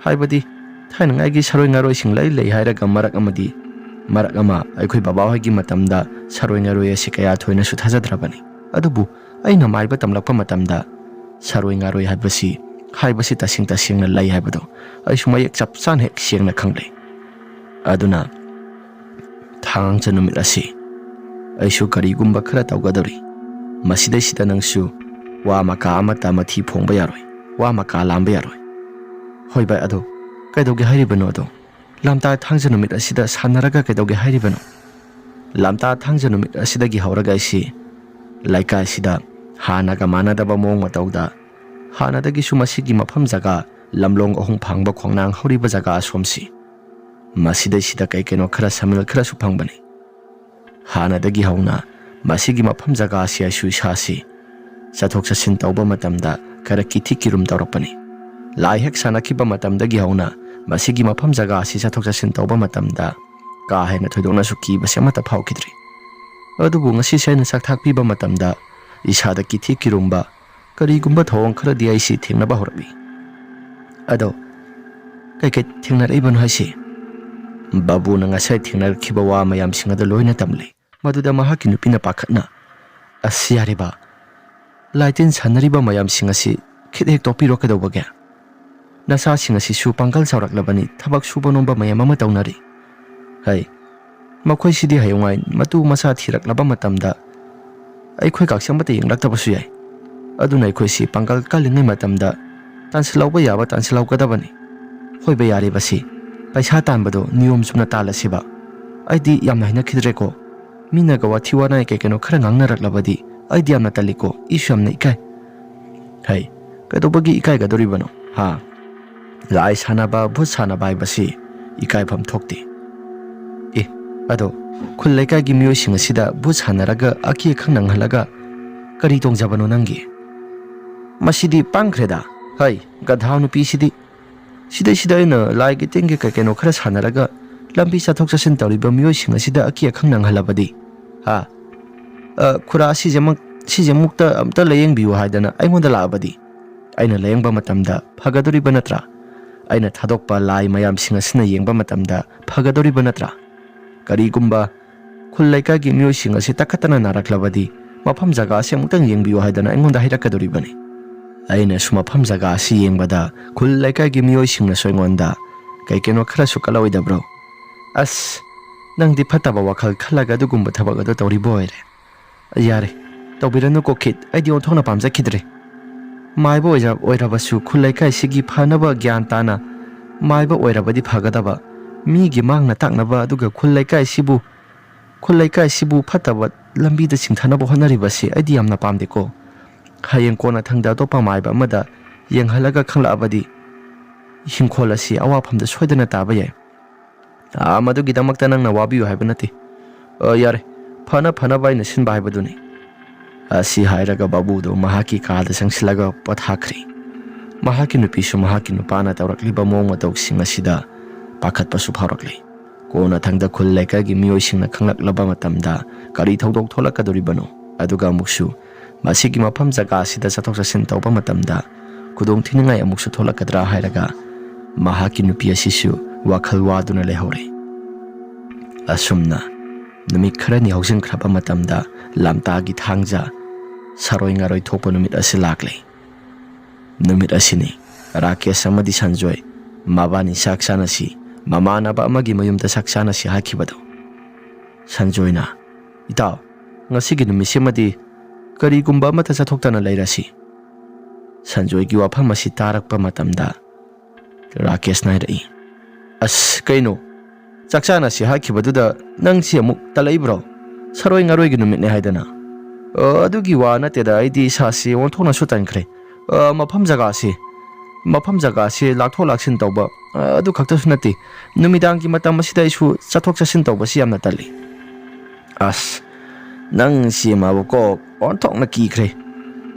ꯍꯥꯏꯕꯗꯤ ꯊꯥꯏꯅꯉꯥꯏꯒꯤ ꯁꯥꯔꯣꯏ ꯉꯥꯔꯣꯏꯁꯤꯡ ꯂꯩ ꯂꯩ ꯍꯥꯏꯔꯒ ꯃꯔꯛ ꯑꯃꯗꯤ, ꯃꯔꯛ ꯑꯃ ꯑꯩꯈꯣꯏ ꯕꯕꯥꯍꯣꯏꯒꯤ ꯃꯇꯝꯗ ꯁꯥꯔꯣꯏ ꯉꯥꯔꯣꯏ ꯑꯁꯤ ꯀꯌꯥ ꯊꯣꯏꯅꯁꯨ ꯊꯥꯖꯗ꯭ꯔꯕꯅꯤ꯫ ꯑꯗꯨꯕꯨ ꯑꯩꯅ ꯃꯥꯏꯕ ꯇꯝꯂꯛꯄ ꯃꯇꯝꯗ ꯁꯥꯔꯣꯏ ꯉꯥꯔꯣꯏ ꯍꯥꯏꯕꯁꯤ, ꯍꯥꯏꯕꯁꯤ ꯇꯁꯦꯡ ꯇꯁꯦꯡꯅ ꯂꯩ ꯍꯥꯏꯕꯗꯨ ꯑꯩꯁꯨ ꯃꯌꯦꯛ ꯆꯞ ꯆꯥꯅ ꯍꯦꯛ ꯁꯦꯡꯅ ꯈꯪꯂꯦ꯫ ꯑꯗꯨꯅ ꯊꯥꯡꯖ ꯅꯨꯃꯤꯠ ꯑꯁꯤ ꯑꯩꯁꯨ ꯀꯔꯤꯒꯨꯝꯕ ꯈꯔ ꯇꯧꯒꯗꯧꯔꯤ꯫ ꯃꯁꯤꯗꯩꯁꯤꯗ ꯅꯪꯁꯨ ꯋꯥ ꯃꯀꯥ ꯑꯃꯠꯇ ꯃꯊꯤ ꯐꯣꯡꯕ ꯌꯥꯔꯣꯏ, ꯋꯥ ꯃꯀꯥ ꯂꯥꯝꯕ ꯌꯥꯔꯣꯏ꯫ ꯍꯣꯏ ꯚꯥꯏ, ꯑꯗꯣ ꯀꯩꯗꯧꯒꯦ ꯍꯥꯏꯔꯤꯕꯅꯣ ꯑꯗꯣ? ꯂꯝꯇꯥ ꯊꯥꯡꯖ ꯅꯨꯃꯤꯠ ꯑꯁꯤꯗ ꯁꯥꯟꯅꯔꯒ ꯀꯩꯗꯧꯒꯦ ꯍꯥꯏꯔꯤꯕꯅꯣ? ꯂꯝꯇꯥ ꯊꯥꯡꯖ ꯅꯨꯃꯤꯠ ꯑꯁꯤꯗꯒꯤ ꯍꯧꯔꯒ ꯑꯩꯁꯤ ꯂꯩꯀꯥꯏꯁꯤꯗ ꯍꯥꯟꯅꯒ ꯃꯥꯟꯅꯗꯕ ꯃꯑꯣꯡ ꯃꯇꯧꯗ ꯍꯥꯟꯅꯗꯒꯤꯁꯨ ꯃꯁꯤꯒꯤ ꯃꯐꯝ ꯖꯒꯥ ꯂꯝꯂꯣꯡ ꯑꯍꯨꯝ ꯐꯥꯡꯕ ꯈꯣꯡꯅꯥꯡ ꯍꯧꯔꯤꯕ ꯖꯒꯥ ꯑꯁꯣꯝꯁꯤ ꯃꯁꯤꯗꯩꯁꯤꯗ ꯀꯩ ꯀꯩꯅꯣ ꯈꯔ ꯁꯃꯤꯜ ꯈꯔꯁꯨ ꯐꯪꯕꯅꯤ꯫ ꯍꯥꯟꯅꯗꯒꯤ ꯍꯧꯅ ꯃꯁꯤꯒꯤ ꯃꯐꯝ ꯖꯒꯥ ꯑꯁꯤ ꯑꯩꯁꯨ ꯏꯁꯥꯁꯤ ꯆꯠꯊꯣꯛ ꯆꯠꯁꯤꯟ ꯇꯧꯕ ꯃꯇꯝꯗ ꯈꯔ ꯀꯤꯊꯤ ꯀꯤꯔꯨꯝ ꯇꯧꯔꯛꯄꯅꯤ꯫ ꯂꯥꯏ ꯍꯦꯛ ꯁꯥꯟꯅꯈꯤꯕ ꯃꯇꯝꯗꯒꯤ ꯍꯧꯅ ꯃꯁꯤꯒꯤ ꯃꯐꯝ ꯖꯒꯥ ꯑꯁꯤ ꯆꯠꯊꯣꯛ ꯆꯠꯁꯤꯟ ꯇꯧꯕ ꯃꯇꯝꯗ ꯀꯥ ꯍꯦꯟꯅ ꯊꯣꯏꯗꯣꯛꯅꯁꯨ ꯀꯤꯕꯁꯦ ꯑꯃꯠꯇ ꯐꯥꯎꯈꯤꯗ꯭ꯔꯤ꯫ ꯑꯗꯨꯕꯨ ꯉꯁꯤꯁꯦ ꯑꯩꯅ ꯆꯥꯛ ꯊꯥꯛ ꯄꯤꯕ ꯃꯇꯝꯗ ꯏꯁꯥꯗ ꯀꯤꯊꯤ ꯀꯤꯔꯨꯝꯕ ꯀꯔꯤꯒꯨꯝꯕ ꯊꯧꯑꯣꯡ ꯈꯔꯗꯤ ꯑꯩꯁꯤ ꯊꯦꯡꯅꯕ ꯍꯧꯔꯛꯂꯤ꯫ ꯑꯗꯣ ꯀꯩꯀꯩ ꯊꯦꯡꯅꯔꯛꯏꯕꯅꯣ ꯍꯥꯏꯁꯤ? ꯕꯥꯕꯨꯅ ꯉꯁꯥꯏ ꯊꯦꯡꯅꯔꯛꯈꯤꯕ ꯋꯥ ꯃꯌꯥꯝꯁꯤꯡ ꯑꯗꯨ ꯂꯣꯏꯅ ꯇꯝꯂꯤ꯫ ꯃꯗꯨꯗ ꯃꯍꯥꯛꯀꯤ ꯅꯨꯄꯤꯅ ꯄꯥꯈꯠꯅ, "ꯑꯁ, ꯌꯥꯔꯦ ꯕꯥ, ꯂꯥꯏ ꯇꯤꯟ ꯁꯥꯟꯅꯔꯤꯕ ꯃꯌꯥꯝꯁꯤꯡ ꯑꯁꯤ ꯈꯤꯠ ꯍꯦꯛ ꯇꯣꯛꯄꯤꯔꯣ ꯀꯩꯗꯧꯕꯒꯦ? ꯅꯆꯥꯁꯤꯡ ꯑꯁꯤꯁꯨ ꯄꯥꯡꯒꯜ ꯆꯥꯎꯔꯛꯂꯕꯅꯤ, ꯊꯕꯛ ꯁꯨꯕ ꯅꯣꯝꯕ ꯃꯌꯥꯝ ꯑꯃ ꯇꯧꯅꯔꯤ꯫ ꯍꯩ, ꯃꯈꯣꯏꯁꯤꯗꯤ ꯍꯌꯦꯡꯋꯥꯏ ꯃꯇꯨ ꯃꯆꯥ ꯊꯤꯔꯛꯂꯕ ꯃꯇꯝꯗ ꯑꯩꯈꯣꯏ ꯀꯥꯛꯁꯤ ꯑꯃꯠꯇ ꯌꯦꯡꯂꯛꯇꯕꯁꯨ ꯌꯥꯏ꯫ ꯑꯗꯨꯅ ꯑꯩꯈꯣꯏꯁꯤ ꯄꯥꯡꯒꯜ ꯀꯜꯂꯤꯉꯩ ꯃꯇꯝꯗ ꯇꯥꯟꯁꯤꯜꯍꯧꯕ ꯌꯥꯕ ꯇꯥꯟꯁꯤꯜꯍꯧꯒꯗꯕꯅꯤ꯫ ꯍꯣꯏꯕ, ꯌꯥꯔꯤꯕꯁꯤ ꯄꯩꯁꯥ ꯇꯥꯟꯕꯗꯣ ꯅꯤꯌꯣꯝ ꯆꯨꯝꯅ ꯇꯥꯜꯂꯁꯤꯕ꯫ ꯑꯩꯗꯤ ꯌꯥꯝꯅ ꯍꯩꯅꯈꯤꯗ꯭ꯔꯦꯀꯣ꯫ ꯃꯤꯅꯒ ꯋꯥꯊꯤ ꯋꯥꯅꯥꯏ ꯀꯩ ꯀꯩꯅꯣ ꯈꯔ ꯉꯥꯡꯅꯔꯛꯂꯕꯗꯤ ꯑꯩꯗꯤ ꯌꯥꯝꯅ ꯇꯜꯂꯤꯀꯣ, ꯏꯁꯨ ꯌꯥꯝꯅ ꯏꯀꯥꯏ꯫ ꯍꯩ, ꯀꯩꯗꯧꯕꯒꯤ ꯏꯀꯥꯏꯒꯗꯧꯔꯤꯕꯅꯣ? ꯍꯥ? ꯂꯥꯏ ꯁꯥꯟꯅꯕ, ꯚꯨꯠ ꯁꯥꯟꯅꯕ ꯍꯥꯏꯕꯁꯤ ꯏꯀꯥꯏꯐꯝ ꯊꯣꯛꯇꯦ꯫ ꯑꯦ, ꯑꯗꯣ ꯈꯨꯜ ꯂꯩꯀꯥꯏꯒꯤ ꯃꯤꯑꯣꯏꯁꯤꯡ ꯑꯁꯤꯗ ꯚꯨꯠ ꯁꯥꯟꯅꯔꯒ ꯑꯀꯤ ꯑꯈꯪ ꯅꯪꯍꯜꯂꯒ ꯀꯔꯤ ꯇꯣꯡꯖꯕꯅꯣ ꯅꯪꯒꯤ? ꯃꯁꯤꯗꯤ ꯄꯥꯡꯈ꯭ꯔꯦꯗ꯫ ꯍꯩ, ꯒꯙꯥ ꯅꯨꯄꯤꯁꯤꯗꯤ꯫ ꯁꯤꯗꯩꯁꯤꯗ ꯑꯩꯅ ꯂꯥꯏꯒꯤ ꯇꯤꯟꯒꯤ ꯀꯩ ꯀꯩꯅꯣ ꯈꯔ ꯁꯥꯟꯅꯔꯒ ꯂꯝꯕꯤ ꯆꯠꯊꯣꯛ ꯆꯠꯁꯤꯟ ꯇꯧꯔꯤꯕ ꯃꯤꯑꯣꯏꯁꯤꯡ ꯑꯁꯤꯗ ꯑꯀꯤ ꯑꯈꯪ ꯅꯪꯍꯜꯂꯕꯗꯤ? ꯍꯥ? ꯑ, ꯈꯨꯔꯥ, ꯁꯤꯁꯦꯃꯛ-, ꯁꯤꯁꯦꯃꯨꯛꯇ ꯑꯝꯇ ꯂꯥꯌꯦꯡꯕꯤꯌꯨ ꯍꯥꯏꯗꯅ ꯑꯩꯉꯣꯟꯗ ꯂꯥꯛꯑꯕꯗꯤ ꯑꯩꯅ ꯂꯥꯌꯦꯡꯕ ꯃꯇꯝꯗ ꯐꯒꯗꯧꯔꯤꯕ ꯅꯠꯇ꯭ꯔꯥ? ꯑꯩꯅ ꯊꯥꯗꯣꯛꯄ ꯂꯥꯏ ꯃꯌꯥꯝꯁꯤꯡ ꯑꯁꯤꯅ ꯌꯦꯡꯕ ꯃꯇꯝꯗ ꯐꯒꯗꯧꯔꯤꯕ ꯅꯠꯇ꯭ꯔꯥ? ꯀꯔꯤꯒꯨꯝꯕ ꯈꯨꯜ ꯂꯩꯀꯥꯏꯒꯤ ꯃꯤꯑꯣꯏꯁꯤꯡ ꯑꯁꯤ ꯇꯛꯈꯠꯇꯅ ꯅꯥꯔꯛꯂꯕꯗꯤ ꯃꯐꯝ ꯖꯒꯥ ꯑꯁꯤ ꯑꯃꯨꯛꯇꯪ ꯌꯦꯡꯕꯤꯌꯨ ꯍꯥꯏꯗꯅ ꯑꯩꯉꯣꯟꯗ ꯍꯥꯏꯔꯛꯀꯗꯧꯔꯤꯕꯅꯤ꯫ ꯑꯩꯅꯁꯨ ꯃꯐꯝ ꯖꯒꯥ ꯑꯁꯤ ꯌꯦꯡꯕꯗ ꯈꯨꯜ ꯂꯩꯀꯥꯏꯒꯤ ꯃꯤꯑꯣꯏꯁꯤꯡꯅꯁꯨ ꯑꯩꯉꯣꯟꯗ ꯀꯩ ꯀꯩꯅꯣ ꯈꯔꯁꯨ ꯀꯜꯂꯛꯑꯣꯏꯗꯕ꯭ꯔꯣ? "ꯑꯁ, ꯅꯪꯗꯤ ꯐꯠꯇꯕ ꯋꯥꯈꯜ ꯈꯜꯂꯒ ꯑꯗꯨꯒꯨꯝꯕ ꯊꯕꯛ ꯑꯗꯨ ꯇꯧꯔꯤꯕ ꯑꯣꯏꯔꯦ꯫ ꯌꯥꯔꯦ, ꯇꯧꯕꯤꯔꯅꯨꯀꯣ ꯈꯤꯠ, ꯑꯩꯗꯤ ꯑꯣꯟꯊꯣꯛꯅ ꯄꯥꯝꯖꯈꯤꯗ꯭ꯔꯦ꯫ ꯃꯥꯏꯕ ꯑꯣꯏꯖ-, ꯑꯣꯏꯔꯕꯁꯨ ꯈꯨꯜ ꯂꯩꯀꯥꯏꯁꯤꯒꯤ ꯐꯅꯕ ꯒ꯭ꯌꯥꯟ ꯇꯥꯅ ꯃꯥꯏꯕ ꯑꯣꯏꯔꯕꯗꯤ ꯐꯒꯗꯕ, ꯃꯤꯒꯤ ꯃꯥꯡꯅ ꯇꯥꯛꯅꯕ, ꯑꯗꯨꯒ ꯈꯨꯜ ꯂꯩꯀꯥꯏꯁꯤꯕꯨ, ꯈꯨꯜ ꯂꯩꯀꯥꯏꯁꯤꯕꯨ ꯐꯠꯇꯕ ꯂꯝꯕꯤꯗ ꯆꯤꯡꯊꯅꯕ ꯍꯣꯠꯅꯔꯤꯕꯁꯤ ꯑꯩꯗꯤ ꯌꯥꯝꯅ ꯄꯥꯝꯗꯦꯀꯣ꯫ ꯍꯌꯦꯡ ꯀꯣꯟꯅ ꯊꯪꯗ ꯑꯇꯣꯞꯄ ꯃꯥꯏꯕ ꯑꯃꯗ ꯌꯦꯡꯍꯜꯂꯒ ꯈꯪꯂꯛꯑꯕꯗꯤ ꯏꯪꯈꯣꯜ ꯑꯁꯤ ꯑꯋꯥꯐꯝꯗ ꯁꯣꯏꯗꯅ ꯇꯥꯕ ꯌꯥꯏ꯫ ꯑꯥ, ꯃꯗꯨꯒꯤꯗꯃꯛꯇ ꯅꯪꯅ ꯋꯥꯕꯤꯌꯨ ꯍꯥꯏꯕ ꯅꯠꯇꯦ꯫ ꯑ, ꯌꯥꯔꯦ, ꯐꯅ ꯐꯅꯕ ꯑꯩꯅ ꯁꯤꯟꯕ ꯍꯥꯏꯕꯗꯨꯅꯤ꯫ ꯑꯁꯤ ꯍꯥꯏꯔꯒ ꯕꯥꯕꯨꯗꯨ ꯃꯍꯥꯛꯀꯤ ꯀꯥꯗ ꯆꯪꯁꯤꯜꯂꯒ ꯄꯣꯊꯥꯈ꯭ꯔꯦ꯫ ꯃꯍꯥꯛꯀꯤ ꯅꯨꯄꯤꯁꯨ ꯃꯍꯥꯛꯀꯤ ꯅꯨꯄꯥꯅ ꯇꯧꯔꯛꯂꯤꯕ ꯃꯑꯣꯡ ꯃꯇꯧꯁꯤꯡ ꯑꯁꯤꯗ ꯄꯥꯈꯠꯄꯁꯨ ꯐꯥꯎꯔꯛꯂꯦ꯫ ꯀꯣꯟꯅꯊꯪꯗ ꯈꯨꯜ ꯂꯩꯀꯥꯏꯒꯤ ꯃꯤꯑꯣꯏꯁꯤꯡꯅ ꯈꯪꯂꯛꯂꯕ ꯃꯇꯝꯗ ꯀꯔꯤ ꯊꯧꯗꯣꯛ ꯊꯣꯛꯂꯛꯀꯗꯧꯔꯤꯕꯅꯣ? ꯑꯗꯨꯒ ꯑꯃꯨꯛꯁꯨ ꯃꯁꯤꯒꯤ ꯃꯐꯝ ꯖꯒꯥ ꯑꯁꯤꯗ ꯆꯠꯊꯣꯛ ꯆꯠꯁꯤꯟ ꯇꯧꯕ ꯃꯇꯝꯗ ꯈꯨꯗꯣꯡꯊꯤꯅꯤꯡꯉꯥꯏ ꯑꯃꯨꯛꯁꯨ ꯊꯣꯛꯂꯛꯀꯗ꯭ꯔꯥ ꯍꯥꯏꯔꯒ ꯃꯍꯥꯛꯀꯤ ꯅꯨꯄꯤ ꯑꯁꯤꯁꯨ ꯋꯥꯈꯜ ꯋꯥꯗꯨꯅ ꯂꯩꯍꯧꯔꯦ꯫ ꯑꯁꯨꯝꯅ ꯅꯨꯃꯤꯠ ꯈꯔꯅꯤ ꯍꯧꯖꯤꯟꯈ꯭ꯔꯕ ꯃꯇꯝꯗ ꯂꯝꯇꯥꯒꯤ ꯊꯥꯡꯖ ꯁꯔꯣꯏ ꯉꯥꯔꯣꯏ ꯊꯣꯛꯄ ꯅꯨꯃꯤꯠ ꯑꯁꯤ ꯂꯥꯛꯂꯦ꯫ ꯅꯨꯃꯤꯠ ꯑꯁꯤꯅꯤ ꯔꯥꯀꯦꯁ ꯑꯃꯗꯤ ꯁꯟꯖꯣꯏ ꯃꯕꯥꯅꯤ ꯆꯥꯛ ꯆꯥꯅꯁꯤ, ꯃꯃꯥꯟꯅꯕ ꯑꯃꯒꯤ ꯃꯌꯨꯝꯗ ꯆꯥꯛ ꯆꯥꯅꯁꯤ ꯍꯥꯏꯈꯤꯕꯗꯨ꯫ ꯁꯟꯖꯣꯏꯅ, "ꯏꯇꯥꯎ, ꯉꯁꯤꯒꯤ ꯅꯨꯃꯤꯠꯁꯤꯃꯗꯤ ꯀꯔꯤꯒꯨꯝꯕ ꯑꯃꯠꯇ ꯆꯠꯊꯣꯛꯇꯅ ꯂꯩꯔꯁꯤ꯫" ꯁꯟꯖꯣꯏꯒꯤ ꯋꯥꯐꯝ ꯑꯁꯤ ꯇꯥꯔꯛꯄ ꯃꯇꯝꯗ ꯔꯥꯀꯦꯁꯅ ꯍꯥꯏꯔꯛꯏ, "ꯑꯁ, ꯀꯩꯅꯣ? ꯆꯥꯛ ꯆꯥꯅꯁꯤ ꯍꯥꯏꯈꯤꯕꯗꯨꯗ ꯅꯪꯁꯤ ꯑꯃꯨꯛ ꯇꯜꯂꯛꯏꯕ꯭ꯔꯣ? ꯁꯔꯣꯏ ꯉꯥꯔꯣꯏꯒꯤ ꯅꯨꯃꯤꯠꯅꯦ ꯍꯥꯏꯗꯅ?" "ꯑ, ꯑꯗꯨꯒꯤ ꯋꯥ ꯅꯠꯇꯦꯗ, ꯑꯩꯗꯤ ꯏꯁꯥꯁꯤ ꯑꯣꯟꯊꯣꯛꯅꯁꯨ ꯇꯟꯈ꯭ꯔꯦ꯫ ꯑ, ꯃꯐꯝ ꯖꯒꯥꯁꯤ, ꯃꯐꯝ ꯖꯒꯥꯁꯤ ꯂꯥꯛꯊꯣꯛ ꯂꯥꯛꯁꯤꯟ ꯇꯧꯕ, ꯑ, ꯑꯗꯨ ꯈꯛꯇꯁꯨ ꯅꯠꯇꯦ, ꯅꯨꯃꯤꯗꯥꯡꯒꯤ ꯃꯇꯝ ꯑꯁꯤꯗ ꯑꯩꯁꯨ ꯆꯠꯊꯣꯛ ꯆꯠꯁꯤꯟ ꯇꯧꯕꯁꯤ ꯌꯥꯝꯅ ꯇꯜꯂꯤ꯫" "ꯑꯁ, ꯅꯪꯁꯤ ꯑꯃꯕꯀꯣ ꯑꯣꯟꯊꯣꯛꯅ ꯀꯤꯈ꯭ꯔꯦ꯫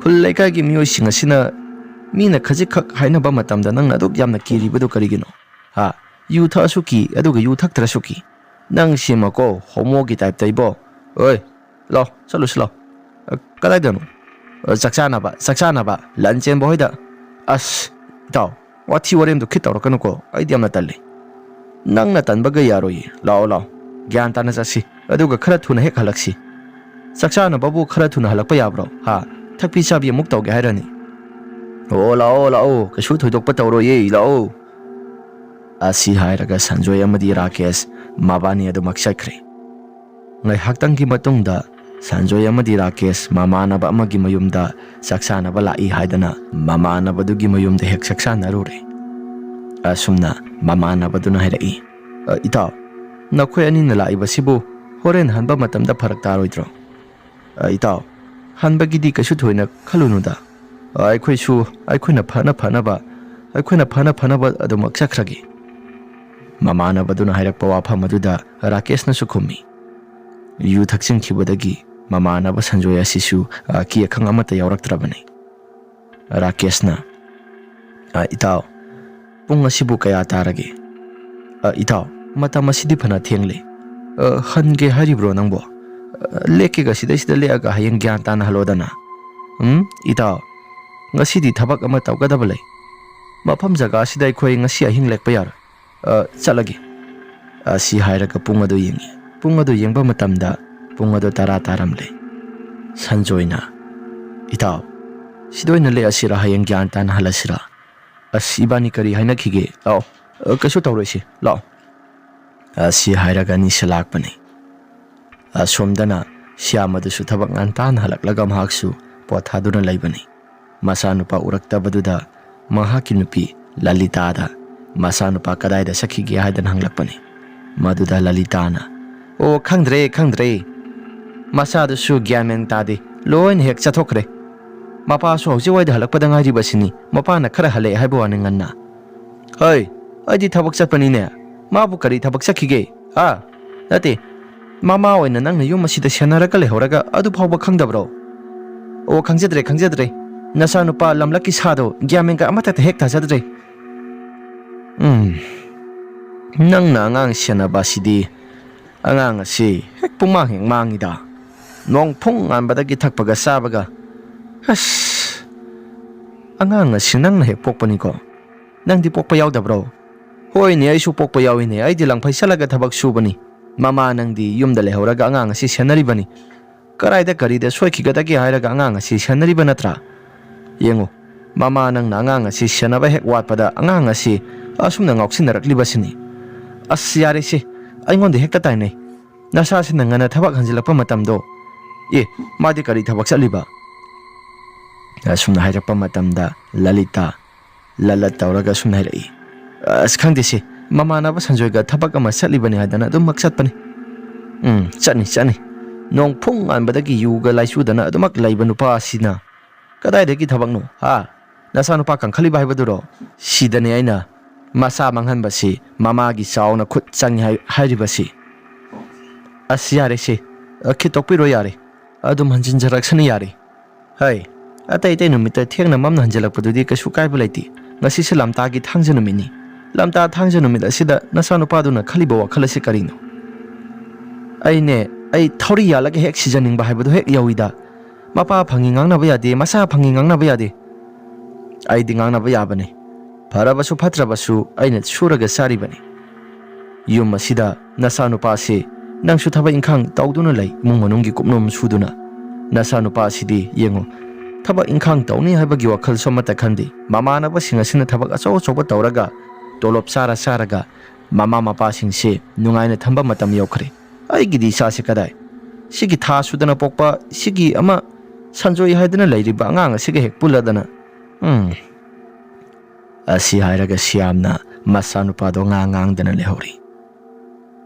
ꯈꯨꯜ ꯂꯩꯀꯥꯏꯒꯤ ꯃꯤꯑꯣꯏꯁꯤꯡ ꯑꯁꯤꯅ ꯃꯤꯅ ꯈꯖꯤꯛꯈꯛ ꯍꯥꯏꯅꯕ ꯃꯇꯝꯗ ꯅꯪꯅ ꯑꯗꯨꯛ ꯌꯥꯝꯅ ꯀꯤꯔꯤꯕꯗꯨ ꯀꯔꯤꯒꯤꯅꯣ? ꯍꯥ? ꯌꯨ ꯊꯛꯑꯁꯨ ꯀꯤ, ꯑꯗꯨꯒ ꯌꯨ ꯊꯛꯇ꯭ꯔꯁꯨ ꯀꯤ꯫ ꯅꯪꯁꯤꯃꯀꯣ ꯍꯣꯃꯣꯒꯤ ꯇꯥꯏꯞꯇ ꯏꯕꯣ꯫ ꯑꯣꯏ, ꯂꯥꯎ, ꯆꯠꯂꯨꯁꯤ ꯂꯥꯎ꯫ ꯑ, ꯀꯗꯥꯏꯗꯅꯣ? ꯑ, ꯆꯥꯛ ꯆꯥꯅꯕ, ꯆꯥꯛ ꯆꯥꯅꯕ, ꯂꯟ ꯆꯦꯟꯕ ꯍꯣꯏꯗ꯫ ꯑꯁ, ꯏꯇꯥꯎ, ꯋꯥꯊꯤ ꯋꯥꯔꯦꯝꯗꯣ ꯈꯤꯠ ꯇꯧꯔꯛꯀꯅꯨꯀꯣ, ꯑꯩꯗꯤ ꯌꯥꯝꯅ ꯇꯜꯂꯤ꯫" "ꯅꯪꯅ ꯇꯟꯕꯒ ꯌꯥꯔꯣꯏꯌꯦ꯫ ꯂꯥꯛꯑꯣ, ꯂꯥꯛꯑꯣ, ꯒ꯭ꯌꯥꯟ ꯇꯥꯅ ꯆꯠꯁꯤ, ꯑꯗꯨꯒ ꯈꯔ ꯊꯨꯅ ꯍꯦꯛ ꯍꯜꯂꯛꯁꯤ꯫ ꯆꯥꯛ ꯆꯥꯅꯕꯕꯨ ꯈꯔ ꯊꯨꯅ ꯍꯜꯂꯛꯄ ꯌꯥꯕ꯭ꯔꯣ? ꯍꯥ? ꯊꯛꯄꯤ ꯆꯥꯕꯤ ꯑꯃꯨꯛ ꯇꯧꯒꯦ ꯍꯥꯏꯔꯅꯤ꯫" "ꯑꯣ, ꯂꯥꯛꯑꯣ, ꯂꯥꯛꯑꯣ, ꯀꯩꯁꯨ ꯊꯣꯏꯗꯣꯛꯄ ꯇꯧꯔꯣꯏꯌꯦ, ꯂꯥꯛꯑꯣ꯫" ꯑꯁꯤ ꯍꯥꯏꯔꯒ ꯁꯟꯖꯣꯏ ꯑꯃꯗꯤ ꯔꯥꯀꯦꯁ ꯃꯕꯥꯅꯤ ꯑꯗꯨꯃꯛ ꯆꯠꯈ꯭ꯔꯦ꯫ ꯉꯥꯏꯍꯥꯛꯇꯪꯒꯤ ꯃꯇꯨꯡꯗ ꯁꯟꯖꯣꯏ ꯑꯃꯗꯤ ꯔꯥꯀꯦꯁ ꯃꯃꯥꯟꯅꯕ ꯑꯃꯒꯤ ꯃꯌꯨꯝꯗ ꯆꯥꯛ ꯆꯥꯅꯕ ꯂꯥꯛꯏ ꯍꯥꯏꯗꯅ ꯃꯃꯥꯟꯅꯕꯗꯨꯒꯤ ꯃꯌꯨꯝꯗ ꯍꯦꯛ ꯆꯥꯛ ꯆꯥꯅꯔꯨꯔꯦ꯫ ꯑꯁꯨꯝꯅ ꯃꯃꯥꯟꯅꯕꯗꯨꯅ ꯍꯥꯏꯔꯛꯏ, "ꯑ, ꯏꯇꯥꯎ, ꯅꯈꯣꯏ ꯑꯅꯤꯅ ꯂꯥꯛꯏꯕꯁꯤꯕꯨ ꯍꯣꯔꯦꯟ ꯍꯟꯕ ꯃꯇꯝꯗ ꯐꯔꯛ ꯇꯥꯔꯣꯏꯗ꯭ꯔꯣ?" "ꯑ, ꯏꯇꯥꯎ, ꯍꯟꯕꯒꯤꯗꯤ ꯀꯩꯁꯨ ꯊꯣꯏꯅ ꯈꯜꯂꯨꯅꯨꯗ꯫ ꯑꯩꯈꯣꯏꯁꯨ ꯑꯩꯈꯣꯏꯅ ꯐꯅ ꯐꯅꯕ, ꯑꯩꯈꯣꯏꯅ ꯐꯅ ꯐꯅꯕ ꯑꯗꯨꯃꯛ ꯆꯠꯈ꯭ꯔꯒꯦ꯫" ꯃꯃꯥꯟꯅꯕꯗꯨꯅ ꯍꯥꯏꯔꯛꯄ ꯋꯥꯐꯝ ꯑꯗꯨꯗ ꯔꯥꯀꯦꯁꯅꯁꯨ ꯈꯨꯝꯃꯤ꯫ ꯌꯨ ꯊꯛꯆꯤꯟꯈꯤꯕꯗꯒꯤ ꯃꯃꯥꯟꯅꯕ ꯁꯟꯖꯣꯏ ꯑꯁꯤꯁꯨ, ꯑ, ꯑꯀꯤ ꯑꯈꯪ ꯑꯃꯠꯇ ꯌꯥꯎꯔꯛꯇ꯭ꯔꯕꯅꯤ꯫ ꯔꯥꯀꯦꯁꯅ, "ꯑ, ꯏꯇꯥꯎ, ꯄꯨꯡ ꯑꯁꯤꯕꯨ ꯀꯌꯥ ꯇꯥꯔꯒꯦ?" "ꯑ, ꯏꯇꯥꯎ, ꯃꯇꯝ ꯑꯁꯤꯗꯤ ꯐꯅ ꯊꯦꯡꯂꯦ꯫ ꯑ, ꯍꯟꯒꯦ ꯍꯥꯏꯔꯤꯕ꯭ꯔꯣ ꯅꯪꯕꯣ? ꯑ, ꯂꯦꯛꯀꯦꯒ, ꯁꯤꯗꯩꯁꯤꯗ ꯂꯦꯛꯑꯒ ꯍꯌꯦꯡ ꯒ꯭ꯌꯥꯟ ꯇꯥꯅ ꯍꯜꯂꯣꯗꯅ꯫ ꯎꯝ, ꯏꯇꯥꯎ, ꯉꯁꯤꯗꯤ ꯊꯕꯛ ꯑꯃ ꯇꯧꯒꯗꯕ ꯂꯩ꯫ ꯃꯐꯝ ꯖꯒꯥ ꯑꯁꯤꯗ ꯑꯩꯈꯣꯏ ꯉꯁꯤ ꯑꯍꯤꯡ ꯂꯦꯛꯄ ꯌꯥꯔꯣꯏ꯫ ꯑ, ꯆꯠꯂꯒꯦ꯫" ꯑꯁꯤ ꯍꯥꯏꯔꯒ ꯄꯨꯡ ꯑꯗꯨ ꯌꯦꯡꯉꯤ꯫ ꯄꯨꯡ ꯑꯗꯨ ꯌꯦꯡꯕ ꯃꯇꯝꯗ ꯄꯨꯡ ꯑꯗꯨ ꯇꯔꯥ ꯇꯥꯔꯝꯂꯦ꯫ ꯁꯟꯖꯣꯏꯅ, "ꯏꯇꯥꯎ, ꯁꯤꯗ ꯑꯣꯏꯅ ꯂꯦꯛꯑꯁꯤꯔꯥ, ꯍꯌꯦꯡ ꯒ꯭ꯌꯥꯟ ꯇꯥꯅ ꯍꯜꯂꯁꯤꯔꯥ? ꯑꯁ, ꯏꯕꯥꯅꯤ ꯀꯔꯤ ꯍꯥꯏꯅꯈꯤꯒꯦ? ꯂꯥꯛꯑꯣ, ꯑ, ꯀꯩꯁꯨ ꯇꯧꯔꯣꯏꯁꯤ, ꯂꯥꯛꯑꯣ꯫" ꯑꯁꯤ ꯍꯥꯏꯔꯒ ꯑꯅꯤꯁꯤ ꯂꯥꯛꯄꯅꯤ꯫ ꯑꯁꯣꯝꯗꯅ ꯁ꯭ꯌꯥꯝ ꯑꯗꯨꯁꯨ ꯊꯕꯛ ꯉꯟꯇꯥꯅ ꯍꯜꯂꯛꯂꯒ ꯃꯍꯥꯛꯁꯨ ꯄꯣꯊꯥꯗꯨꯅ ꯂꯩꯕꯅꯤ꯫ ꯃꯆꯥꯅꯨꯄꯥ ꯎꯔꯛꯇꯕꯗꯨꯗ ꯃꯍꯥꯛꯀꯤ ꯅꯨꯄꯤ ꯂꯂꯤꯇꯥꯗ ꯃꯆꯥꯅꯨꯄꯥ ꯀꯗꯥꯏꯗ ꯆꯠꯈꯤꯒꯦ ꯍꯥꯏꯗꯅ ꯍꯪꯂꯛꯄꯅꯤ꯫ ꯃꯗꯨꯗ ꯂꯂꯤꯇꯥꯅ, "ꯑꯣ, ꯈꯪꯗ꯭ꯔꯦ, ꯈꯪꯗ꯭ꯔꯦ꯫ ꯃꯆꯥꯗꯨꯁꯨ ꯒ꯭ꯌꯥꯟ ꯃꯦꯟ ꯇꯥꯗꯦ꯫ ꯂꯣꯏꯅ ꯍꯦꯛ ꯆꯠꯊꯣꯛꯈ꯭ꯔꯦ꯫ ꯃꯄꯥꯁꯨ ꯍꯧꯖꯤꯛ ꯋꯥꯏꯗ ꯍꯜꯂꯛꯄꯗ ꯉꯥꯏꯔꯤꯕꯁꯤꯅꯤ꯫ ꯃꯄꯥꯅ ꯈꯔ ꯍꯜꯂꯛꯑꯦ ꯍꯥꯏꯕ ꯋꯥꯅꯤ ꯉꯟꯅ꯫" "ꯍꯩ, ꯑꯩꯗꯤ ꯊꯕꯛ ꯆꯠꯄꯅꯤꯅꯦ꯫ ꯃꯥꯕꯨ ꯀꯔꯤ ꯊꯕꯛ ꯆꯠꯈꯤꯒꯦ? ꯑꯥ, ꯅꯠꯇꯦ, ꯃꯃꯥ ꯑꯣꯏꯅ ꯅꯪꯅ ꯌꯨꯝ ꯑꯁꯤꯗ ꯁꯦꯟꯅꯔꯒ ꯂꯩꯍꯧꯔꯒ ꯑꯗꯨ ꯐꯥꯎꯕ ꯈꯪꯗꯕ꯭ꯔꯣ?" "ꯑꯣ, ꯈꯪꯖꯗ꯭ꯔꯦ, ꯈꯪꯖꯗ꯭ꯔꯦ꯫ ꯅꯆꯥꯅꯨꯄꯥ ꯂꯝꯂꯛꯀꯤ ꯁꯥꯗꯣ ꯒ꯭ꯌꯥꯟ ꯃꯦꯟꯒ ꯑꯃꯠꯇ ꯍꯦꯛ ꯇꯥꯖꯗ꯭ꯔꯦ꯫" "ꯎꯝ, ꯅꯪꯅ ꯑꯉꯥꯡ ꯁꯦꯟꯅꯕ ꯑꯁꯤꯗꯤ, ꯑꯉꯥꯡ ꯑꯁꯤ ꯍꯦꯛ ꯄꯨꯡꯃꯥꯡ ꯍꯦꯛ ꯃꯥꯡꯉꯤꯗ꯫ ꯅꯣꯡ ꯐꯨꯡ ꯉꯥꯟꯕꯗꯒꯤ ꯊꯛꯄꯒ ꯆꯥꯕꯒ꯫ ꯑꯁ, ꯑꯉꯥꯡ ꯑꯁꯤ ꯅꯪꯅ ꯍꯦꯛ ꯄꯣꯛꯄꯅꯤꯀꯣ꯫ ꯅꯪꯗꯤ ꯄꯣꯛꯄ ꯌꯥꯎꯗꯕ꯭ꯔꯣ?" "ꯍꯣꯏꯅꯦ, ꯑꯩꯁꯨ ꯄꯣꯛꯄ ꯌꯥꯎꯏꯅꯦ꯫ ꯑꯩꯗꯤ ꯂꯪꯐꯩ ꯆꯠꯂꯒ ꯊꯕꯛ ꯁꯨꯕꯅꯤ꯫ ꯃꯃꯥ ꯅꯪꯗꯤ ꯌꯨꯝꯗ ꯂꯩꯍꯧꯔꯒ ꯑꯉꯥꯡ ꯑꯁꯤ ꯁꯦꯟꯅꯔꯤꯕꯅꯤ꯫ ꯀꯗꯥꯏꯗ ꯀꯔꯤꯗ ꯁꯣꯏꯈꯤꯒꯗꯒꯦ ꯍꯥꯏꯔꯒ ꯑꯉꯥꯡ ꯑꯁꯤ ꯁꯦꯟꯅꯔꯤꯕ ꯅꯠꯇ꯭ꯔꯥ? ꯌꯦꯡꯉꯨ, ꯃꯃꯥ ꯅꯪꯅ ꯑꯉꯥꯡ ꯑꯁꯤ ꯁꯦꯟꯅꯕ ꯍꯦꯛ ꯋꯥꯠꯄꯗ ꯑꯉꯥꯡ ꯑꯁꯤ ꯑꯁꯨꯝꯅ ꯉꯥꯎꯁꯤꯟꯅꯔꯛꯂꯤꯕꯁꯤꯅꯤ꯫" "ꯑꯁ, ꯌꯥꯔꯦꯁꯦ, ꯑꯩꯉꯣꯟꯗ ꯍꯦꯛꯇ ꯇꯥꯏꯅꯩ꯫ ꯅꯁꯥꯁꯤꯅ ꯉꯟꯅ ꯊꯕꯛ ꯍꯟꯖꯤꯜꯂꯛꯄ ꯃꯇꯝꯗꯣ꯫ ꯑꯦ, ꯃꯥꯗꯤ ꯀꯔꯤ ꯊꯕꯛ ꯆꯠꯂꯤꯕ?" ꯑꯁꯨꯝꯅ ꯍꯥꯏꯔꯛꯄ ꯃꯇꯝꯗ ꯂꯂꯤꯇꯥ ꯂꯠ ꯂꯠ ꯇꯧꯔꯒ ꯑꯁꯨꯝꯅ ꯍꯥꯏꯔꯛꯏ, "ꯑꯁ, ꯈꯪꯗꯦꯁꯦ, ꯃꯃꯥꯟꯅꯕ ꯁꯟꯖꯣꯏꯒ ꯊꯕꯛ ꯑꯃ ꯆꯠꯂꯤꯕꯅꯤ ꯍꯥꯏꯗꯅ ꯑꯗꯨꯝꯃꯛ ꯆꯠꯄꯅꯤ꯫" "ꯎꯝ, ꯆꯠꯅꯤ, ꯆꯠꯅꯤ꯫ ꯅꯣꯡ ꯐꯨꯡ ꯉꯥꯟꯕꯗꯒꯤ ꯌꯨꯒ ꯂꯥꯏꯆꯨꯗꯅ ꯑꯗꯨꯃꯛ ꯂꯩꯕ ꯅꯨꯄꯥ ꯑꯁꯤꯅ ꯀꯗꯥꯏꯗꯒꯤ ꯊꯕꯛꯅꯣ? ꯍꯥ? ꯅꯆꯥꯅꯨꯄꯥ ꯀꯟꯈꯠꯂꯤꯕ ꯍꯥꯏꯕꯗꯨꯔꯣ? ꯁꯤꯗꯅꯦ ꯑꯩꯅ ꯃꯁꯥ ꯃꯥꯡꯍꯟꯕꯁꯤ, ꯃꯃꯥꯒꯤ ꯆꯥꯎꯅ ꯈꯨꯠ ꯆꯪꯉꯤ ꯍꯥꯏ-, ꯍꯥꯏꯔꯤꯕꯁꯤ꯫ ꯑꯁ, ꯌꯥꯔꯦꯁꯦ꯫ ꯑ, ꯈꯤꯠꯇꯣꯛꯄꯤꯔꯣ, ꯌꯥꯔꯦ꯫ ꯑꯗꯨꯝ ꯍꯟꯖꯤꯟꯖꯔꯛꯁꯅꯨ, ꯌꯥꯔꯦ꯫ ꯍꯩ, ꯑꯇꯩ ꯑꯇꯩ ꯅꯨꯃꯤꯠꯇ ꯊꯦꯡꯅ ꯃꯝꯅ ꯍꯟꯖꯤꯜꯂꯛꯄꯗꯨꯗꯤ ꯀꯩꯁꯨ ꯀꯥꯏꯕ ꯂꯩꯇꯦ꯫ ꯉꯁꯤꯁꯦ ꯂꯝꯇꯥꯒꯤ ꯊꯥꯡꯖ ꯅꯨꯃꯤꯠꯅꯤ꯫ ꯂꯝꯇꯥ ꯊꯥꯡꯖ ꯅꯨꯃꯤꯠ ꯑꯁꯤꯗ ꯅꯆꯥꯅꯨꯄꯥꯗꯨꯅ ꯈꯜꯂꯤꯕ ꯋꯥꯈꯜ ꯑꯁꯤ ꯀꯔꯤꯅꯣ? ꯑꯩꯅꯦ, ꯑꯩ ꯊꯧꯔꯤ ꯌꯥꯜꯂꯒ ꯍꯦꯛ ꯁꯤꯖꯅꯤꯡꯕ ꯍꯥꯏꯕꯗꯨ ꯍꯦꯛ ꯌꯧꯏꯗ꯫ ꯃꯄꯥ ꯐꯪꯉꯤ ꯉꯥꯡꯅꯕ ꯌꯥꯗꯦ, ꯃꯆꯥ ꯐꯪꯉꯤ ꯉꯥꯡꯅꯕ ꯌꯥꯗꯦ꯫ ꯑꯩꯗꯤ ꯉꯥꯡꯅꯕ ꯌꯥꯕꯅꯤ꯫ ꯐꯔꯕꯁꯨ ꯐꯠꯇ꯭ꯔꯕꯁꯨ ꯑꯩꯅ ꯁꯨꯔꯒ ꯆꯥꯔꯤꯕꯅꯤ꯫ ꯌꯨꯝ ꯑꯁꯤꯗ ꯅꯆꯥꯅꯨꯄꯥꯁꯤ ꯅꯪꯁꯨ ꯊꯕꯛ ꯏꯪꯈꯥꯡ ꯇꯧꯗꯨꯅ ꯂꯩ, ꯏꯃꯨꯡ ꯃꯅꯨꯡꯒꯤ ꯀꯨꯞꯅꯣꯝ ꯁꯨꯗꯨꯅ꯫ ꯅꯆꯥꯅꯨꯄꯥꯁꯤꯗꯤ ꯌꯦꯡꯉꯨ, ꯊꯕꯛ ꯏꯪꯈꯥꯡ ꯇꯧꯅꯤ ꯍꯥꯏꯕꯒꯤ ꯋꯥꯈꯜꯁꯨ ꯑꯃꯠꯇ ꯈꯟꯗꯦ꯫ ꯃꯃꯥꯟꯅꯕꯁꯤꯡ ꯑꯁꯤꯅ ꯊꯕꯛ ꯑꯆꯧ ꯑꯆꯧꯕ ꯇꯧꯔꯒ, ꯇꯣꯂꯣꯞ ꯆꯥꯔ ꯆꯥꯔꯒ ꯃꯃꯥ ꯃꯄꯥꯁꯤꯡꯁꯦ ꯅꯨꯡꯉꯥꯏꯅ ꯊꯝꯕ ꯃꯇꯝ ꯌꯧꯈ꯭ꯔꯦ꯫ ꯑꯩꯒꯤꯗꯤ ꯏꯆꯥꯁꯤ ꯀꯗꯥꯏ? ꯁꯤꯒꯤ ꯊꯥ ꯁꯨꯗꯅ ꯄꯣꯛꯄ, ꯁꯤꯒꯤ ꯑꯃ ꯁꯟꯖꯣꯏ ꯍꯥꯏꯗꯅ ꯂꯩꯔꯤꯕ ꯑꯉꯥꯡ ꯑꯁꯤꯒ ꯍꯦꯛ ꯄꯨꯜꯂꯗꯅ꯫ ꯎꯝ꯫ ꯑꯁꯤ ꯍꯥꯏꯔꯒ ꯁꯤꯌꯥꯝꯅ ꯃꯆꯥꯅꯨꯄꯥꯗꯣ ꯉꯥꯡ ꯉꯥꯡꯗꯅ ꯂꯩꯍꯧꯔꯤ꯫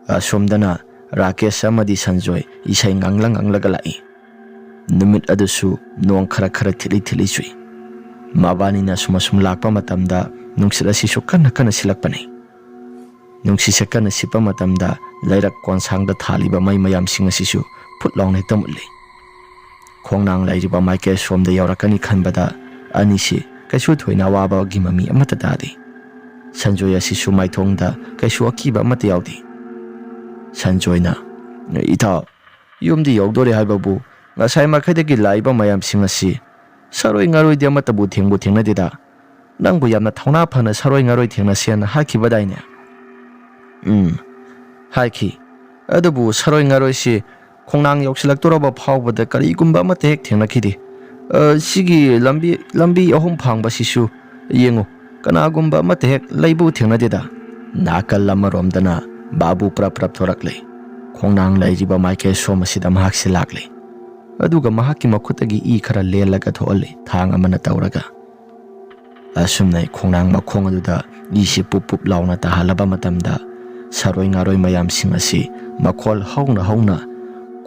ꯑꯁꯣꯝꯗꯅ ꯔꯥꯀꯦꯁ ꯑꯃꯗꯤ ꯁꯟꯖꯣꯏ ꯏꯁꯩ ꯉꯪꯂ ꯉꯪꯂꯒ ꯂꯥꯛꯏ꯫ ꯅꯨꯃꯤꯠ ꯑꯗꯨꯁꯨ ꯅꯣꯡ ꯈꯔ ꯈꯔ ꯊꯤꯠꯂꯤ ꯊꯤꯠꯂꯤ ꯆꯨꯏ꯫ ꯃꯕꯥꯅꯤꯅ ꯑꯁꯨꯝ ꯑꯁꯨꯝ ꯂꯥꯛꯄ ꯃꯇꯝꯗ ꯅꯨꯡꯁꯤꯠ ꯑꯁꯤꯁꯨ ꯀꯟꯅ ꯀꯟꯅ ꯁꯤꯠꯂꯛꯄꯅꯤ꯫ ꯅꯨꯡꯁꯤꯠꯁꯦ ꯀꯟꯅ ꯁꯤꯠꯄ ꯃꯇꯝꯗ ꯂꯩꯔꯛ ꯀꯣꯟꯁꯥꯡꯗ ꯊꯥꯜꯂꯤꯕ ꯃꯩ ꯃꯌꯥꯝꯁꯤꯡ ꯑꯁꯤꯁꯨ ꯐꯨꯠ ꯂꯥꯎꯅ ꯍꯦꯛꯇ ꯃꯨꯠꯂꯤ꯫ ꯈꯣꯡꯅꯥꯡ ꯂꯩꯔꯤꯕ ꯃꯥꯏꯀꯩ ꯁꯣꯝꯗ ꯌꯧꯔꯛꯀꯅꯤ ꯈꯟꯕꯗ ꯑꯅꯤꯁꯤ ꯀꯩꯁꯨ ꯊꯣꯏꯅ ꯑꯋꯥꯕꯒꯤ ꯃꯃꯤ ꯑꯃꯠꯇ ꯇꯥꯗꯦ꯫ ꯁꯟꯖꯣꯏ ꯑꯁꯤꯁꯨ ꯃꯥꯏꯊꯣꯡꯗ ꯀꯩꯁꯨ ꯑꯀꯤꯕ ꯑꯃꯠꯇ ꯌꯥꯎꯗꯦ꯫ ꯁꯟꯖꯣꯏꯅ, "ꯏꯇꯥꯎ, ꯌꯨꯝꯗꯤ ꯌꯧꯗꯣꯔꯦ ꯍꯥꯏꯕꯕꯨ ꯉꯁꯥꯏ ꯃꯈꯩꯗꯒꯤ ꯂꯥꯛꯏꯕ ꯃꯌꯥꯝꯁꯤꯡ ꯑꯁꯤ ꯁꯥꯔꯣꯏ ꯉꯥꯔꯣꯏꯗꯤ ꯑꯃꯠꯇꯕꯨ ꯊꯦꯡꯕꯨ ꯊꯦꯡꯅꯗꯦꯗ꯫ ꯅꯪꯕꯨ ꯌꯥꯝꯅ ꯊꯧꯅꯥ ꯐꯅ ꯁꯥꯔꯣꯏ ꯉꯥꯔꯣꯏ ꯊꯦꯡꯅꯁꯦꯅ ꯍꯥꯏꯈꯤꯕꯗꯥꯏꯅꯦ?" "ꯎꯝ, ꯍꯥꯏꯈꯤ꯫ ꯑꯗꯨꯕꯨ ꯁꯥꯔꯣꯏ ꯉꯥꯔꯣꯏꯁꯤ ꯈꯣꯡꯅꯥꯡ ꯌꯧꯁꯤꯜꯂꯛꯇꯣꯔꯕ ꯐꯥꯎꯕꯗ ꯀꯔꯤꯒꯨꯝꯕ ꯑꯃꯠꯇ ꯍꯦꯛ ꯊꯦꯡꯅꯈꯤꯗꯦ꯫ ꯑ, ꯁꯤꯒꯤ ꯂꯝꯕꯤ, ꯂꯝꯕꯤ ꯑꯍꯨꯝ ꯐꯥꯡꯕꯁꯤꯁꯨ ꯌꯦꯡꯉꯨ, ꯀꯅꯥꯒꯨꯝꯕ ꯑꯃꯠꯇ ꯍꯦꯛ ꯂꯩꯕꯨ ꯊꯦꯡꯅꯗꯦꯗ꯫" ꯅꯥꯀꯜ ꯑꯃꯔꯣꯝꯗꯅ ꯕꯥꯕꯨ ꯄ꯭ꯔꯞ ꯄ꯭ꯔꯞ ꯊꯣꯔꯛꯂꯦ꯫ ꯈꯣꯡꯅꯥꯡ ꯂꯩꯔꯤꯕ ꯃꯥꯏꯀꯩ ꯁꯣꯝ ꯑꯁꯤꯗ ꯃꯍꯥꯛꯁꯦ ꯂꯥꯛꯂꯦ꯫ ꯑꯗꯨꯒ ꯃꯍꯥꯛꯀꯤ ꯃꯈꯨꯠꯇꯒꯤ ꯏ ꯈꯔ ꯂꯦꯜꯂꯒ ꯊꯣꯛꯍꯜꯂꯦ, ꯊꯥꯡ ꯑꯃꯅ ꯇꯧꯔꯒ꯫ ꯑꯁꯨꯝꯅ ꯈꯣꯡꯅꯥꯡ ꯃꯈꯣꯡ ꯑꯗꯨꯗ ꯏꯁꯤ ꯄꯨꯞ ꯄꯨꯞ ꯂꯥꯎꯅ ꯇꯥꯍꯜꯂꯕ ꯃꯇꯝꯗ, ꯁꯥꯔꯣꯏ ꯉꯥꯔꯣꯏ ꯃꯌꯥꯝꯁꯤꯡ ꯑꯁꯤ ꯃꯈꯣꯜ ꯍꯧꯅ ꯍꯧꯅ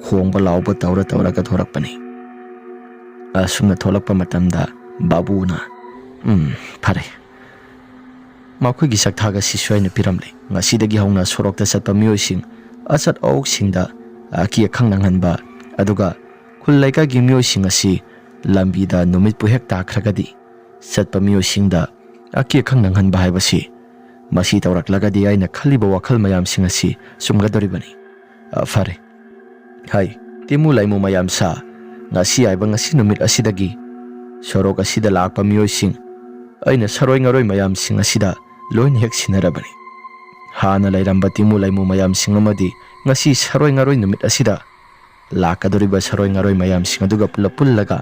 ꯈꯣꯡꯕ ꯂꯥꯎꯕ ꯇꯧꯔ ꯇꯧꯔꯒ ꯊꯣꯔꯛꯄꯅꯤ꯫ ꯑꯁꯨꯝꯅ ꯊꯣꯛꯂꯛꯄ ꯃꯇꯝꯗ ꯕꯥꯕꯨꯅ, "ꯎꯝ, ꯐꯔꯦ, ꯃꯈꯣꯏꯒꯤ ꯁꯛꯊꯥꯛ ꯑꯁꯤꯁꯨ ꯑꯩꯅ ꯄꯤꯔꯝꯂꯦ꯫ ꯉꯁꯤꯗꯒꯤ ꯍꯧꯅ ꯁꯣꯔꯣꯛꯇ ꯆꯠꯄ ꯃꯤꯑꯣꯏꯁꯤꯡ, ꯑꯆꯠ ꯑꯋꯣꯛꯁꯤꯡꯗ ꯑꯀꯤ ꯑꯈꯪ ꯅꯪꯍꯟꯕ, ꯑꯗꯨꯒ ꯈꯨꯜ ꯂꯩꯀꯥꯏꯒꯤ ꯃꯤꯑꯣꯏꯁꯤꯡ ꯑꯁꯤ ꯂꯝꯕꯤꯗ ꯅꯨꯃꯤꯠꯄꯨ ꯍꯦꯛ ꯇꯥꯈ꯭ꯔꯒꯗꯤ ꯆꯠꯄ ꯃꯤꯑꯣꯏꯁꯤꯡꯗ ꯑꯀꯤ ꯑꯈꯪ ꯅꯪꯍꯟꯕ ꯍꯥꯏꯕꯁꯤ, ꯃꯁꯤ ꯇꯧꯔꯛꯂꯒꯗꯤ ꯑꯩꯅ ꯈꯜꯂꯤꯕ ꯋꯥꯈꯜ ꯃꯌꯥꯝꯁꯤꯡ ꯑꯁꯤ ꯆꯨꯝꯒꯗꯧꯔꯤꯕꯅꯤ꯫ ꯑ, ꯐꯔꯦ, ꯍꯥꯏ, ꯇꯤꯃꯨ ꯂꯩꯃꯨ ꯃꯌꯥꯝ ꯁꯥ, ꯉꯁꯤ ꯍꯥꯏꯕ ꯉꯁꯤ ꯅꯨꯃꯤꯠ ꯑꯁꯤꯗꯒꯤ ꯁꯣꯔꯣꯛ ꯑꯁꯤꯗ ꯂꯥꯛꯄ ꯃꯤꯑꯣꯏꯁꯤꯡ, ꯑꯩꯅ ꯁꯔꯣꯏ ꯉꯔꯣꯏ ꯃꯌꯥꯝꯁꯤꯡ ꯑꯁꯤꯗ ꯂꯣꯏꯅ ꯍꯦꯛ ꯁꯤꯟꯅꯔꯕꯅꯤ꯫ ꯍꯥꯟꯅ ꯂꯩꯔꯝꯕ ꯇꯤꯃꯨ ꯂꯩꯃꯨ ꯃꯌꯥꯝꯁꯤꯡ ꯑꯃꯗꯤ ꯉꯁꯤ ꯁꯔꯣꯏ ꯉꯔꯣꯏ ꯅꯨꯃꯤꯠ ꯑꯁꯤꯗ ꯂꯥꯛꯀꯗꯧꯔꯤꯕ ꯁꯔꯣꯏ ꯉꯔꯣꯏ ꯃꯌꯥꯝꯁꯤꯡ ꯑꯗꯨꯒ ꯄꯨꯂꯞ ꯄꯨꯜꯂꯒ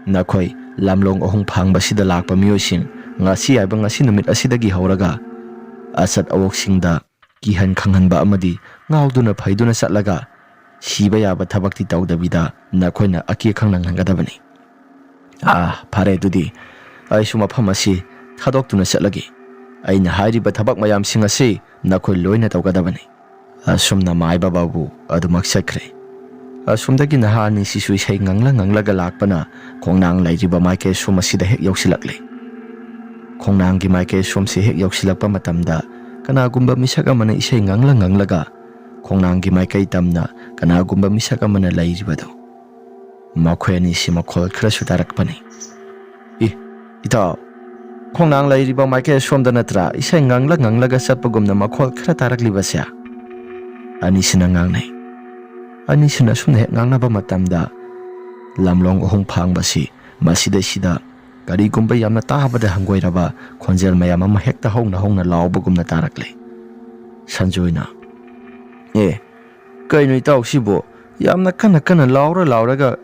ꯅꯈꯣꯏ ꯂꯝꯂꯣꯡ ꯑꯍꯨꯝ ꯐꯥꯡꯕꯁꯤꯗ ꯂꯥꯛꯄ ꯃꯤꯑꯣꯏꯁꯤꯡ, ꯉꯁꯤ ꯍꯥꯏꯕ ꯉꯁꯤ ꯅꯨꯃꯤꯠ ꯑꯁꯤꯗꯒꯤ ꯍꯧꯔꯒ ꯑꯆꯠ ꯑꯋꯣꯛꯁꯤꯡꯗ ꯀꯤꯍꯟ ꯈꯪꯍꯟꯕ ꯑꯃꯗꯤ ꯉꯥꯎꯗꯨꯅ ꯐꯩꯗꯨꯅ ꯆꯠꯂꯒ ꯁꯤꯕ ꯌꯥꯕ ꯊꯕꯛꯇꯤ ꯇꯧꯗꯕꯤꯗ ꯅꯈꯣꯏꯅ ꯑꯀꯤ ꯑꯈꯪ ꯅꯪꯍꯟꯒꯗꯕꯅꯤ꯫ ꯑꯥ, ꯐꯔꯦ, ꯑꯗꯨꯗꯤ ꯑꯩꯁꯨ ꯃꯐꯝ ꯑꯁꯤ ꯊꯥꯗꯣꯛꯇꯨꯅ ꯆꯠꯂꯒꯦ꯫ ꯑꯩꯅ ꯍꯥꯏꯔꯤꯕ ꯊꯕꯛ ꯃꯌꯥꯝꯁꯤꯡ ꯑꯁꯤ ꯅꯈꯣꯏ ꯂꯣꯏꯅ ꯇꯧꯒꯗꯕꯅꯤ꯫ ꯑꯁꯨꯝꯅ ꯃꯥꯏꯕ ꯕꯥꯕꯨ ꯑꯗꯨꯃꯛ ꯆꯠꯈ꯭ꯔꯦ꯫ ꯑꯁꯨꯝꯗꯒꯤ ꯅꯍꯥ ꯑꯅꯤꯁꯤꯁꯨ ꯏꯁꯩ ꯉꯪꯂ ꯉꯪꯂꯒ ꯂꯥꯛꯄꯅ ꯈꯣꯡꯅꯥꯡ ꯂꯩꯔꯤꯕ ꯃꯥꯏꯀꯩ ꯑꯁꯣꯝ ꯑꯁꯤꯗ ꯍꯦꯛ ꯌꯧꯁꯤꯜꯂꯛꯂꯦ꯫ ꯈꯣꯡꯅꯥꯡꯒꯤ ꯃꯥꯏꯀꯩ ꯑꯁꯣꯝꯁꯤ ꯍꯦꯛ ꯌꯧꯁꯤꯜꯂꯛꯄ ꯃꯇꯝꯗ ꯀꯅꯥꯒꯨꯝꯕ ꯃꯤꯁꯛ ꯑꯃꯅ ꯏꯁꯩ ꯉꯪꯂ ꯉꯪꯂꯒ ꯈꯣꯡꯅꯥꯡꯒꯤ ꯃꯥꯏꯀꯩ ꯇꯝꯅ ꯀꯅꯥꯒꯨꯝꯕ ꯃꯤꯁꯛ ꯑꯃꯅ ꯂꯩꯔꯤꯕꯗꯨ, ꯃꯈꯣꯏ ꯑꯅꯤꯁꯤ ꯃꯈꯣꯜ ꯈꯔꯁꯨ ꯇꯥꯔꯛꯄꯅꯤ꯫ "ꯏ, ꯏꯇꯥꯎ, ꯈꯣꯡꯅꯥꯡ ꯂꯩꯔꯤꯕ ꯃꯥꯏꯀꯩ ꯑꯁꯣꯝꯗ ꯅꯠꯇ꯭ꯔꯥ ꯏꯁꯩ ꯉꯪꯂ ꯉꯪꯂꯒ ꯆꯠꯄꯒꯨꯝꯅ ꯃꯈꯣꯜ ꯈꯔ ꯇꯥꯔꯛꯂꯤꯕꯁꯦ?" ꯑꯅꯤꯁꯤꯅ ꯉꯥꯡꯅꯩ꯫ ꯑꯅꯤꯁꯤꯅ ꯑꯁꯨꯝꯅ ꯍꯦꯛ ꯉꯥꯡꯅꯕ ꯃꯇꯝꯗ ꯂꯝꯂꯣꯡ ꯑꯍꯨꯝ ꯐꯥꯡꯕꯁꯤ ꯃꯁꯤꯗꯩꯁꯤꯗ ꯀꯔꯤꯒꯨꯝꯕ ꯌꯥꯝꯅ ꯇꯥꯕꯗ ꯍꯪꯒꯣꯏꯔꯕ ꯈꯣꯟꯖꯦꯜ ꯃꯌꯥꯝ ꯑꯃ ꯍꯦꯛꯇ ꯍꯧꯅ ꯍꯧꯅ ꯂꯥꯎꯕꯒꯨꯝꯅ ꯇꯥꯔꯛꯂꯦ꯫ ꯁꯟꯖꯣꯏꯅ, "ꯑꯦ, ꯀꯩꯅꯣ ꯏꯇꯥꯎ ꯁꯤꯕꯣ? ꯌꯥꯝꯅ ꯀꯟꯅ ꯀꯟꯅ ꯂꯥꯎꯔ ꯂꯥꯎꯔꯒ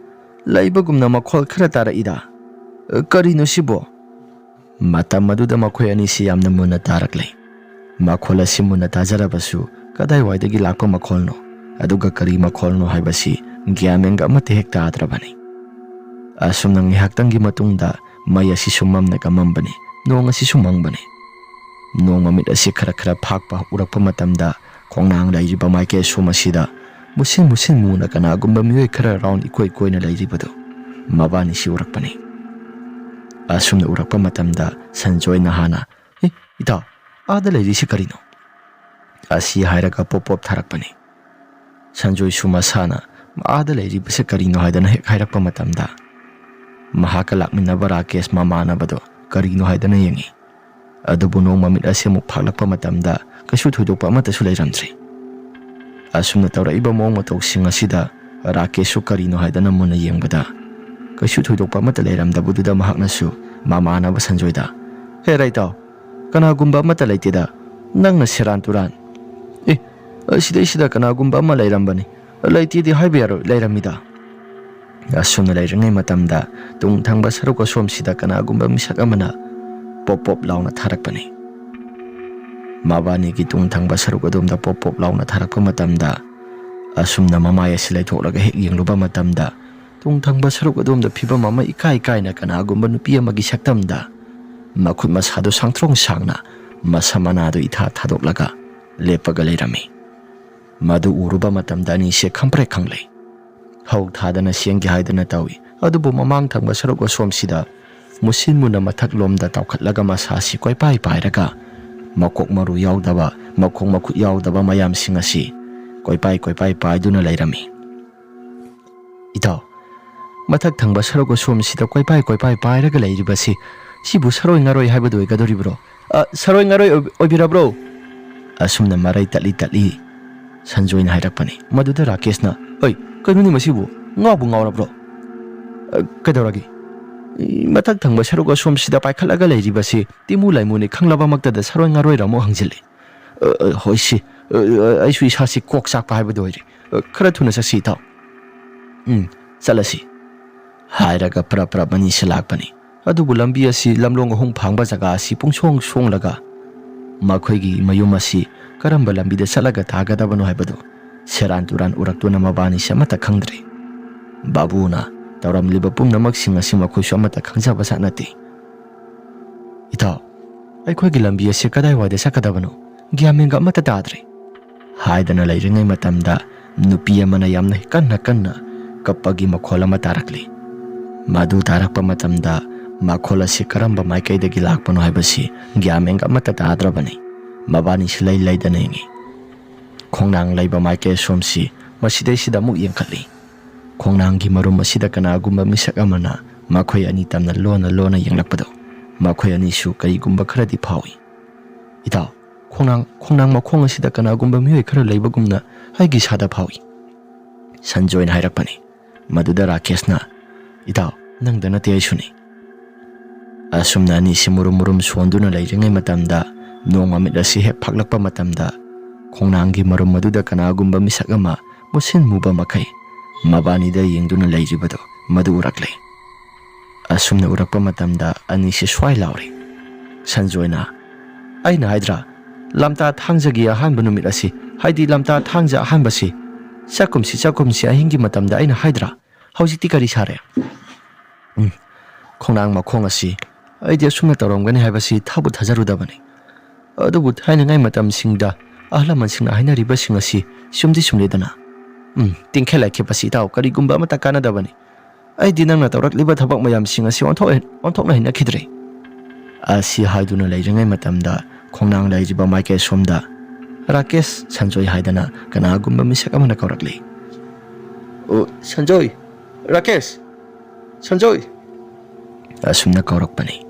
ꯂꯩꯕꯒꯨꯝꯅ ꯃꯈꯣꯜ ꯈꯔ ꯇꯥꯔꯛꯏꯗ꯫ ꯀꯔꯤꯅꯣ ꯁꯤꯕꯣ?" ꯃꯇꯝ ꯑꯗꯨꯗ ꯃꯈꯣꯏ ꯑꯅꯤꯁꯤ ꯌꯥꯝꯅ ꯃꯨꯟꯅ ꯇꯥꯔꯛꯂꯦ꯫ ꯃꯈꯣꯜ ꯑꯁꯤ ꯃꯨꯟꯅ ꯇꯥꯖꯔꯕꯁꯨ ꯀꯗꯥꯏꯋꯥꯏꯗꯒꯤ ꯂꯥꯛꯄ ꯃꯈꯣꯜꯅꯣ, ꯑꯗꯨꯒ ꯀꯔꯤ ꯃꯈꯣꯜꯅꯣ ꯍꯥꯏꯕꯁꯤ ꯒ꯭ꯌꯥꯟ ꯃꯦꯟꯒ ꯑꯃꯠꯇ ꯍꯦꯛ ꯇꯥꯗ꯭ꯔꯕꯅꯤ꯫ ꯑꯁꯨꯝꯅ ꯉꯥꯏꯍꯥꯛꯇꯪꯒꯤ ꯃꯇꯨꯡꯗ ꯃꯩ ꯑꯁꯤꯁꯨ ꯃꯝꯅꯒ ꯃꯝꯕꯅꯤ, ꯅꯣꯡ ꯑꯁꯤꯁꯨ ꯃꯪꯕꯅꯤ꯫ ꯅꯣꯡ ꯃꯃꯤꯠ ꯑꯁꯤ ꯈꯔ ꯈꯔ ꯐꯥꯛꯄ ꯎꯔꯛꯄ ꯃꯇꯝꯗ ꯈꯣꯡꯅꯥꯡ ꯂꯩꯔꯤꯕ ꯃꯥꯏꯀꯩ ꯑꯁꯣꯝ ꯑꯁꯤꯗ ꯃꯨꯁꯤꯟ ꯃꯨꯁꯤꯟ ꯃꯨꯅ ꯀꯅꯥꯒꯨꯝꯕ ꯃꯤꯑꯣꯏ ꯈꯔ ꯔꯥꯎꯟ ꯏꯀꯣꯏ ꯀꯣꯏꯅ ꯂꯩꯔꯤꯕꯗꯨ ꯃꯕꯥꯅꯤꯁꯤ ꯎꯔꯛꯄꯅꯤ꯫ ꯑꯁꯨꯝꯅ ꯎꯔꯛꯄ ꯃꯇꯝꯗ ꯁꯟꯖꯣꯏꯅ ꯍꯥꯟꯅ, "ꯑꯦ, ꯏꯇꯥꯎ, ꯑꯥꯗ ꯂꯩꯔꯤꯁꯤ ꯀꯔꯤꯅꯣ?" ꯑꯁꯤ ꯍꯥꯏꯔꯒ ꯄꯣꯞ ꯄꯣꯞ ꯊꯥꯔꯛꯄꯅꯤ꯫ ꯁꯟꯖꯣꯏꯁꯨ ꯃꯁꯥꯅ ꯑꯥꯗ ꯂꯩꯔꯤꯕꯁꯤ ꯀꯔꯤꯅꯣ ꯍꯥꯏꯗꯅ ꯍꯦꯛ ꯍꯥꯏꯔꯛꯄ ꯃꯇꯝꯗ, ꯃꯍꯥꯛꯀ ꯂꯥꯛꯃꯤꯟꯅꯕ ꯔꯥꯀꯦꯁ ꯃꯃꯥꯟꯅꯕꯗꯣ ꯀꯔꯤꯅꯣ ꯍꯥꯏꯗꯅ ꯌꯦꯡꯉꯤ꯫ ꯑꯗꯨꯕꯨ ꯅꯣꯡ ꯃꯃꯤꯠ ꯑꯁꯤ ꯑꯃꯨꯛ ꯐꯥꯛꯂꯛꯄ ꯃꯇꯝꯗ ꯀꯩꯁꯨ ꯊꯣꯏꯗꯣꯛꯄ ꯑꯃꯠꯇꯁꯨ ꯂꯩꯔꯝꯗ꯭ꯔꯦ꯫ ꯑꯁꯨꯝꯅ ꯇꯧꯔꯛꯏꯕ ꯃꯑꯣꯡ ꯃꯇꯧꯁꯤꯡ ꯑꯁꯤꯗ ꯔꯥꯀꯦꯁꯁꯨ ꯀꯔꯤꯅꯣ ꯍꯥꯏꯗꯅ ꯃꯨꯟꯅ ꯌꯦꯡꯕꯗ, ꯀꯩꯁꯨ ꯊꯣꯏꯗꯣꯛꯄ ꯑꯃꯠꯇ ꯂꯩꯔꯝꯗꯕꯗꯨꯗ ꯃꯍꯥꯛꯅꯁꯨ ꯃꯃꯥꯟꯅꯕ ꯁꯟꯖꯣꯏꯗ, "ꯍꯦꯔꯥ ꯏꯇꯥꯎ, ꯀꯅꯥꯒꯨꯝꯕ ꯑꯃꯠꯇ ꯂꯩꯇꯦꯗ, ꯅꯪꯅ ꯁꯦꯔꯥꯟ ꯇꯨꯔꯥꯟ꯫ ꯑꯦ, ꯁꯤꯗꯩꯁꯤꯗ ꯀꯅꯥꯒꯨꯝꯕ ꯑꯃ ꯂꯩꯔꯝꯕꯅꯤ, ꯂꯩꯇꯦꯗꯤ ꯍꯥꯏꯕ ꯌꯥꯔꯣꯏ, ꯂꯩꯔꯝꯃꯤꯗ"꯫ ꯑꯁꯨꯝꯅ ꯂꯩꯔꯤꯉꯩ ꯃꯇꯝꯗ ꯇꯨꯡ ꯊꯪꯕ ꯁꯔꯨꯛ ꯑꯁꯣꯝꯁꯤꯗ ꯀꯅꯥꯒꯨꯝꯕ ꯃꯤꯁꯛ ꯑꯃꯅ ꯄꯣꯞ ꯄꯣꯞ ꯂꯥꯎꯅ ꯊꯥꯔꯛꯄꯅꯤ꯫ ꯃꯕꯥꯅꯤꯒꯤ ꯇꯨꯡ ꯊꯪꯕ ꯁꯔꯨꯛ ꯑꯗꯣꯝꯗ ꯄꯣꯞ ꯄꯣꯞ ꯂꯥꯎꯅ ꯊꯥꯔꯛꯄ ꯃꯇꯝꯗ, ꯑꯁꯨꯝꯅ ꯃꯃꯥꯏ ꯑꯁꯤ ꯂꯩꯊꯣꯛꯂꯒ ꯍꯦꯛ ꯌꯦꯡꯂꯨꯕ ꯃꯇꯝꯗ, ꯇꯨꯡ ꯊꯪꯕ ꯁꯔꯨꯛ ꯑꯗꯣꯝꯗ ꯐꯤꯕꯝ ꯑꯃ ꯏꯀꯥꯏ ꯀꯥꯏꯅ ꯀꯅꯥꯒꯨꯝꯕ ꯅꯨꯄꯤ ꯑꯃꯒꯤ ꯁꯛꯇꯝꯗ ꯃꯈꯨꯠ ꯃꯁꯥꯗꯣ ꯁꯥꯡꯊ꯭ꯔꯣꯡ ꯁꯥꯡꯅ ꯃꯁꯝ ꯃꯅꯥꯗꯨ ꯏꯊꯥ ꯊꯥꯗꯣꯛꯂꯒ ꯂꯦꯞꯄꯒ ꯂꯩꯔꯝꯃꯤ꯫ ꯃꯗꯨ ꯎꯔꯨꯕ ꯃꯇꯝꯗ ꯑꯅꯤꯁꯦ ꯈꯪꯄ꯭ꯔꯦꯛ ꯈꯪꯂꯩ꯫ ꯍꯧ ꯊꯥꯗꯅ ꯆꯦꯟꯒꯦ ꯍꯥꯏꯗꯅ ꯇꯧꯏ, ꯑꯗꯨꯕꯨ ꯃꯃꯥꯡ ꯊꯪꯕ ꯁꯔꯨꯛ ꯑꯁꯣꯝꯁꯤꯗ ꯃꯨꯁꯤꯟ ꯃꯨꯅ ꯃꯊꯛꯂꯣꯝꯗ ꯇꯥꯎꯈꯠꯂꯒ ꯃꯁꯥꯁꯤ ꯀꯣꯏꯄꯥꯏ ꯄꯥꯏꯔꯒ, ꯃꯀꯣꯛ ꯃꯔꯨ ꯌꯥꯎꯗꯕ, ꯃꯈꯣꯡ ꯃꯈꯨꯠ ꯌꯥꯎꯗꯕ ꯃꯌꯥꯝꯁꯤꯡ ꯑꯁꯤ ꯀꯣꯏꯄꯥꯏ ꯀꯣꯏꯄꯥꯏ ꯄꯥꯏꯗꯨꯅ ꯂꯩꯔꯝꯃꯤ꯫ "ꯏꯇꯥꯎ, ꯃꯊꯛ ꯊꯪꯕ ꯁꯔꯨꯛ ꯑꯁꯣꯝꯁꯤꯗ ꯀꯣꯏꯄꯥꯏ ꯀꯣꯏꯄꯥꯏ ꯄꯥꯏꯔꯒ ꯂꯩꯔꯤꯕꯁꯤ, ꯁꯤꯕꯨ ꯁꯔꯣꯏ ꯉꯥꯔꯣꯏ ꯍꯥꯏꯕꯗꯨ ꯑꯣꯏꯒꯗꯧꯔꯤꯕ꯭ꯔꯣ?" "ꯑ, ꯁꯔꯣꯏ ꯉꯥꯔꯣꯏ ꯑꯣꯏ-, ꯑꯣꯏꯕꯤꯔꯕ꯭ꯔꯣ?" ꯑꯁꯨꯝꯅ ꯃꯔꯩ ꯇꯠꯂꯤ ꯇꯠꯂꯤ ꯁꯟꯖꯣꯏꯅ ꯍꯥꯏꯔꯛꯄꯅꯤ꯫ ꯃꯗꯨꯗ ꯔꯥꯀꯦꯁꯅ, "ꯑꯩ, ꯀꯩꯅꯣꯅꯤ ꯃꯁꯤꯕꯨ? ꯉꯥꯎꯕꯨ ꯉꯥꯎꯔꯕ꯭ꯔꯣ? ꯑ, ꯀꯩꯗꯧꯔꯒꯦ? ꯃꯊꯛ ꯊꯪꯕ ꯁꯔꯨꯛ ꯑꯁꯣꯝꯁꯤꯗ ꯄꯥꯏꯈꯠꯂꯒ ꯂꯩꯔꯤꯕꯁꯤ ꯇꯤꯃꯨ ꯂꯥꯏꯃꯨꯅꯤ ꯈꯪꯂꯕꯃꯛꯇꯗ ꯁꯔꯣꯏ ꯉꯥꯔꯣꯏꯔ ꯑꯃꯨꯛ ꯍꯪꯖꯤꯜꯂꯤ꯫ ꯑ, ꯑ, ꯍꯣꯏ ꯁꯤ, ꯑ, ꯑ, ꯑꯩꯁꯨ ꯏꯁꯥꯁꯤ ꯀꯣꯛ ꯆꯥꯛꯄ ꯍꯥꯏꯕꯗꯨ ꯑꯣꯏꯔꯦ꯫ ꯑ, ꯈꯔ ꯊꯨꯅ ꯆꯠꯁꯤ ꯏꯇꯥꯎ꯫ ꯎꯝ, ꯆꯠꯂꯁꯤ"꯫ ꯍꯥꯏꯔꯒ ꯄ꯭ꯔꯞ ꯄ꯭ꯔꯞ ꯑꯅꯤꯁꯤ ꯂꯥꯛꯄꯅꯤ꯫ ꯑꯗꯨꯕꯨ ꯂꯝꯕꯤ ꯑꯁꯤ ꯂꯝꯂꯣꯡ ꯑꯍꯨꯝ ꯐꯥꯡꯕ ꯖꯒꯥ ꯑꯁꯤ ꯄꯨꯡꯁꯣꯡ ꯁꯣꯡꯂꯒ ꯃꯈꯣꯏꯒꯤ ꯃꯌꯨꯝ ꯑꯁꯤ ꯀꯔꯝꯕ ꯂꯝꯕꯤꯗ ꯆꯠꯂꯒ ꯇꯥꯒꯗꯕꯅꯣ ꯍꯥꯏꯕꯗꯨ ꯁꯦꯔꯥꯟ ꯇꯨꯔꯥꯟ ꯎꯔꯛꯇꯨꯅ ꯃꯕꯥꯅꯤꯁꯦ ꯑꯃꯠꯇ ꯈꯪꯗ꯭ꯔꯦ꯫ ꯕꯥꯕꯨꯅ ꯇꯧꯔꯝꯂꯤꯕ ꯄꯨꯝꯅꯃꯛꯁꯤꯡ ꯑꯁꯤ ꯃꯈꯣꯏꯁꯨ ꯑꯃꯠꯇ ꯈꯪꯖꯕ ꯖꯥꯠ ꯅꯠꯇꯦ꯫ "ꯏꯇꯥꯎ, ꯑꯩꯈꯣꯏꯒꯤ ꯂꯝꯕꯤ ꯑꯁꯤ ꯀꯗꯥꯏꯋꯥꯏꯗ ꯆꯠꯀꯗꯕꯅꯣ? ꯒ꯭ꯌꯥꯟ ꯃꯦꯟꯒ ꯑꯃꯠꯇ ꯇꯥꯗ꯭ꯔꯦ"꯫ ꯍꯥꯏꯗꯅ ꯂꯩꯔꯤꯉꯩ ꯃꯇꯝꯗ ꯅꯨꯄꯤ ꯑꯃꯅ ꯌꯥꯝꯅ ꯀꯟꯅ ꯀꯟꯅ ꯀꯞꯄꯒꯤ ꯃꯈꯣꯜ ꯑꯃ ꯇꯥꯔꯛꯂꯤ꯫ ꯃꯗꯨ ꯇꯥꯔꯛꯄ ꯃꯇꯝꯗ ꯃꯈꯣꯜ ꯑꯁꯤ ꯀꯔꯝꯕ ꯃꯥꯏꯀꯩꯗꯒꯤ ꯂꯥꯛꯄꯅꯣ ꯍꯥꯏꯕꯁꯤ ꯒ꯭ꯌꯥꯟ ꯃꯦꯟꯒ ꯑꯃꯠꯇ ꯇꯥꯗ꯭ꯔꯕꯅꯤ꯫ ꯃꯕꯥꯅꯤꯁꯤ ꯂꯩ ꯂꯩꯗꯅ ꯌꯦꯡꯉꯤ꯫ ꯈꯣꯡꯅꯥꯡ ꯂꯩꯕ ꯃꯥꯏꯀꯩ ꯑꯁꯣꯝꯁꯤ ꯃꯁꯤꯗꯩꯁꯤꯗ ꯑꯃꯨꯛ ꯌꯦꯡꯈꯠꯂꯤ꯫ ꯈꯣꯡꯅꯥꯡꯒꯤ ꯃꯔꯨꯝ ꯑꯁꯤꯗ ꯀꯅꯥꯒꯨꯝꯕ ꯃꯤꯁꯛ ꯑꯃꯅ ꯃꯈꯣꯏ ꯑꯅꯤ ꯇꯝꯅ ꯂꯣꯟꯅ ꯂꯣꯟꯅ ꯌꯦꯡꯂꯛꯄꯗꯣ ꯃꯈꯣꯏ ꯑꯅꯤꯁꯨ ꯀꯔꯤꯒꯨꯝꯕ ꯈꯔꯗꯤ ꯐꯥꯎꯏ꯫ "ꯏꯇꯥꯎ, ꯈꯣꯡꯅꯥꯡ, ꯈꯣꯡꯅꯥꯡ ꯃꯈꯣꯡ ꯑꯁꯤꯗ ꯀꯅꯥꯒꯨꯝꯕ ꯃꯤꯑꯣꯏ ꯈꯔ ꯂꯩꯕꯒꯨꯝꯅ ꯑꯩꯒꯤ ꯏꯁꯥꯗ ꯐꯥꯎꯏ," ꯁꯟꯖꯣꯏꯅ ꯍꯥꯏꯔꯛꯄꯅꯤ꯫ ꯃꯗꯨꯗ ꯔꯥꯀꯦꯁꯅ, "ꯏꯇꯥꯎ, ꯅꯪꯗ ꯅꯠꯇꯦ, ꯑꯩꯁꯨꯅꯤ꯫" ꯑꯁꯨꯝꯅ ꯑꯅꯤꯁꯤ ꯃꯨꯔꯨꯝ ꯃꯨꯔꯨꯝ ꯁꯣꯟꯗꯨꯅ ꯂꯩꯔꯤꯉꯩ ꯃꯇꯝꯗ, ꯅꯣꯡ ꯃꯃꯤꯠ ꯑꯁꯤ ꯍꯦꯛ ꯐꯥꯛꯂꯛꯄ ꯃꯇꯝꯗ, ꯈꯣꯡꯅꯥꯡꯒꯤ ꯃꯔꯨꯝ ꯑꯗꯨꯗ ꯀꯅꯥꯒꯨꯝꯕ ꯃꯤꯁꯛ ꯑꯃ ꯃꯨꯁꯤꯟ ꯃꯨꯕ ꯃꯈꯩ ꯃꯕꯥꯅꯤꯗ ꯌꯦꯡꯗꯨꯅ ꯂꯩꯔꯤꯕꯗꯨ ꯃꯗꯨ ꯎꯔꯛꯂꯦ꯫ ꯑꯁꯨꯝꯅ ꯎꯔꯛꯄ ꯃꯇꯝꯗ ꯑꯅꯤꯁꯤ ꯁ꯭ꯋꯥꯏ ꯂꯥꯎꯔꯦ꯫ ꯁꯟꯖꯣꯏꯅ, "ꯑꯩꯅ ꯍꯥꯏꯗ꯭ꯔꯥ, ꯂꯝꯇꯥ ꯊꯥꯡꯖꯒꯤ ꯑꯍꯥꯟꯕ ꯅꯨꯃꯤꯠ ꯑꯁꯤ, ꯍꯥꯏꯗꯤ ꯂꯝꯇꯥ ꯊꯥꯡꯖ ꯑꯍꯥꯟꯕꯁꯤ, ꯆꯥꯛꯈꯨꯝꯁꯤ, ꯆꯥꯛꯈꯨꯝꯁꯤ ꯑꯍꯤꯡꯒꯤ ꯃꯇꯝꯗ ꯑꯩꯅ ꯍꯥꯏꯗ꯭ꯔꯥ? ꯍꯧꯖꯤꯛꯇꯤ ꯀꯔꯤ ꯁꯥꯔꯦ?" ꯎꯝ, ꯈꯣꯡꯅꯥꯡ ꯃꯈꯣꯡ ꯑꯁꯤ ꯑꯩꯗꯤ ꯑꯁꯨꯝꯅ ꯇꯧꯔꯝꯒꯅꯤ ꯍꯥꯏꯕꯁꯤ ꯊꯥꯕꯨ ꯊꯥꯖꯔꯨꯗꯕꯅꯤ꯫ ꯑꯗꯨꯕꯨ ꯊꯥꯏꯅꯉꯥꯏ ꯃꯇꯝꯁꯤꯡꯗ ꯑꯍꯜ ꯂꯃꯟꯁꯤꯡꯅ ꯍꯥꯏꯅꯔꯤꯕꯁꯤꯡ ꯑꯁꯤ ꯆꯨꯝꯗꯤ ꯆꯨꯝꯂꯦꯗꯅ꯫ ꯎꯝ, ꯇꯤꯡꯈꯦꯠ ꯂꯥꯏꯈꯦꯞ ꯑꯁꯤ ꯏꯇꯥꯎ, ꯀꯔꯤꯒꯨꯝꯕ ꯑꯃꯠꯇ ꯀꯥꯟꯅꯗꯕꯅꯤ꯫ ꯑꯩꯗꯤ ꯅꯪꯅ ꯇꯧꯔꯛꯂꯤꯕ ꯊꯕꯛ ꯃꯌꯥꯝꯁꯤꯡ ꯑꯁꯤ ꯑꯣꯟꯊꯣꯛ-, ꯑꯣꯟꯊꯣꯛꯅ ꯍꯩꯅꯈꯤꯗ꯭ꯔꯦ꯫ ꯑꯁꯤ ꯍꯥꯏꯗꯨꯅ ꯂꯩꯔꯤꯉꯩ ꯃꯇꯝꯗ ꯈꯣꯡꯅꯥꯡ ꯂꯩꯔꯤꯕ ꯃꯥꯏꯀꯩ ꯁꯣꯝꯗ ꯔꯥꯀꯦꯁ, ꯁꯟꯖꯣꯏ ꯍꯥꯏꯗꯅ ꯀꯅꯥꯒꯨꯝꯕ ꯃꯤꯁꯛ ꯑꯃꯅ ꯀꯧꯔꯛꯂꯤ꯫ "ꯑꯣ, ꯁꯟꯖꯣꯏ! ꯔꯥꯀꯦꯁ! ꯁꯟꯖꯣꯏ!" ꯑꯁꯨꯝꯅ ꯀꯧꯔꯛꯄꯅꯤ꯫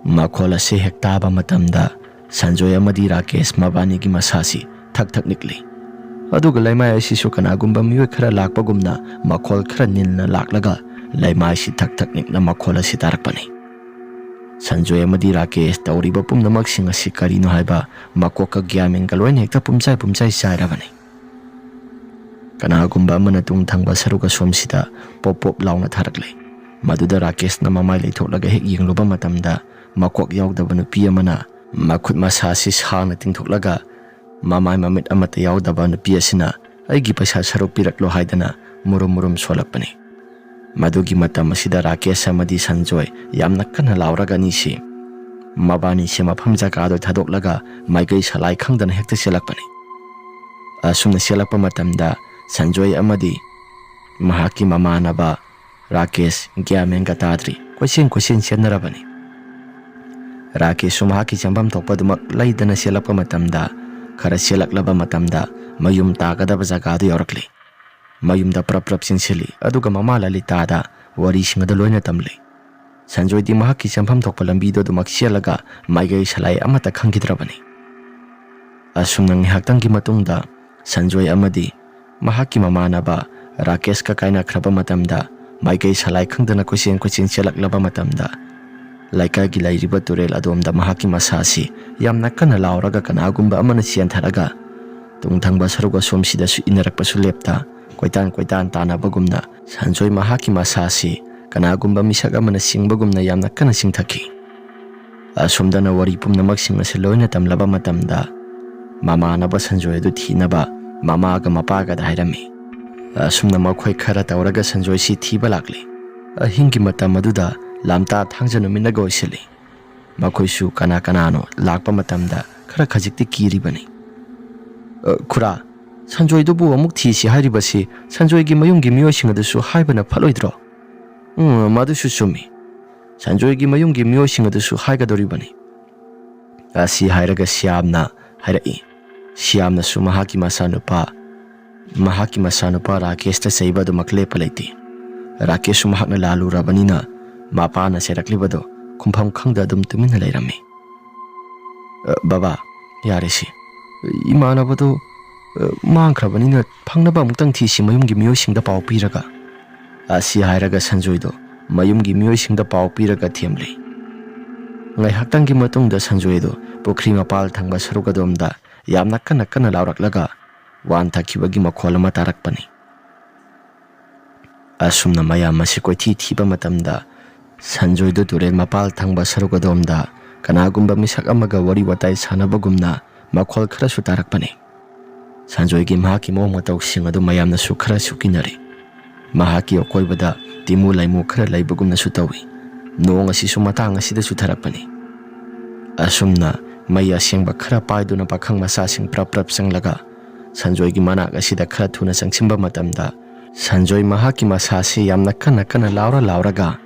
ꯃꯈꯣꯜ ꯑꯁꯤ ꯍꯦꯛ ꯇꯥꯕ ꯃꯇꯝꯗ ꯁꯟꯖꯣꯏ ꯑꯃꯗꯤ ꯔꯥꯀꯦꯁ ꯃꯕꯥꯅꯤꯒꯤ ꯃꯁꯥꯁꯤ ꯊꯛ ꯊꯛ ꯅꯤꯛꯂꯤ꯫ ꯑꯗꯨꯒ ꯂꯩꯃꯥꯏ ꯑꯁꯤꯁꯨ ꯀꯅꯥꯒꯨꯝꯕ ꯃꯤꯑꯣꯏ ꯈꯔ ꯂꯥꯛꯄꯒꯨꯝꯅ ꯃꯈꯣꯜ ꯈꯔ ꯅꯤꯜꯅ ꯂꯥꯛꯂꯒ ꯂꯩꯃꯥꯏꯁꯤ ꯊꯛ ꯊꯛ ꯅꯤꯛꯅ ꯃꯈꯣꯜ ꯑꯁꯤ ꯇꯥꯔꯛꯄꯅꯤ꯫ ꯁꯟꯖꯣꯏ ꯑꯃꯗꯤ ꯔꯥꯀꯦꯁ ꯇꯧꯔꯤꯕ ꯄꯨꯝꯅꯃꯛꯁꯤꯡ ꯑꯁꯤ ꯀꯔꯤꯅꯣ ꯍꯥꯏꯕ ꯃꯀꯣꯛꯀ ꯒ꯭ꯌꯥꯟ ꯃꯦꯟꯒ ꯂꯣꯏꯅ ꯍꯦꯛꯇ ꯄꯨꯝꯆꯥꯏ ꯄꯨꯝꯆꯥꯏ ꯆꯥꯏꯔꯕꯅꯤ꯫ ꯀꯅꯥꯒꯨꯝꯕ ꯑꯃꯅ ꯇꯨꯡ ꯊꯪꯕ ꯁꯔꯨꯛ ꯑꯁꯣꯝꯁꯤꯗ ꯄꯣꯞ ꯄꯣꯞ ꯂꯥꯎꯅ ꯊꯥꯔꯛꯂꯦ꯫ ꯃꯗꯨꯗ ꯔꯥꯀꯦꯁꯅ ꯃꯃꯥꯏ ꯂꯩꯊꯣꯛꯂꯒ ꯍꯦꯛ ꯌꯦꯡꯂꯨꯕ ꯃꯇꯝꯗ, ꯃꯀꯣꯛ ꯌꯥꯎꯗꯕ ꯅꯨꯄꯤ ꯑꯃꯅ ꯃꯈꯨꯠ ꯃꯁꯥ ꯑꯁꯤ ꯁꯥꯡꯅ ꯇꯤꯡꯊꯣꯛꯂꯒ, ꯃꯃꯥꯏ ꯃꯃꯤꯠ ꯑꯃꯠꯇ ꯌꯥꯎꯗꯕ ꯅꯨꯄꯤ ꯑꯁꯤꯅ "ꯑꯩꯒꯤ ꯄꯩꯁꯥ ꯁꯔꯨꯛ ꯄꯤꯔꯛꯂꯣ" ꯍꯥꯏꯗꯅ ꯃꯨꯔꯨꯝ ꯃꯨꯔꯨꯝ ꯁꯣꯜꯂꯛꯄꯅꯤ꯫ ꯃꯗꯨꯒꯤ ꯃꯇꯝ ꯑꯁꯤꯗ ꯔꯥꯀꯦꯁ ꯑꯃꯗꯤ ꯁꯟꯖꯣꯏ ꯌꯥꯝꯅ ꯀꯟꯅ ꯂꯥꯎꯔꯒ ꯑꯅꯤꯁꯤ, ꯃꯕꯥꯅꯤꯁꯤ ꯃꯐꯝ ꯖꯒꯥꯗꯨ ꯊꯥꯗꯣꯛꯂꯒ ꯃꯥꯏꯀꯩ ꯁꯂꯥꯏ ꯈꯪꯗꯅ ꯍꯦꯛꯇ ꯆꯦꯜꯂꯛꯄꯅꯤ꯫ ꯑꯁꯨꯝꯅ ꯆꯦꯜꯂꯛꯄ ꯃꯇꯝꯗ ꯁꯟꯖꯣꯏ ꯑꯃꯗꯤ ꯃꯍꯥꯛꯀꯤ ꯃꯃꯥꯟꯅꯕ ꯔꯥꯀꯦꯁ ꯒ꯭ꯌꯥꯟ ꯃꯦꯟꯒ ꯇꯥꯗ꯭ꯔꯤ ꯀꯣꯏꯆꯦꯟ ꯀꯣꯏꯆꯦꯟ ꯆꯦꯟꯅꯔꯕꯅꯤ꯫ ꯔꯥꯀꯦꯁꯁꯨ ꯃꯍꯥꯛꯀꯤ ꯆꯪꯐꯝ ꯊꯣꯛꯄ ꯑꯗꯨꯃꯛ ꯂꯩꯗꯅ ꯆꯦꯜꯂꯛꯄ ꯃꯇꯝꯗ, ꯈꯔ ꯆꯦꯜꯂꯛꯂꯕ ꯃꯇꯝꯗ ꯃꯌꯨꯝ ꯇꯥꯒꯗꯕ ꯖꯒꯥꯗꯨ ꯌꯧꯔꯛꯂꯤ꯫ ꯃꯌꯨꯝꯗ ꯄ꯭ꯔꯞ ꯄ꯭ꯔꯞ ꯆꯦꯟꯁꯤꯜꯂꯤ, ꯑꯗꯨꯒ ꯃꯃꯥ ꯂꯂꯤꯇꯥꯗ ꯋꯥꯔꯤꯁꯤꯡ ꯑꯗꯨ ꯂꯣꯏꯅ ꯇꯝꯂꯤ꯫ ꯁꯟꯖꯣꯏꯗꯤ ꯃꯍꯥꯛꯀꯤ ꯆꯪꯐꯝ ꯊꯣꯛꯄ ꯂꯝꯕꯤꯗꯨ ꯑꯗꯨꯃꯛ ꯆꯦꯜꯂꯒ ꯃꯥꯏꯀꯩ ꯁꯂꯥꯏ ꯑꯃꯠꯇ ꯈꯪꯈꯤꯗ꯭ꯔꯕꯅꯤ꯫ ꯑꯁꯨꯝꯅ ꯉꯥꯏꯍꯥꯛꯇꯪꯒꯤ ꯃꯇꯨꯡꯗ ꯁꯟꯖꯣꯏ ꯑꯃꯗꯤ ꯃꯍꯥꯛꯀꯤ ꯃꯃꯥꯟꯅꯕ ꯔꯥꯀꯦꯁꯀ ꯀꯥꯏꯅꯈ꯭ꯔꯕ ꯃꯇꯝꯗ, ꯃꯥꯏꯀꯩ ꯁꯂꯥꯏ ꯈꯪꯗꯅ ꯀꯣꯏꯆꯦꯟ ꯀꯣꯏꯆꯦꯟ ꯆꯦꯜꯂꯛꯂꯕ ꯃꯇꯝꯗ, ꯂꯩꯀꯥꯏꯒꯤ ꯂꯩꯔꯤꯕ ꯇꯨꯔꯦꯜ ꯑꯗꯣꯝꯗ ꯃꯍꯥꯛꯀꯤ ꯃꯁꯥ ꯑꯁꯤ ꯌꯥꯝꯅ ꯀꯟꯅ ꯂꯥꯎꯔꯒ ꯀꯅꯥꯒꯨꯝꯕ ꯑꯃꯅ ꯆꯦꯟꯊꯔꯒ ꯇꯨꯡꯊꯪꯕ ꯁꯔꯨꯛ ꯑꯁꯣꯝꯁꯤꯗꯁꯨ ꯏꯟꯅꯔꯛꯄꯁꯨ ꯂꯦꯞꯇ, ꯀꯣꯏꯇꯥꯟ ꯀꯣꯏꯇꯥꯟ ꯇꯥꯟꯅꯕꯒꯨꯝꯅ ꯁꯟꯖꯣꯏ ꯃꯍꯥꯛꯀꯤ ꯃꯁꯥ ꯑꯁꯤ ꯀꯅꯥꯒꯨꯝꯕ ꯃꯤꯁꯛ ꯑꯃꯅ ꯆꯤꯡꯕꯒꯨꯝꯅ ꯌꯥꯝꯅ ꯀꯟꯅ ꯆꯤꯡꯊꯈꯤ꯫ ꯑꯁꯣꯝꯗꯅ ꯋꯥꯔꯤ ꯄꯨꯝꯅꯃꯛꯁꯤꯡ ꯑꯁꯤ ꯂꯣꯏꯅ ꯇꯝꯂꯕ ꯃꯇꯝꯗ, ꯃꯃꯥꯟꯅꯕ ꯁꯟꯖꯣꯏ ꯑꯗꯨ ꯊꯤꯅꯕ ꯃꯃꯥꯒ ꯃꯄꯥꯒꯗ ꯍꯥꯏꯔꯝꯃꯤ꯫ ꯑꯁꯨꯝꯅ ꯃꯈꯣꯏ ꯈꯔ ꯇꯧꯔꯒ ꯁꯟꯖꯣꯏꯁꯤ ꯊꯤꯕ ꯂꯥꯛꯂꯤ꯫ ꯑꯍꯤꯡꯒꯤ ꯃꯇꯝ ꯑꯗꯨꯗ ꯂꯝꯇꯥ ꯊꯥꯡꯖ ꯅꯨꯃꯤꯠꯅꯒ ꯑꯣꯏꯁꯤꯜꯂꯤ꯫ ꯃꯈꯣꯏꯁꯨ ꯀꯅꯥ ꯀꯅꯥꯅꯣ ꯂꯥꯛꯄ ꯃꯇꯝꯗ ꯈꯔ ꯈꯖꯤꯛꯇꯤ ꯀꯤꯔꯤꯕꯅꯤ꯫ "ꯑ, ꯈꯨꯔꯥ, ꯁꯟꯖꯣꯏꯗꯨꯕꯨ ꯑꯃꯨꯛ ꯊꯤꯁꯤ ꯍꯥꯏꯔꯤꯕꯁꯤ ꯁꯟꯖꯣꯏꯒꯤ ꯃꯌꯨꯝꯒꯤ ꯃꯤꯑꯣꯏꯁꯤꯡ ꯑꯗꯨꯁꯨ ꯍꯥꯏꯕꯅ ꯐꯠꯂꯣꯏꯗ꯭ꯔꯣ?" "ꯎꯝ, ꯃꯗꯨꯁꯨ ꯆꯨꯝꯃꯤ꯫ ꯁꯟꯖꯣꯏꯒꯤ ꯃꯌꯨꯝꯒꯤ ꯃꯤꯑꯣꯏꯁꯤꯡ ꯑꯗꯨꯁꯨ ꯍꯥꯏꯒꯗꯧꯔꯤꯕꯅꯤ"꯫ ꯑꯁꯤ ꯍꯥꯏꯔꯒ ꯁ꯭ꯌꯥꯝꯅ ꯍꯥꯏꯔꯛꯏ꯫ ꯁ꯭ꯌꯥꯝꯅꯁꯨ ꯃꯍꯥꯛꯀꯤ ꯃꯆꯥꯅꯨꯄꯥ, ꯃꯍꯥꯛꯀꯤ ꯃꯆꯥꯅꯨꯄꯥ ꯔꯥꯀꯦꯁꯇ ꯆꯩꯕ ꯑꯗꯨꯃꯛ ꯂꯦꯞꯄ ꯂꯩꯇꯦ꯫ ꯔꯥꯀꯦꯁꯁꯨ ꯃꯍꯥꯛꯅ ꯂꯥꯜꯂꯨꯔꯕꯅꯤꯅ ꯃꯄꯥꯅ ꯆꯩꯔꯛꯂꯤꯕꯗꯨ ꯈꯨꯝꯐꯝ ꯈꯪꯗ ꯑꯗꯨꯝ ꯇꯨꯃꯤꯟꯅ ꯂꯩꯔꯝꯃꯤ꯫ "ꯑ, ꯕꯕꯥ, ꯌꯥꯔꯦꯁꯤ꯫ ꯏꯃꯥꯟꯅꯕꯗꯨ, ꯑ, ꯃꯥꯡꯈ꯭ꯔꯕꯅꯤꯅ ꯐꯪꯅꯕ ꯑꯃꯨꯛꯇꯪ ꯊꯤꯁꯤ ꯃꯌꯨꯝꯒꯤ ꯃꯤꯑꯣꯏꯁꯤꯡꯗ ꯄꯥꯎ ꯄꯤꯔꯒ"꯫ ꯑꯁꯤ ꯍꯥꯏꯔꯒ ꯁꯟꯖꯣꯏꯗꯣ ꯃꯌꯨꯝꯒꯤ ꯃꯤꯑꯣꯏꯁꯤꯡꯗ ꯄꯥꯎ ꯄꯤꯔꯒ ꯊꯦꯝꯂꯤ꯫ ꯉꯥꯏꯍꯥꯛꯇꯪꯒꯤ ꯃꯇꯨꯡꯗ ꯁꯟꯖꯣꯏꯗꯣ ꯄꯨꯈ꯭ꯔꯤ ꯃꯄꯥꯜ ꯊꯪꯕ ꯁꯔꯨꯛ ꯑꯗꯣꯝꯗ ꯌꯥꯝꯅ ꯀꯟꯅ ꯀꯟꯅ ꯂꯥꯎꯔꯛꯂꯒ ꯋꯥꯟꯊꯈꯤꯕꯒꯤ ꯃꯈꯣꯜ ꯑꯃ ꯇꯥꯔꯛꯄꯅꯤ꯫ ꯑꯁꯨꯝꯅ ꯃꯌꯥꯝ ꯑꯁꯤ ꯀꯣꯏꯊꯤ ꯊꯤꯕ ꯃꯇꯝꯗ ꯁꯟꯖꯣꯏꯗꯨ ꯇꯨꯔꯦꯜ ꯃꯄꯥꯜ ꯊꯪꯕ ꯁꯔꯨꯛ ꯑꯗꯣꯝꯗ ꯀꯅꯥꯒꯨꯝꯕ ꯃꯤꯁꯛ ꯑꯃꯒ ꯋꯥꯔꯤ ꯋꯥꯇꯥꯏ ꯁꯥꯟꯅꯕꯒꯨꯝꯅ ꯃꯈꯣꯜ ꯈꯔꯁꯨ ꯇꯥꯔꯛꯄꯅꯤ꯫ ꯁꯟꯖꯣꯏꯒꯤ ꯃꯍꯥꯛꯀꯤ ꯃꯑꯣꯡ ꯃꯇꯧꯁꯤꯡ ꯑꯗꯨ ꯃꯌꯥꯝꯅꯁꯨ ꯈꯔꯁꯨ ꯀꯤꯅꯔꯤ꯫ ꯃꯍꯥꯛꯀꯤ ꯑꯀꯣꯏꯕꯗ ꯇꯤꯃꯨ ꯂꯩꯃꯨ ꯈꯔ ꯂꯩꯕꯒꯨꯝꯅꯁꯨ ꯇꯧꯏ꯫ ꯅꯣꯡ ꯑꯁꯤꯁꯨ ꯃꯇꯥꯡ ꯑꯁꯤꯗ ꯆꯨꯊꯔꯛꯄꯅꯤ꯫ ꯑꯁꯨꯝꯅ ꯃꯩ ꯑꯁꯦꯡꯕ ꯈꯔ ꯄꯥꯏꯗꯨꯅ ꯄꯥꯈꯪ ꯃꯆꯥꯁꯤꯡ ꯄ꯭ꯔꯞ ꯄ꯭ꯔꯞ ꯆꯪꯂꯒ ꯁꯟꯖꯣꯏꯒꯤ ꯃꯅꯥꯛ ꯑꯁꯤꯗ ꯈꯔ ꯊꯨꯅ ꯆꯪꯁꯤꯟꯕ ꯃꯇꯝꯗ, ꯁꯟꯖꯣꯏ ꯃꯍꯥꯛꯀꯤ ꯃꯁꯥꯁꯤ ꯌꯥꯝꯅ ꯀꯟꯅ ꯀꯟꯅ ꯂꯥꯎꯔ ꯂꯥꯎꯔꯒ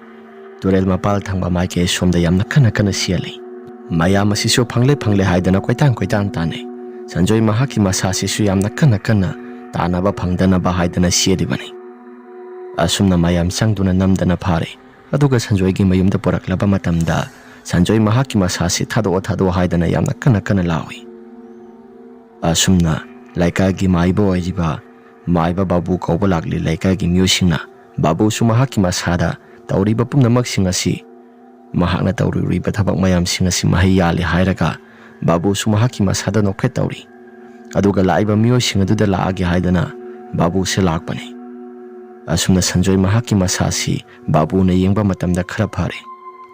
ꯇꯨꯔꯦꯜ ꯃꯄꯥꯜ ꯊꯪꯕ ꯃꯥꯏꯀꯩ ꯁꯣꯝꯗ ꯌꯥꯝꯅ ꯀꯟꯅ ꯀꯟꯅ ꯆꯦꯜꯂꯤ꯫ ꯃꯌꯥꯝ ꯑꯁꯤꯁꯨ ꯐꯪꯂꯦ ꯐꯪꯂꯦ ꯍꯥꯏꯗꯅ ꯀꯣꯏꯇꯥꯟ ꯀꯣꯏꯇꯥꯟ ꯇꯥꯟꯅꯩ꯫ ꯁꯟꯖꯣꯏ ꯃꯍꯥꯛꯀꯤ ꯃꯁꯥꯁꯤꯁꯨ ꯌꯥꯝꯅ ꯀꯟꯅ ꯀꯟꯅ ꯇꯥꯟꯅꯕ ꯐꯪꯗꯅꯕ ꯍꯥꯏꯗꯅ ꯆꯦꯜꯂꯤꯕꯅꯤ꯫ ꯑꯁꯨꯝꯅ ꯃꯌꯥꯝ ꯆꯪꯗꯨꯅ ꯅꯝꯗꯅ ꯐꯥꯔꯦ꯫ ꯑꯗꯨꯒ ꯁꯟꯖꯣꯏꯒꯤ ꯃꯌꯨꯝꯗ ꯄꯨꯔꯛꯂꯕ ꯃꯇꯝꯗ, ꯁꯟꯖꯣꯏ ꯃꯍꯥꯛꯀꯤ ꯃꯁꯥꯁꯤ "ꯊꯥꯗꯣꯛꯑꯣ, ꯊꯥꯗꯣꯛꯑꯣ" ꯍꯥꯏꯗꯅ ꯌꯥꯝꯅ ꯀꯟꯅ ꯀꯟꯅ ꯂꯥꯎꯏ꯫ ꯑꯁꯨꯝꯅ ꯂꯩꯀꯥꯏꯒꯤ ꯃꯥꯏꯕ ꯑꯣꯏꯔꯤꯕ ꯃꯥꯏꯕ ꯕꯥꯕꯨ ꯀꯧꯕ ꯂꯥꯛꯂꯤ꯫ ꯂꯩꯀꯥꯏꯒꯤ ꯃꯤꯑꯣꯏꯁꯤꯡꯅ ꯕꯥꯕꯨꯁꯨ ꯃꯍꯥꯛꯀꯤ ꯃꯁꯥꯗ ꯇꯧꯔꯤꯕ ꯄꯨꯝꯅꯃꯛꯁꯤꯡ ꯑꯁꯤ, ꯃꯍꯥꯛꯅ ꯇꯧꯔꯨꯔꯤꯕ ꯊꯕꯛ ꯃꯌꯥꯝꯁꯤꯡ ꯑꯁꯤ ꯃꯍꯩ ꯌꯥꯜꯂꯦ ꯍꯥꯏꯔꯒ ꯕꯥꯕꯨꯁꯨ ꯃꯍꯥꯛꯀꯤ ꯃꯁꯥꯗ ꯅꯣꯛꯐꯦꯠ ꯇꯧꯔꯤ꯫ ꯑꯗꯨꯒ ꯂꯥꯛꯏꯕ ꯃꯤꯑꯣꯏꯁꯤꯡ ꯑꯗꯨꯗ ꯂꯥꯛꯑꯒꯦ ꯍꯥꯏꯗꯅ ꯕꯥꯕꯨꯁꯦ ꯂꯥꯛꯄꯅꯤ꯫ ꯑꯁꯨꯝꯅ ꯁꯟꯖꯣꯏ ꯃꯍꯥꯛꯀꯤ ꯃꯁꯥꯁꯤ ꯕꯥꯕꯨꯅ ꯌꯦꯡꯕ ꯃꯇꯝꯗ ꯈꯔ ꯐꯔꯦ꯫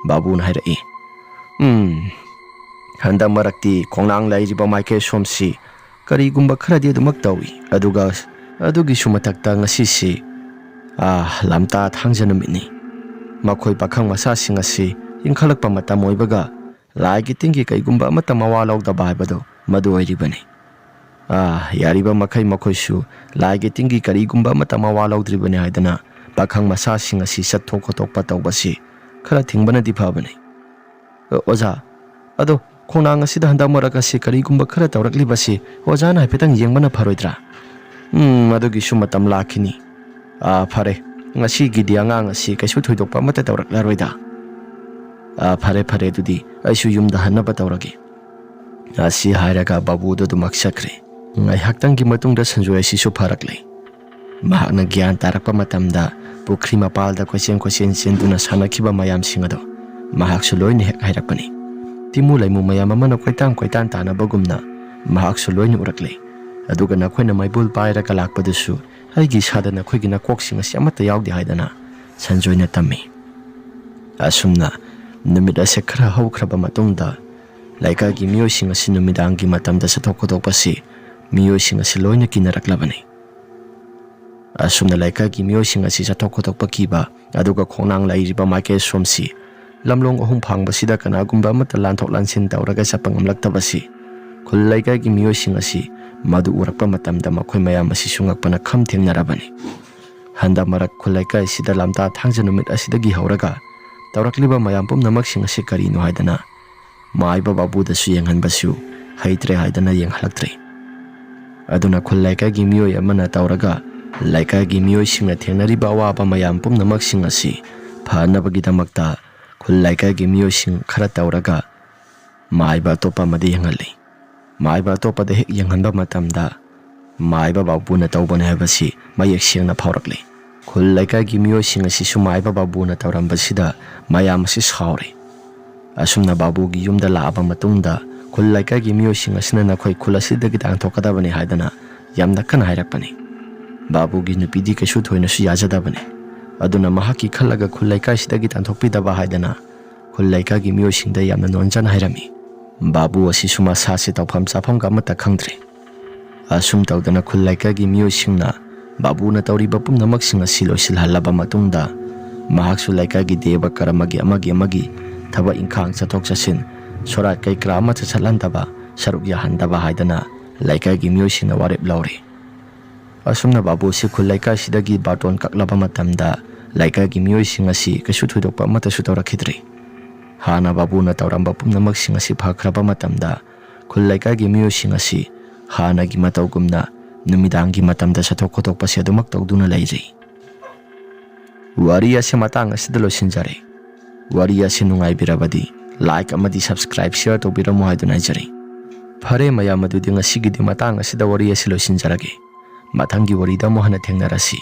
ꯕꯥꯕꯨꯅ ꯍꯥꯏꯔꯛꯏ, "ꯎꯝ, ꯍꯟꯗꯛ ꯃꯔꯛꯇꯤ ꯈꯣꯡꯅꯥꯡ ꯂꯩꯔꯤꯕ ꯃꯥꯏꯀꯩ ꯁꯣꯝꯁꯤ ꯀꯔꯤꯒꯨꯝꯕ ꯈꯔꯗꯤ ꯑꯗꯨꯃꯛ ꯇꯧꯏ꯫ ꯑꯗꯨꯒ ꯑꯗꯨꯒꯤꯁꯨ ꯃꯊꯛꯇ ꯉꯁꯤꯁꯤ, ꯑꯥ, ꯂꯝꯇꯥ ꯊꯥꯡꯖ ꯅꯨꯃꯤꯠꯅꯤ꯫ ꯃꯈꯣꯏ ꯄꯥꯈꯪ ꯃꯆꯥꯁꯤꯡ ꯑꯁꯤ ꯏꯟꯈꯠꯂꯛꯄ ꯃꯇꯝ ꯑꯣꯏꯕꯒ ꯂꯥꯏꯒꯤ ꯇꯤꯟꯒꯤ ꯀꯩꯒꯨꯝꯕ ꯑꯃꯠꯇ ꯃꯋꯥ ꯂꯧꯗꯕ ꯍꯥꯏꯕꯗꯨ ꯃꯗꯨ ꯑꯣꯏꯔꯤꯕꯅꯤ꯫ ꯑꯥ, ꯌꯥꯔꯤꯕ ꯃꯈꯩ ꯃꯈꯣꯏꯁꯨ ꯂꯥꯏꯒꯤ ꯇꯤꯟꯒꯤ ꯀꯔꯤꯒꯨꯝꯕ ꯑꯃꯠꯇ ꯃꯋꯥ ꯂꯧꯗ꯭ꯔꯤꯕꯅꯤ ꯍꯥꯏꯗꯅ ꯄꯥꯈꯪ ꯃꯆꯥꯁꯤꯡ ꯑꯁꯤ ꯆꯠꯊꯣꯛ ꯈꯣꯠꯇꯣꯛꯄ ꯇꯧꯕꯁꯤ ꯈꯔ ꯊꯤꯡꯕꯅꯗꯤ ꯐꯕꯅꯤ꯫" "ꯑ, ꯑꯣꯖꯥ, ꯑꯗꯣ ꯈꯣꯡꯅꯥꯡ ꯑꯁꯤꯗ ꯍꯟꯗꯛ ꯃꯔꯛ ꯑꯁꯤ ꯀꯔꯤꯒꯨꯝꯕ ꯈꯔ ꯇꯧꯔꯛꯂꯤꯕꯁꯤ ꯑꯣꯖꯥꯅ ꯍꯥꯏꯐꯦꯠꯇꯪ ꯌꯦꯡꯕꯅ ꯐꯔꯣꯏꯗ꯭ꯔꯥ?" "ꯎꯝ, ꯑꯗꯨꯒꯤꯁꯨ ꯃꯇꯝ ꯂꯥꯛꯈꯤꯅꯤ꯫ ꯑꯥ, ꯐꯔꯦ, ꯉꯁꯤꯒꯤꯗꯤ ꯑꯉꯥꯡ ꯑꯁꯤ ꯀꯩꯁꯨ ꯊꯣꯏꯗꯣꯛꯄ ꯑꯃꯠꯇ ꯇꯧꯔꯛꯂꯔꯣꯏꯗ꯫ ꯑꯥ, ꯐꯔꯦ, ꯐꯔꯦ, ꯑꯗꯨꯗꯤ ꯑꯩꯁꯨ ꯌꯨꯝꯗ ꯍꯟꯅꯕ ꯇꯧꯔꯒꯦ꯫" ꯑꯁꯤ ꯍꯥꯏꯔꯒ ꯕꯥꯕꯨꯗꯨ ꯑꯗꯨꯃꯛ ꯆꯠꯈ꯭ꯔꯦ꯫ ꯉꯥꯏꯍꯥꯛꯇꯪꯒꯤ ꯃꯇꯨꯡꯗ ꯁꯟꯖꯣꯏ ꯑꯁꯤꯁꯨ ꯐꯔꯛꯂꯦ꯫ ꯃꯍꯥꯛꯅ ꯒ꯭ꯌꯥꯟ ꯇꯥꯔꯛꯄ ꯃꯇꯝꯗ ꯄꯨꯈ꯭ꯔꯤ ꯃꯄꯥꯜꯗ ꯀꯣꯏꯆꯦꯟ ꯀꯣꯏꯆꯦꯟ ꯆꯦꯟꯗꯨꯅ ꯁꯥꯟꯅꯈꯤꯕ ꯃꯌꯥꯝꯁꯤꯡ ꯑꯗꯣ ꯃꯍꯥꯛꯁꯨ ꯂꯣꯏꯅ ꯍꯦꯛ ꯍꯥꯏꯔꯛꯄꯅꯤ꯫ ꯇꯤꯃꯨ ꯂꯩꯃꯨ ꯃꯌꯥꯝ ꯑꯃꯅ ꯀꯣꯏꯇꯥꯟ ꯀꯣꯏꯇꯥꯟ ꯇꯥꯟꯅꯕꯒꯨꯝꯅ ꯃꯍꯥꯛꯁꯨ ꯂꯣꯏꯅ ꯎꯔꯛꯂꯦ꯫ ꯑꯗꯨꯒ ꯅꯈꯣꯏꯅ ꯃꯩꯕꯨꯜ ꯄꯥꯏꯔꯒ ꯂꯥꯛꯄꯗꯨꯁꯨ ꯑꯩꯒꯤ ꯏꯁꯥꯗ ꯅꯈꯣꯏꯒꯤ ꯅꯀꯣꯛꯁꯤꯡ ꯑꯁꯤ ꯑꯃꯠꯇ ꯌꯥꯎꯗꯦ ꯍꯥꯏꯗꯅ ꯁꯟꯖꯣꯏꯅ ꯇꯝꯃꯤ꯫ ꯑꯁꯨꯝꯅ ꯅꯨꯃꯤꯠ ꯑꯁꯦ ꯈꯔ ꯍꯧꯈ꯭ꯔꯕ ꯃꯇꯨꯡꯗ ꯂꯩꯀꯥꯏꯒꯤ ꯃꯤꯑꯣꯏꯁꯤꯡ ꯑꯁꯤ ꯅꯨꯃꯤꯗꯥꯡꯒꯤ ꯃꯇꯝꯗ ꯆꯠꯊꯣꯛ ꯈꯣꯠꯇꯣꯛꯄꯁꯤ ꯃꯤꯑꯣꯏꯁꯤꯡ ꯑꯁꯤ ꯂꯣꯏꯅ ꯀꯤꯅꯔꯛꯂꯕꯅꯤ꯫ ꯑꯁꯨꯝꯅ ꯂꯩꯀꯥꯏꯒꯤ ꯃꯤꯑꯣꯏꯁꯤꯡ ꯑꯁꯤ ꯆꯠꯊꯣꯛ ꯈꯣꯠꯇꯣꯛꯄ ꯀꯤꯕ, ꯑꯗꯨꯒ ꯈꯣꯡꯅꯥꯡ ꯂꯩꯔꯤꯕ ꯃꯥꯏꯀꯩ ꯁꯣꯝꯁꯤ ꯂꯝꯂꯣꯡ ꯑꯍꯨꯝ ꯐꯥꯡꯕꯁꯤꯗ ꯀꯅꯥꯒꯨꯝꯕ ꯑꯃꯠꯇ ꯂꯥꯟꯊꯣꯛ ꯂꯥꯟꯁꯤꯟ ꯇꯧꯔꯒ ꯆꯠꯄ ꯉꯝꯂꯛꯇꯕꯁꯤ ꯈꯨꯜ ꯂꯩꯀꯥꯏꯒꯤ ꯃꯤꯑꯣꯏꯁꯤꯡ ꯑꯁꯤ ꯃꯗꯨ ꯎꯔꯛꯄ ꯃꯇꯝꯗ ꯃꯈꯣꯏ ꯃꯌꯥꯝ ꯑꯁꯤꯁꯨ ꯉꯛꯄꯅ ꯈꯝ ꯊꯦꯡꯅꯔꯕꯅꯤ꯫ ꯍꯟꯗꯛ ꯃꯔꯛ ꯈꯨꯜ ꯂꯩꯀꯥꯏ ꯑꯁꯤꯗ ꯂꯝꯇꯥ ꯊꯥꯡꯖ ꯅꯨꯃꯤꯠ ꯑꯁꯤꯗꯒꯤ ꯍꯧꯔꯒ ꯇꯧꯔꯛꯂꯤꯕ ꯃꯌꯥꯝ ꯄꯨꯝꯅꯃꯛꯁꯤꯡ ꯑꯁꯤ ꯀꯔꯤꯅꯣ ꯍꯥꯏꯗꯅ ꯃꯥꯏꯕ ꯕꯥꯕꯨꯗꯁꯨ ꯌꯦꯡꯍꯟꯕꯁꯨ ꯍꯩꯇ꯭ꯔꯦ ꯍꯥꯏꯗꯅ ꯌꯦꯡꯍꯜꯂꯛꯇ꯭ꯔꯦ꯫ ꯑꯗꯨꯅ ꯈꯨꯜ ꯂꯩꯀꯥꯏꯒꯤ ꯃꯤꯑꯣꯏ ꯑꯃꯅ ꯇꯧꯔꯒ ꯂꯩꯀꯥꯏꯒꯤ ꯃꯤꯑꯣꯏꯁꯤꯡꯅ ꯊꯦꯡꯅꯔꯤꯕ ꯑꯋꯥꯕ ꯃꯌꯥꯝ ꯄꯨꯝꯅꯃꯛꯁꯤꯡ ꯑꯁꯤ ꯐꯅꯕꯒꯤꯗꯃꯛꯇ ꯈꯨꯜ ꯂꯩꯀꯥꯏꯒꯤ ꯃꯤꯑꯣꯏꯁꯤꯡ ꯈꯔ ꯇꯧꯔꯒ ꯃꯥꯏꯕ ꯑꯇꯣꯞꯄ ꯑꯃꯗ ꯌꯦꯡꯍꯜꯂꯤ꯫ ꯃꯥꯏꯕ ꯑꯇꯣꯞꯄꯗ ꯍꯦꯛ ꯌꯦꯡꯍꯟꯕ ꯃꯇꯝꯗ ꯃꯥꯏꯕ ꯕꯥꯕꯨꯅ ꯇꯧꯕꯅꯤ ꯍꯥꯏꯕꯁꯤ ꯃꯌꯦꯛ ꯁꯦꯡꯅ ꯐꯥꯎꯔꯛꯂꯤ꯫ ꯈꯨꯜ ꯂꯩꯀꯥꯏꯒꯤ ꯃꯤꯑꯣꯏꯁꯤꯡ ꯑꯁꯤꯁꯨ ꯃꯥꯏꯕ ꯕꯥꯕꯨꯅ ꯇꯧꯔꯝꯕꯁꯤꯗ ꯃꯌꯥꯝ ꯑꯁꯤ ꯁꯥꯎꯔꯤ꯫ ꯑꯁꯨꯝꯅ ꯕꯥꯕꯨꯒꯤ ꯌꯨꯝꯗ ꯂꯥꯛꯑꯕ ꯃꯇꯨꯡꯗ ꯈꯨꯜ ꯂꯩꯀꯥꯏꯒꯤ ꯃꯤꯑꯣꯏꯁꯤꯡ ꯑꯁꯤꯅ ꯅꯈꯣꯏ ꯈꯨꯜ ꯑꯁꯤꯗꯒꯤ ꯇꯥꯟꯊꯣꯛꯀꯗꯕꯅꯤ ꯍꯥꯏꯗꯅ ꯌꯥꯝꯅ ꯀꯟꯅ ꯍꯥꯏꯔꯛꯄꯅꯤ꯫ ꯕꯥꯕꯨꯒꯤ ꯅꯨꯄꯤꯗꯤ ꯀꯩꯁꯨ ꯊꯣꯏꯅꯁꯨ ꯌꯥꯖꯗꯕꯅꯤ꯫ ꯑꯗꯨꯅ ꯃꯍꯥꯛꯀꯤ ꯈꯜꯂꯒ ꯈꯨꯜ ꯂꯩꯀꯥꯏꯁꯤꯗꯒꯤ ꯇꯥꯟꯊꯣꯛꯄꯤꯗꯕ ꯍꯥꯏꯗꯅ ꯈꯨꯜ ꯂꯩꯀꯥꯏꯒꯤ ꯃꯤꯑꯣꯏꯁꯤꯡꯗ ꯌꯥꯝꯅ ꯅꯣꯟꯖꯅ ꯍꯥꯏꯔꯝꯃꯤ꯫ ꯕꯥꯕꯨ ꯑꯁꯤꯁꯨ ꯃꯁꯥꯁꯦ ꯇꯧꯐꯝ ꯆꯥꯐꯝꯒ ꯑꯃꯠꯇ ꯈꯪꯗ꯭ꯔꯦ꯫ ꯑꯁꯨꯝ ꯇꯧꯗꯅ ꯈꯨꯜ ꯂꯩꯀꯥꯏꯒꯤ ꯃꯤꯑꯣꯏꯁꯤꯡꯅ ꯕꯥꯕꯨꯅ ꯇꯧꯔꯤꯕ ꯄꯨꯝꯅꯃꯛꯁꯤꯡ ꯑꯁꯤ ꯂꯣꯏꯁꯤꯜꯍꯜꯂꯕ ꯃꯇꯨꯡꯗ ꯃꯍꯥꯛꯁꯨ ꯂꯩꯀꯥꯏꯒꯤ ꯗꯦꯕ ꯀꯔꯃꯒꯤ ꯑꯃꯒꯤ ꯑꯃꯒꯤ ꯊꯕꯛ ꯏꯪꯈꯥꯡ ꯆꯠꯊꯣꯛ ꯆꯠꯁꯤꯟ ꯁꯣꯔꯥꯠ ꯀꯩ ꯀꯔꯥ ꯑꯃꯠꯇ ꯆꯠꯍꯟꯗꯕ, ꯁꯔꯨꯛ ꯌꯥꯍꯟꯗꯕ ꯍꯥꯏꯗꯅ ꯂꯩꯀꯥꯏꯒꯤ ꯃꯤꯑꯣꯏꯁꯤꯡꯅ ꯋꯥꯔꯦꯞ ꯂꯧꯔꯤ꯫ ꯑꯁꯨꯝꯅ ꯕꯥꯕꯨ ꯑꯁꯤ ꯈꯨꯜ ꯂꯩꯀꯥꯏꯁꯤꯗꯒꯤ ꯕꯥꯔꯇꯣꯟ ꯀꯛꯂꯕ ꯃꯇꯝꯗ ꯂꯩꯀꯥꯏꯒꯤ ꯃꯤꯑꯣꯏꯁꯤꯡ ꯑꯁꯤ ꯀꯩꯁꯨ ꯊꯣꯏꯗꯣꯛꯄ ꯑꯃꯠꯇꯁꯨ ꯇꯧꯔꯛꯈꯤꯗ꯭ꯔꯦ꯫ ꯍꯥꯟꯅ ꯕꯥꯕꯨꯅ ꯇꯧꯔꯝꯕ ꯄꯨꯝꯅꯃꯛꯁꯤꯡ ꯑꯁꯤ ꯐꯈ꯭ꯔꯕ ꯃꯇꯝꯗ ꯈꯨꯜ ꯂꯩꯀꯥꯏꯒꯤ ꯃꯤꯑꯣꯏꯁꯤꯡ ꯑꯁꯤ ꯍꯥꯟꯅꯒꯤ ꯃꯇꯧꯒꯨꯝꯅ ꯅꯨꯃꯤꯗꯥꯡꯒꯤ ꯃꯇꯝꯗ ꯆꯠꯊꯣꯛ ꯈꯣꯠꯇꯣꯛꯄꯁꯤ ꯑꯗꯨꯃꯛ ꯇꯧꯗꯨꯅ ꯂꯩꯔꯤ꯫ ꯋꯥꯔꯤ ꯑꯁꯤ ꯃꯇꯥꯡ ꯑꯁꯤꯗ ꯂꯣꯏꯁꯤꯟꯖꯔꯦ꯫ ꯋꯥꯔꯤ ꯑꯁꯤ ꯅꯨꯡꯉꯥꯏꯕꯤꯔꯕꯗꯤ like ꯑꯃꯗꯤ subscribe, share ꯇꯧꯕꯤꯔꯝꯃꯨ ꯍꯥꯏꯗꯨꯅ ꯍꯥꯏꯖꯔꯤ꯫ ꯐꯔꯦ ꯃꯌꯥꯝ, ꯑꯗꯨꯗꯤ ꯉꯁꯤꯒꯤꯗꯤ ꯃꯇꯥꯡ ꯑꯁꯤꯗ ꯋꯥꯔꯤ ꯑꯁꯤ ꯂꯣꯏꯁꯤꯟꯖꯔꯒꯦ꯫ ꯃꯊꯪꯒꯤ ꯋꯥꯔꯤꯗ ꯑꯃꯨꯛ ꯍꯟꯅ ꯊꯦꯡꯅꯔꯁꯤ꯫